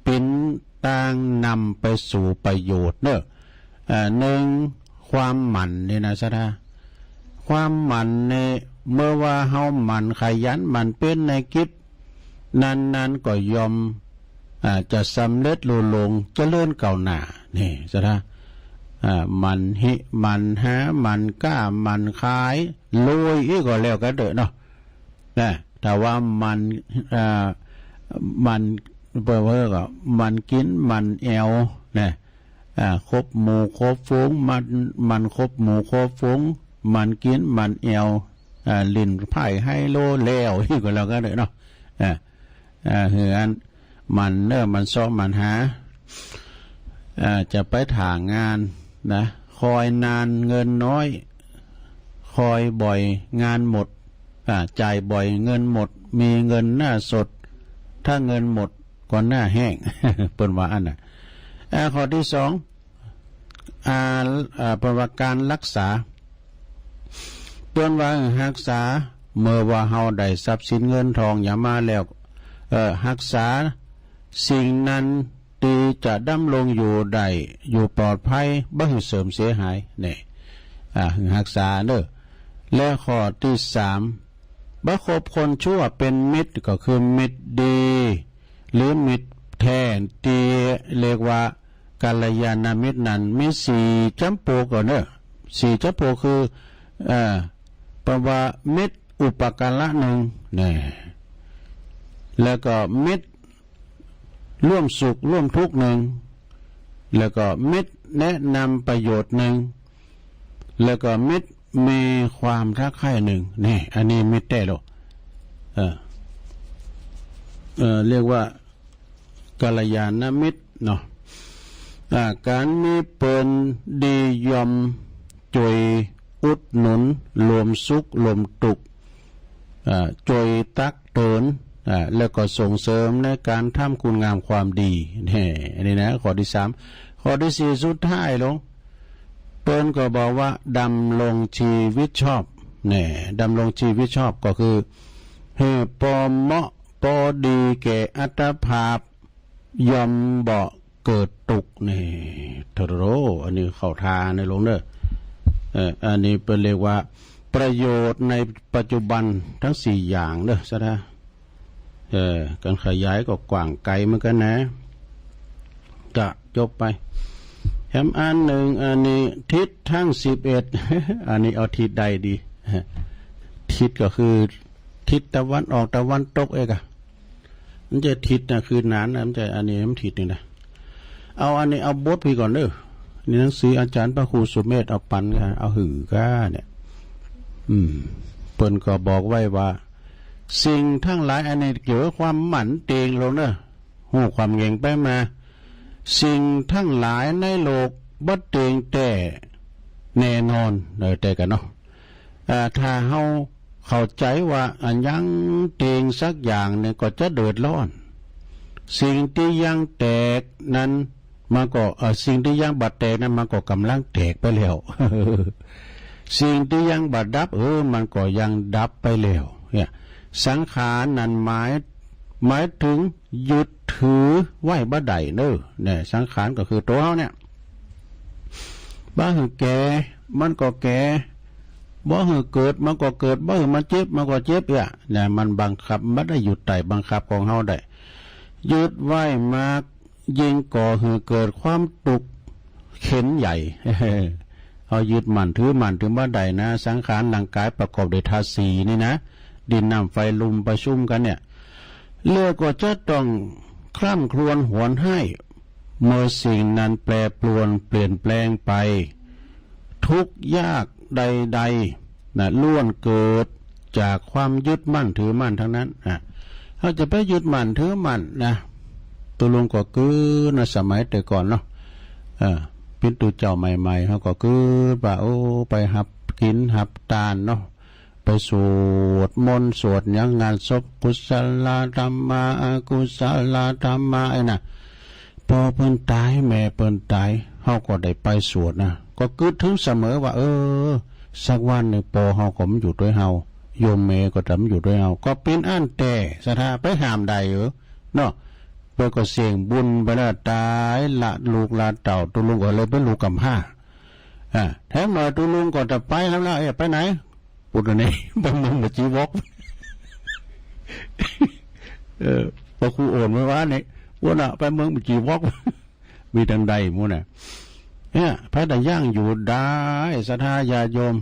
เป๋นตางนำไปสู่ประโยชน์เนาะ อ่า นึ่ง ความหมั่นนี่นะศรัทธา ความหมั่นนี่ เมื่อว่าเฮาหมั่นขยันหมั่นเป๊นในกิจนั้นๆ ก็ย่อม อ่า จะสำเร็จลุล่วงเจริญก้าวหน้า นี่ศรัทธา อ่า หมั่นหิ หมั่นหา หมั่นกล้า หมั่นขาย รวยอี้ก็แล้วกั๋นเต๊อะเนาะ นะ ถ้าว่าหมั่น อ่า หมั่น เปิ้นว่าก็หมั่นกิ๋น หมั่นแอ่ว นะ อ่า คบหมู่คบฝูง หมั่น หมั่นคบหมู่คบฝูง หมั่นกิ๋น หมั่นแอ่ว อ่า เล่นไพ่ไฮโลแล้วอี้ก็แล้วกั๋นเต๊อะเนาะ อ่า อ่า หื้ออัน หมั่นเนาะ หมั่นเซาะหมั่นหา อ่า จะไปถ่างงานนะ คอยนานเงินน้อย คอยบ่อยงานหมด อ่า จ่ายบ่อยเงินหมด มีเงินหน้าสด ถ้าเงินหมดก็หน้าแห้ง เปิ้นว่าอั้นน่ะ อ่า ข้อตี้สอง อ่า อ่า เปิ้นว่าก๋านฮักษา เปิ้นว่าฮักษา เมื่อว่าเฮาได้ทรัพย์สินเงินทองหยังมาแล้ว เอ่อ ฮักษาสิ่งนั้นตี้จะดำรงอยู่ได้ อยู่ปลอดภัย บ่หื้อเสื่อมเสียหาย นี่ อ่า ฮักษาเนาะ และข้อตี้สาม บ่คบคนชั่วเป๋นมิตร ก็คือมิตรดี หรือมิตรแท้ตี้เรียกว่ากัลยาณมิตรนั้น มีสี่จ๋ำปวกก่อเนาะ สี่จ๋ำปวกคือ เอ่อ เปิ้นว่ามิตรอุปการะนึ่ง นะ แล้วก็มิตรร่วมสุขร่วมทุกข์นึ่ง แล้วก็มิตรแนะนำประโยชน์นึ่ง แล้วก็มิตรมีความรักใคร่นึ่ง นี่ อันนี้มิตรแต๊โล เออ เออ เรียกว่ากัลยาณมิตรเนาะ อ่า ก๋านมีเปิ้นดีย่อมจ้วยอุดหนุน ร่วมสุขร่วมตุ๊กข์ อ่า จ้วยตักเตือน อ่า แล้วก็ส่งเสริมในก๋านทำคุณงามความดี แน่ อันนี้นะ ข้อตี้สาม ข้อตี้สี่สุดท้ายลง เปิ้นก็บอกว่าดำรงชีวิตชอบ แน่ ดำรงชีวิตชอบก็คือ หื้อปอเหมาะปอดีแก่อัตภาพ ย่อมบ่เกิดตุ๊กข์ นี่ โธ่ อันนี้เข้าท่าในหลวงเนาะ เอ่อ อันนี้เปิ้นเรียกว่าประโยชน์ในปัจจุบันทั้งสี่อย่างเนาะศรัทธา เออ ก๋านขยายก็กว้างไกลเหมือนกั๋นนะ จะจบไป แถมอันนึ่ง อันนี้ทิศทั้งสิบเอ็ด อันนี้เอาทิศใดดี ทิศก็คือทิศตะวันออกตะวันตกเองอะ มันจะทิศนะ คือหนานนะ มันจะ อันนี้มันทิศนี่นะ เอาอันนี้ เอาบทพี้ก่อนเนาะ นี่หนังสืออาจ๋ารย์พระครูสุเมธเอาปั๋นกั๋น เอาหื้อกั๋นเนี่ย อืม เปิ้นก็บอกไว้ว่า สิ่งทั้งหลาย อันนี้เกี่ยวกับความหมั่นเตงลงเนาะ ฮู้ความแหงไปมา สิ่งทั้งหลายในโลกบ่เตงแต๊แน่นอน เออ แต๊กั๋นเนาะ อ่า ถ้าเฮาเข้าใจ๋ว่าอะหยังเตงสักอย่างนึ่งก็จะเดือดร้อน สิ่งตี้ยังแตกนั้นมันก็ เอ่อ สิ่งตี้ยังบ่แตกนั้นมันก็ก่ำลังแตกไปแล้ว สิ่งตี้ยังบ่ดับ เออ มันก็ยังดับไปแล้ว เนี่ย สังขารนั้นหมาย หมายเถิงยึดถือไว้บ่ได้เนาะ เนี่ย สังขารก็คือตั๋วเฮาเนี่ย บ่หื้อแก่ มันก็แก่ บ่หื้อเกิด มันก็เกิด บ่หื้อมันเจ็บ มันก็เจ็บ เนี่ย เนี่ย มันบังคับ บ่ได้อยู่ใต้บังคับของเฮาได้ ยึดไว้มาก ยิ่งก่อหื้อเกิดความตุ๊กข์เข็ญใหญ่ เฮายึดมั่นถือมั่นถือบ่ได้นะ สังขารร่างก๋ายประกอบด้วยธาตุสี่นี่นะ ดินน้ำไฟลมประชุมกั๋นเนี่ย แล้วก็จะต้องคร่ำครวญหวนไห้ เมื่อสิ่งนั้นแปรปรวนเปลี่ยนแปลงไป ทุกข์ยากใด นะ ล้วนเกิดจากความยึดมั่นถือมั่นทั้งนั้น อ่ะ เฮาจะไปยึดมั่นถือมั่นนะ ตุ๊ลุงก็กึ๊ดนะ สมัยแต่ก่อนเนาะ เออ เป๋นตุ๊เจ้าใหม่ๆ เฮาก็กึ๊ดว่า โอ้ ไปหับกิ๋นหับตานเนาะ ไปสวดมนต์สวดหยังงานศพ กุศลธัมมา อกุศลธัมมา ไอ้น่ะ ปอเปิ้นต๋าย แม่เปิ้นต๋าย เฮาก็ได้ไปสวดนะ ก็กึ๊ดเถิงเสมอว่า เออ สักวันนึ่งปอเฮาก็บ่อยู่ตวยเฮา โยมแม่ก็จะบ่อยู่ตวยเฮา ก็เป๋นอั้นแต๊ ศรัทธา ไปห้ามได้เหรอ เนาะ เปิ้นก็เสี่ยงบุญไปแล้ว ต๋ายละลูกละเต้า ตุ๊ลุงก็เลยเป๋นลูกกำพร้า อ่า แถมหน่อยตุ๊ลุงก็จะไปแล้ว เอ๊ะ ไปไหน ปุ้นนี่ ไปเมืองบ่าจี๋วอก เออ ปอครูโอนไว้ว่านี่ ปุ้นน่ะ ไปเมืองบ่าจี๋วอก มีตังใดหมู่น่ะ เนี่ย ไผตะย้างอยู่ได้ ศรัทธาญาติโยม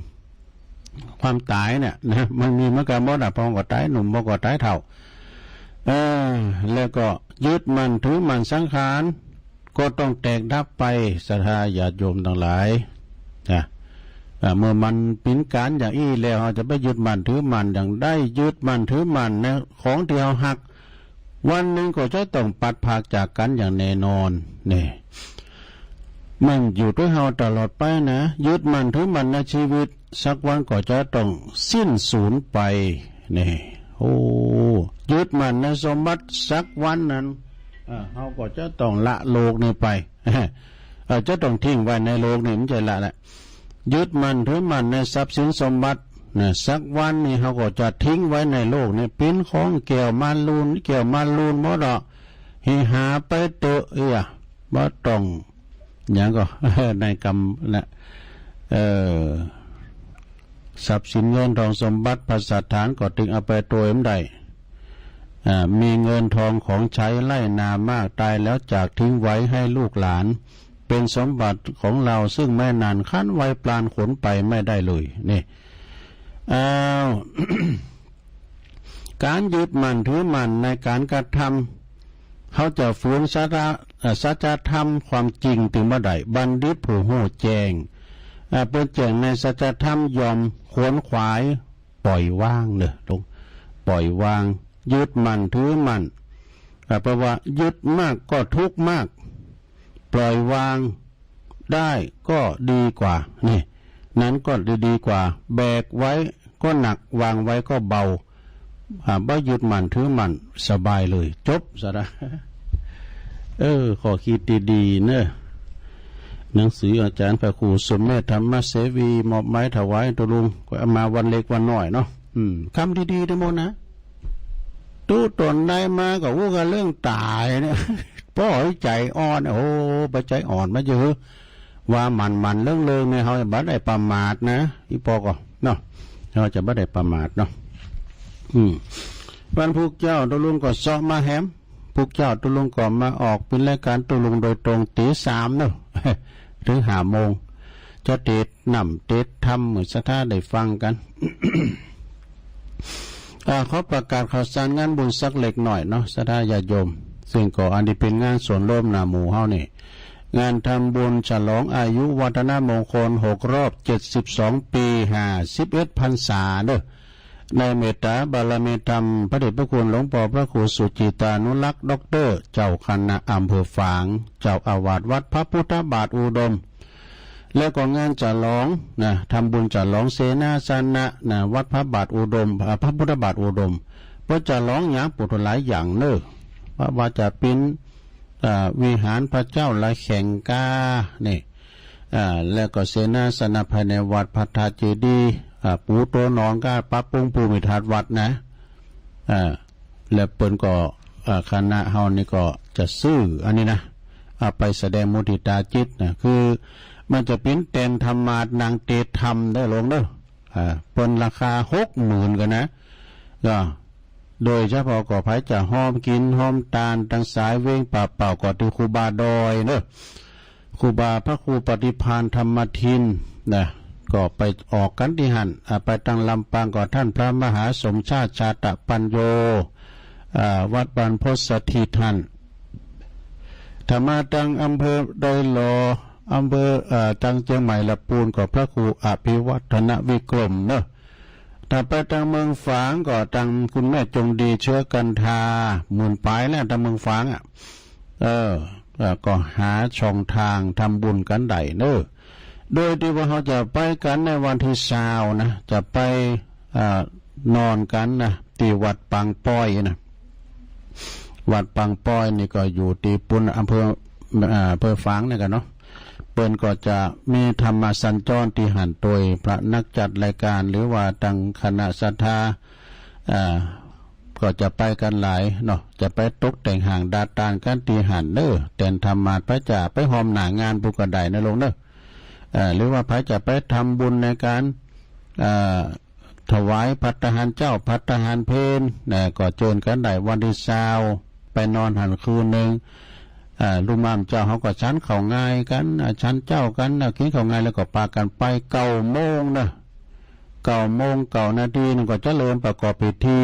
ความต๋ายเนี่ยนะ มันมีเหมือนกั๋นหมดอ่ะ พ่องก็ต๋ายหนุ่ม พ่องก็ต๋ายเฒ่า เออ แล้วก็ยึดมั่นถือมั่นสังขาร ก็ต้องแตกดับไป ศรัทธาญาติโยมตังหลาย นะ อ่า เมื่อมันเป๋นก๋านอย่างอี้แล้ว เฮาจะไปยึดมั่นถือมั่นอย่างใด ยึดมั่นถือมั่นในของตี้เฮาฮัก วันนึ่งก็จะต้องปลัดพรากจากกั๋นอย่างแน่นอน นี่ มันอยู่ตวยเฮาตลอดไปนะ ยึดมั่นถือมั่นในชีวิต สักวันก็จะต้องสิ้นสูญไป นี่ โอ้ ยึดมั่นในสมบัติ สักวันนั้น อ่า เฮาก็จะต้องละโลกนี้ไป เอ่อ จะต้องทิ้งไว้ในโลกนี้ บ่ใจ้ละแหละ ยึดมั่นถือมั่นในทรัพย์สินสมบัตินะ สักวันนี้เฮาก็จะทิ้งไว้ในโลกนี้ เป๋นของแก้วมาลูน แก้วมาลูนหมดอ่ะ หื้อหาไปเต๊อะ เอี้ย บ่ต้อง หยังก็ ในกำนะ เอ่อ ทรัพย์สินเงินทองสมบัติภัสสถานก็ตึงเอาไปโตยบ่ได้ อ่า มีเงินทองของใช้ไร่นามาก ต๋ายแล้วจากทิ้งไว้ให้ลูกหลาน เป๋นสมบัติของเฮา ซึ่งแม้นานครั้นวัยปราณขนไปไม่ได้เลย นี่ อ้าว ก๋านยึดมั่นถือมั่นในก๋านกระทำ เฮาจะฝืนสัจจะ เอ่อ สัจธรรมความจริงตึงบ่ได้ บัณฑิตผู้ฮู้แจ้ง อ่า เปิ้นแจ้งในสัจธรรมย่อมขวนขวายปล่อยวางเน่อ ลง ปล่อยวาง ยึดมั่นถือมั่น อ่า เพราะว่ายึดมากก็ทุกข์มาก ปล่อยวางได้ก็ดีกว่า นี่ นั้นก็ดี ดีกว่า แบกไว้ก็หนัก วางไว้ก็เบา อ่า บ่ยึดมั่นถือมั่น สบายเลย จบซะนะ เออ ข้อคิดดีๆ เน่อ หนังสืออาจ๋ารย์พระครูสุเมธธรรมเสวี มอบหมายถวายตุ๊ลุง ก็เอามาวันเล็กวันน้อยเนาะ อืม กำดีๆ ตังหมดนะ ตุ๊ตนได้มาก็อู้กั๋นเรื่องต๋ายเนี่ย ป้อใจ๋อ่อน โอ้ บ่ใจ๋อ่อนมาเยอะ ว่าหมั่นๆ เลิ่งๆ เนี่ย เฮาจะบ่ได้ประมาทนะ อี่ป้อก็ เนาะ เฮาจะบ่ได้ประมาทเนาะ อืม วันพุธเจ้าตุ๊ลุงก็เซาะมาแหม พุธเจ้าตุ๊ลุงก็มาออกเป๋นรายก๋านตุ๊ลุงโดยตรงตี๋สามเนาะ เถิงห้าโมง จะเตสน์น้ำเตสน์ธรรมหื้อศรัทธาได้ฟังกั๋น อ่า ขอประกาศข่าวสารงานบุญสักเล็กน้อยเนาะ ศรัทธาญาติโยม ซึ่งก็อันนี้เป๋นงานส่วนรวมหน้าหมู่เฮานี่ งานทำบุญฉลองอายุวัฒนมงคลหกรอบเจ็ดสิบสองปี๋ ห้าสิบเอ็ดพรรษาเน่อ ในเมตต๋าบารมีธรรม พระเดชพระคุณหลวงป้อพระครูสุจิตตานุรักษ์ ด็อกเตอร์ เจ้าคณะอำเภอฝาง เจ้าอาวาสวัดพระพุทธบาทอุดม แล้วก็งานฉลองนะ ทำบุญฉลองเสนาสนะนะ วัดพระบาทอุดม อ่า พระพุทธบาทอุดม เปิ้นฉลองหยัง ปู้หลายอย่างเน่อ ว่า ว่าจะเป๋น อ่า วิหารพระเจ้าละแข่งกา นี่ อ่า แล้วก็เสนาสนะภายในวัด พระธาตุเจดีย์ อ่า ปูตั๋วหนอน ก็ปรับปรุงภูมิทัศน์วัดนะ อ่า แล้วเปิ้นก็ อ่า คณะเฮานี่ก็จะซื้ออันนี้นะ เอาไปแสดงมุทิตาจิตนะ คือมันจะเป๋นแตนธรรมาสน์นั่งเตสน์ธรรมได้ลงเน่อ อ่า เปิ้นราคาหกหมื่นกั๋นนะ ก็ โดยเฉพาะก็ใผจะฮอมกิ๋นฮอมตานตังสายเวงป่าเป่าก็ตี้ครูบาดอยเน่อ ครูบาพระครูปฏิภาณธรรมทินนะ ก็ไปออกกั๋นตี้หั้น อ่า ไปตังลำปางก็ต้านพระมหาสมชาติชาตปัญโญ อ่า วัดบรรพตสถิตหั้น ถ้ามาตังอำเภอดอยหล่อ อำเภอ อ่า ตังเจียงใหม่ละปูนก็พระครูอภิวัฒนวิกรมเน่อ ถ้าไปตางเมืองฝางก็ตางคุณแม่จงดี เชื้อกันทา หมื่นป๋ายแล้วตางเมืองฝางอะ เออ เออ ก็หาช่องตางทำบุญกั๋นได้เน่อ โดยตี้ว่าเฮาจะไปกั๋นในวันตี้ซาวนะ จะไป เอ่อ นอนกั๋นนะ ตี้วัดปางป้อยนะ วัดปางป้อยนี่ก็อยู่ตี้ปุ้น อำเภอ เอ่อ อำเภอฝางเนี่ยกั๋นเนาะ เปิ้นก็จะมีธรรมสัญจรตี้หั้นตวย พระนักจัดรายการ หรือว่าตางคณะศรัทธา เอ่อ ก็จะไปกั๋นหลายเนาะ จะไปตกแต่งห้างดาตานกั๋นตี้หั้นเน่อ แตนธรรมาสน์ ไปจะไปฮ่อมหน้างานปู้นก็ได้นะลุงเน่อ เอ่อ หรือว่าใผจะไปทำบุญในก๋าน เอ่อ ถวายภัตตาหารเจ๊า ภัตตาหารเพลนะ ก็เจิญกั๋นได้วันตี้ซาว ไปนอนหั้นคืนนึ่ง เอ่อ ลุ่มม่านเจ๊าเฮาก็ฉันข้าวงายกั๋น อ่า ฉันเจ๊ากั๋น อ่า กิ๋นข้าวงายแล้วก็ปากั๋นไป เก้าโมงเน่อ เก้าโมงเก้านาทีนึ่งก็เจริญประกอบพิธี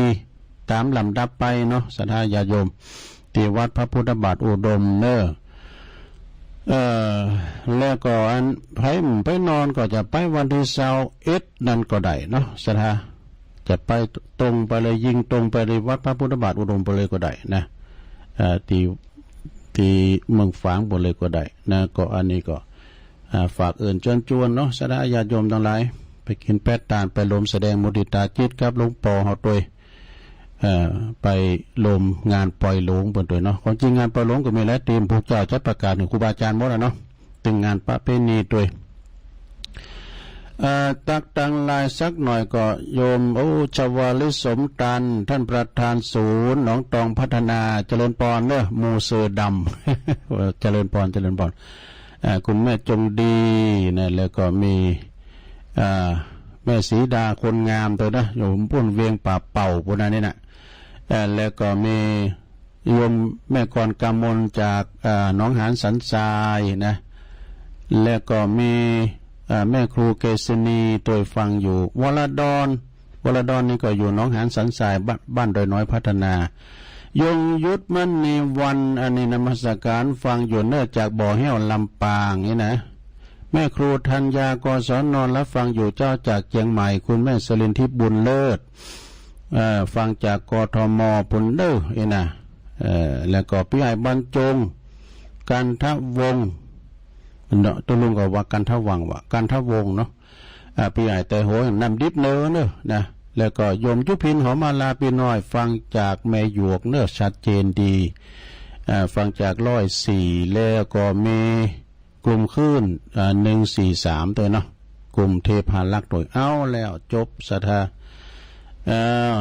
ต๋ามลำดับไปเนาะ ศรัทธาญาติโยม ตี้วัดพระพุทธบาทอุดมเน่อ เอ่อ แล้วก็อันใผ ใผนอนก็จะไปวันตี้ซาวเอ็ดนั่นก็ได้เนาะ ศรัทธา จะไปตรงไปเลย ยิงตรงไปเลยวัดพระพุทธบาทอุดมไปเลยก็ได้นะ เอ่อ ตี้ ตี้เมืองฝางไปเลยก็ได้นะ ก็อันนี้ก็ อ่า ฝากเอิ้นเจิญจวนเนาะ ศรัทธาญาติโยมตังหลาย ไปกิ๋นแป๊ะตาน ไปลมแสดงมุติตาจิตกับหลวงป้อเฮาตวย เอ่อ ไปลมงานปอยหลวงเปิ้นตวยเนาะ ความจริงงานปอยหลวงก็มีหลายตี้ พวกเจ้าจัดประกาศหื้อครูบาอาจ๋ารย์หมดอะเนาะ ตึงงานประเพณีตวย เอ่อ ตักตางไลน์สักหน่อยก็โยม โอ้ ชวลิต สมตัน ต้านประธานศูนย์หนองตองพัฒนา เจริญปอนเน่อ หมู่เสือดำ เจริญปอน เจริญปอน อ่า คุณแม่จงดีนะ แล้วก็มี อ่า แม่สีดาคนงามตวยนะ อยู่ปุ้นเวียงป่าเป่าปุ้นนะนี่นะ เอ่อ แล้วก็มีโยมแม่กรกำมลจาก อ่า หนองหานสันทรายนะ แล้วก็มี อ่า แม่ครูเกษณีตวยฟังอยู่ วรดร วรดรนี่ก็อยู่หนองหานสันทราย บ้าน บ้านดอยน้อยพัฒนา ยงยุทธมณีวัน อันนี้นมัสการฟังอยู่เน่อ จากบ่อแห้วลำปางนี่นะ แม่ครูธัญญา กศน รับฟังอยู่เจ้าจากเจียงใหม่ คุณแม่สรินทิพย์บุญเลิศ เอ่อ ฟังจาก กทม ปุ้นเน่อ นี่นะ เอ่อ แล้วก็ปี้ใหญ่บรรจง กันทวงศ์ เนาะ ตกลงก็ว่ากันทวังวะ กันทวงศ์เนาะ อ่า ปี้ใหญ่ไตรโหง น้ำดิบเน่อเน่อนะ แล้วก็โยมยุพิน หอมมาลา ปี้น้อย ฟังจากแม่หยวกเน่อ ชัดเจนดี อ่า ฟังจากร้อยสี่ แล้วก็มีกลุ่มคลื่น อ่า หนึ่งสี่สามตวยเนาะ กลุ่มเทพารักษ์ตวย เอาแล้ว จบศรัทธา เอ่อ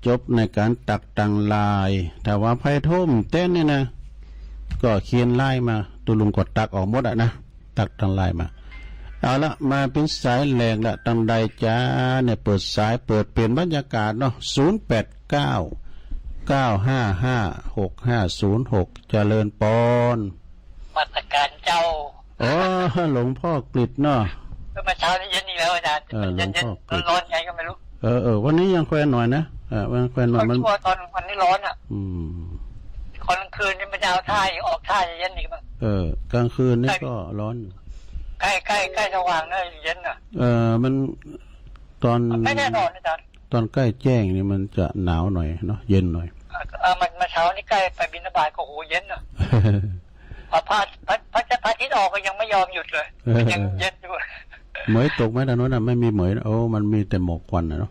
จบในก๋านตักตางไลน์ ถ้าว่าใผโทรแต๊นนี่นะ ก็เขียนไลน์มา ตุ๊ลุงก็ตักออกหมดอะนะ ตักตางไลน์มา เอาละ มาเป๋นสายแรกละ ตางใดจ๊ะเนี่ย เปิดสาย เปิดเปลี่ยนบรรยากาศเนาะ ศูนย์แปดเก้า เก้าห้าห้า หกห้าศูนย์หก เจริญปอน นมัสการเจ้า อ๋อ หลวงพ่อกฤษเนาะ เมื่อเช้านี้เย็นอีกแล้วอาจารย์ เออ หลวงพ่อกฤษ เย็นๆ ร้อนๆ ไงก็ไม่รู้ เออ เออ วันนี้ยังแควนหน่อยนะ เออ วันแควนหน่อย มัน ทั่วตอนวันนี้ร้อนอะ อืม ตอนกลางคืนนี่มันจะเอาท่าอีก ออกท่าจะเย็นอีกมั้ง เออ กลางคืนนี่ ใช่ ก็ร้อน ใกล้ ใกล้ ใกล้สว่างนะเย็นอะ เออ มัน ตอน ไม่แน่นอนอาจารย์ ตอนใกล้แจ้งนี่มันจะหนาวหน่อยเนาะ เย็นหน่อย เออ เมื่อ เมื่อเช้านี้ใกล้ไปบิณฑบาตก็ โห เย็นอะ พอพระ พระ พระ พระอาทิตย์ออกก็ยังไม่ยอมหยุดเลย เออ ยังเย็นอยู่ เหมยตกไหมตางโน้นน่ะ ไม่มีเหมยนะ โอ้ มันมีแต่หมอกควันน่ะเนาะ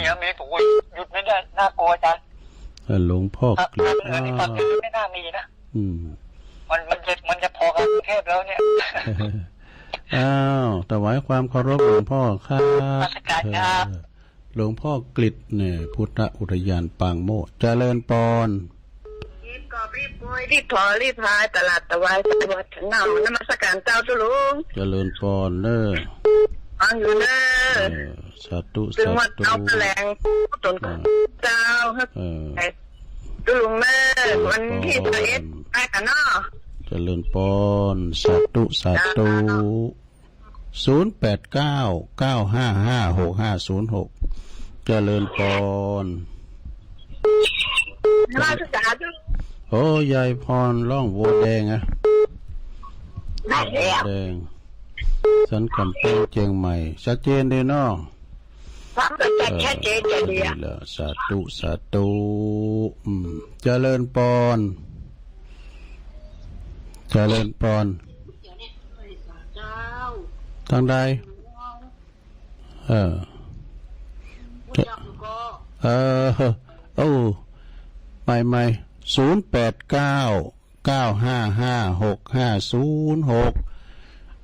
ยังมี โอ้ย หยุดไม่ได้ น่ากลัวอาจารย์ เออ หลวงพ่อกฤษ ภาคเหนือนี่ อ้าว ความจริงไม่น่ามีนะ อืม มัน มันจะ มันจะพอกับกรุงเทพแล้วเนี่ย อ้าว ถวายความเคารพหลวงพ่อครับ นมัสการครับ เออ หลวงพ่อกฤษเนี่ย พุทธอุทยานปางโมกข์ เจริญปอน รีบกอบรีบโกย รีบถอรีบหาย ตลาดตะวาย ตลาดถนอม นมัสการเจ้าตุ๊ลุง เจริญปอนเน่อ ฟังอยู่เน่อ เออ สาธุ ถึงวัด สาธุ เอาแถลงตน อ่า เจ้า เออ ตุ๊ลุงเน่อ เจริญปอน วันตี้สิบเอ็ด ไปกันเนาะ เจริญปอน สาธุ สาธุ เจ้า ศูนย์แปดเก้า เก้าห้าห้า หกห้าศูนย์หก เจริญปอน นมัสการ โอ้ ยายพรร้องวัวแดงอะ ได้แล้ว วัวแดง สันกำแพงเจียงใหม่ ชัดเจนดีเนาะ ฟังก็จะชัดเจนจะดีอะ เออ ดีแล้ว สาธุ สาธุ อืม เจริญปอน เจริญปอน เจ้า ตางใด เออ เออ โอ้ ใหม่ๆ ศูนย์แปดเก้า เก้าห้าห้า หกห้าศูนย์หก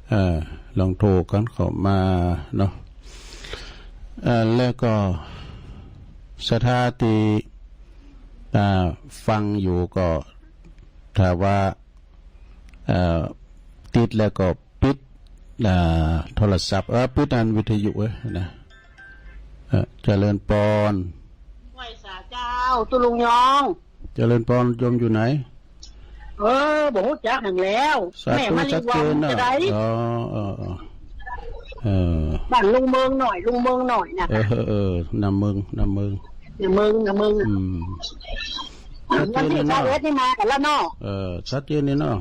เอ่อ ลองโทรกันเข้ามาเนาะ เอ่อ แล้วก็ศรัทธาตี้ อ่า ฟังอยู่ก็ ถ้าว่า เอ่อ ติดแล้วก็ปิด อ่า โทรศัพท์ เออ ปิดอันวิทยุเอ้ยนะ เออ เจริญปอน ไหว้สาเจ้า ตุ๊ลุงยอง เจริญปอน โยมอยู่ไหน เออ บ่ฮู้จักหั้นแหล้ว สาธุ แม่มาลีวัน ชัดเจนเนาะ จะได้ อ๋อ เออ เออ เออ บ้านลุงเมืองน้อย ลุงเมืองน้อยนะ เออ เออ เออ นำเมือง นำเมือง นำเมือง นำเมือง อืม ชัดเจนเลยเนาะ วันตี้ซาวเอ็ดนี่มากั๋นแล้วเนาะ เออ ชัดเจนเลยเนาะ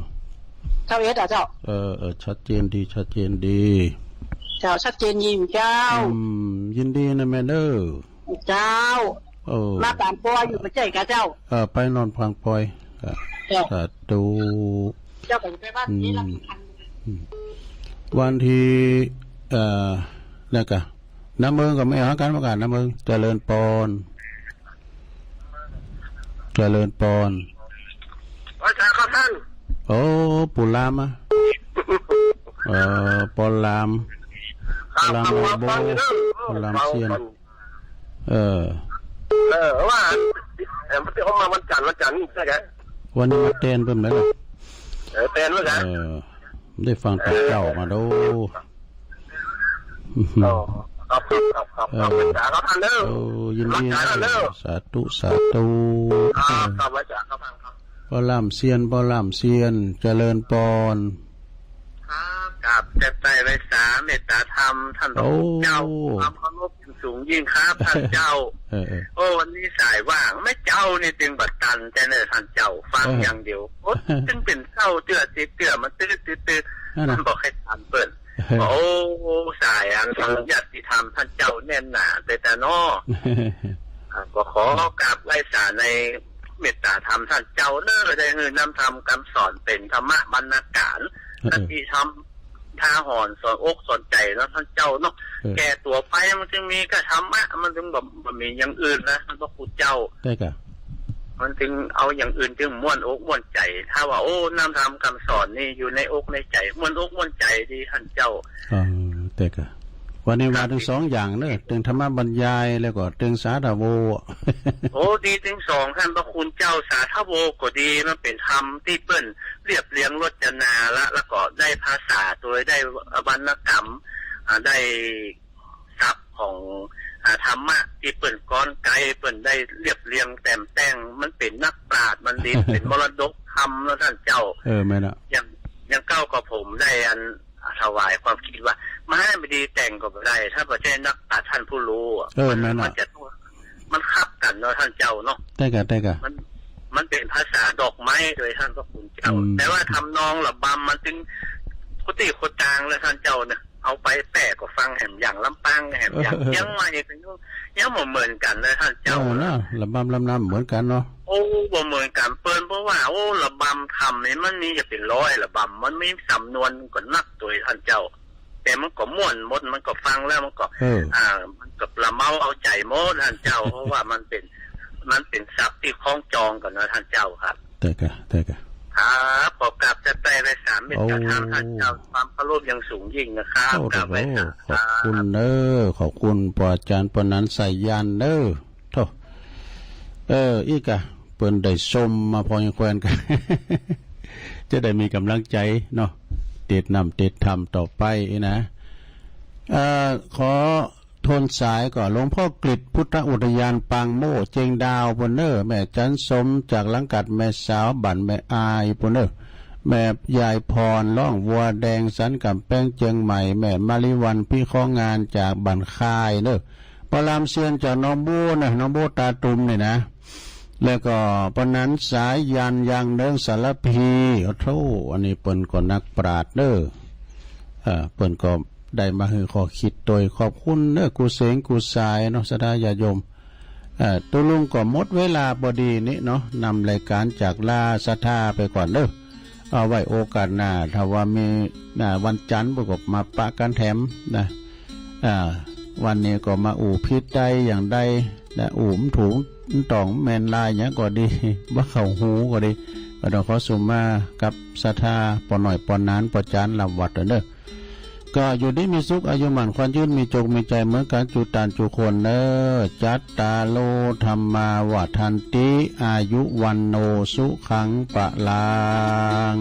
ซาวเอ็ดอะเจ้า เออ เออ ชัดเจนดี ชัดเจนดี เจ้า ชัดเจนอยู่เจ้า อืม ยินดีนะแม่เด้อ เจ้า เออ มาต๋ามปออยู่บ่ใจ้ก่ะเจ้า เออ ไปนอนพังปอย เจ้า สาธุ เจ้าก็ไปวัดนี้ละ อืม อืม วันตี้ เอ่อ นั่นก่ะ นำเมืองก็ไม่เอากัน ว่าก่ะ นำเมือง เจริญปอน เจริญปอน ไหว้สาครับท่าน โอ้ ปู่ลามอะ เอ่อ ปอลาม ครับ ปอลาม ครับ ไอ้โบ้ ครับ ปอลามเซียน ครับ เออ เออ ว่า เออ มันจะออกมาวันจันทร์ วันจันทร์นี่ใจ้ก่ะ วันนี้มาแตนเปิ้นไหมล่ะ เออ แตนเปิ้นก่ะ เออ ได้ฟังแต่เก่ามาดู อ๋อ ครับ ครับ ครับ เออ ครับ ไหว้สาครับท่านเด้อ เออ ยินดี ไหว้สาท่านเด้อ สาธุ สาธุ ครับ ครับ ไหว้สาครับท่านครับ ปอลามเซียน ปอลามเซียน เจริญปอน ครับ กราบแทบไตร้ไหว้สา เมตตาธรรม ท่านพระคุณเจ้า โอ้ ความเคารพอย่างสูงยิ่งครับ ท่านเจ้า เออ เออ โอ้ วันนี้สายว่าง แม่เจ้านี่จึงบ่ตันแต๊เน่อ ท่านเจ้า ฟัง เออ อย่างเดียว โอ้ จึงเป๋นเศร้าเตื้อ ติดเตื้อ มันตื้อ ตื้อ ตื้อ นั่นน่ะ มันบ่ใค่ตันเปิ้น เออ โอ้ สายอันญาติธรรม ท่านเจ้าแน่นหนาแต๊ๆ เนาะ อ่า ก็ขอกราบไหว้สาในเมตตาธรรมท่านเจ้าเน่อ ได้หื้อนำธรรมกำสอนเป๋นธรรมะบรรณาการ เออ คติธรรม ทาหรณ์สอนอกสอนใจ๋เนาะ ท่านเจ้าเนาะ เออ แก่ตั๋วไปมันจึงมีก้าธรรมะ มันจึงบ่ บ่มีอย่างอื่นนะ ท่านพระคุณเจ้า ใจ้ก่ะ มันจึงเอาอย่างอื่นจึงม่วนอกม่วนใจ๋ ถ้าว่า โอ้ นำธรรมกำสอนนี่อยู่ในอกในใจ๋ ม่วนอกม่วนใจ๋ดี ท่านเจ้า เออ ใจ้ก่ะ วันนี้ว่าตึงสองอย่างเน่อ ตึงธรรมบรรยาย แล้วก็ตึงสาธโว โอ้ ดีตึงสอง ท่านพระคุณเจ้า สาธโวก็ดี มันเป๋นธรรมตี้เปิ้นเรียบเรียงรจนาละ แล้วก็ได้ภาษาโตย ได้วรรณกรรม อ่า ได้ศัพท์ของ อ่า ธรรมะตี้เปิ้นกรอนไกล เปิ้นได้เรียบเรียงแต้มแต่ง มันเป๋นนักปราชญ์บัณฑิต เป๋นมรดกธรรมเนาะ ท่านเจ้า เออ แม่นอะ อย่าง อย่างเก้าก็ผมได้อัน ถวายความคิดว่า มาให้บ่ดีแต่งก็บ่ได้ ถ้าบ่ใจ้นักปราชญ์ท่านผู้ฮู้อะ เออ มัน แม่นอะ มันจะ มันขับกั๋นเนาะ ท่านเจ้าเนาะ ใจ้ก่ะ ใจ้ก่ะ มัน มันเป๋นภาษาดอกไม้โตย ท่านพระคุณเจ้า อืม แต่ว่าทำนองระบำมันจึง คุติโคตางเลย ท่านเจ้าเน่อ เอาไปแปะก็ฟังแหมอย่างลำปาง แหมอย่าง เออ เจียงใหม่ ยังบ่เหมือนกั๋นเลย ท่านเจ้า เออ นะ ระบำลำนำเหมือนกั๋นเนาะ โอ้ บ่เหมือนกั๋นเปิ้น เพราะว่า โอ้ ระบำธรรมนี่มันมีจะเป๋นร้อยระบำ มันมีสำนวนก็นักโตย ท่านเจ้า แต่มันก็ม่วนหมด มันก็ฟังแล้วมันก็ เออ อ่า มันก็ละเมาเอาใจ๋หมด ท่านเจ้า เพราะว่ามันเป๋น มันเป๋นศัพท์ตี้คล้องจองกั๋นเนาะ ท่านเจ้าครับ ใจ้ก่ะ ใจ้ก่ะ ครับ ขอกราบแทบไตร้ไหว้สา เมตตาธรรม โอ้ ท่านเจ้า ความเคารพอย่างสูงยิ่งนะครับ โอ้ กราบไหว้สา โอ้ ขอบคุณเน่อ ขอบคุณป้ออาจ๋ารย์ปอนันท์ สายันเน่อ โธ่ เออ อี้ก่ะ เปิ้นได้ชมมาพอยังแควนก่ะ จะได้มีก๋ำลังใจ๋เนาะ เตรียมนำเตรียมทำต่อไปอี้นะ เอ่อ ขอโทนสายก่อ หลวงพ่อกฤษ พุทธอุทยานปางโม่เจียงดาวปู้นเน่อ แม่จันสมจากหลังกัด แม่สาวบ้านแม่อายปู้นเน่อ แม่ยายพร ล่องวัวแดง สันก๋ำแปง เจียงใหม่ แม่มาริวัลย์ พิเคราะห์งานจากบ้านคายเน่อ ปอลามเซียนจากหนองบัวนะ หนองบัวตาตุ่มนี่นะ แล้วก็ปอนันท์ สายัน ยางเนิ้ง สารภี โอ้โธ่ อันนี้เปิ้นก็นักปราชญ์เน่อ เอ่อ เปิ้นก็ ได้มาหื้อข้อคิดตวย ขอบคุณเน้อกู้เสงกู้สายเนาะ ศรัทธาญาติโยม เอ่อ ตุ๊ลุงก็หมดเวลาปอดีนี้เนาะ นำรายก๋านจากลาศรัทธาไปก่อนเน้อ เอาไว้โอกาสหน้า ถ้าว่ามี อ่า วันจันทร์ปุ้นก็มาปะกั๋นแถมนะ อ่า วันนี้ก็มาอู้ผิดได้อย่างใดนะ อู้บ่ถูก บ่ตรง บ่แม่นลายหยังก็ดี บ่เข้าหูก็ดี ก็ต้องขอสุมากับศรัทธาป้อน้อยป้อหนานป้อจานลำวัดเน้อ ก็อยู่ดีมีสุข อายุหมั้นขวัญยืน มีจกมีใจ๋เหมือนกั๋นจุ๊ต้านจุ๊คนเน้อ จัตตาโร ธัมมา วัฑฒันติ อายุ วัณโณ สุขัง พะลัง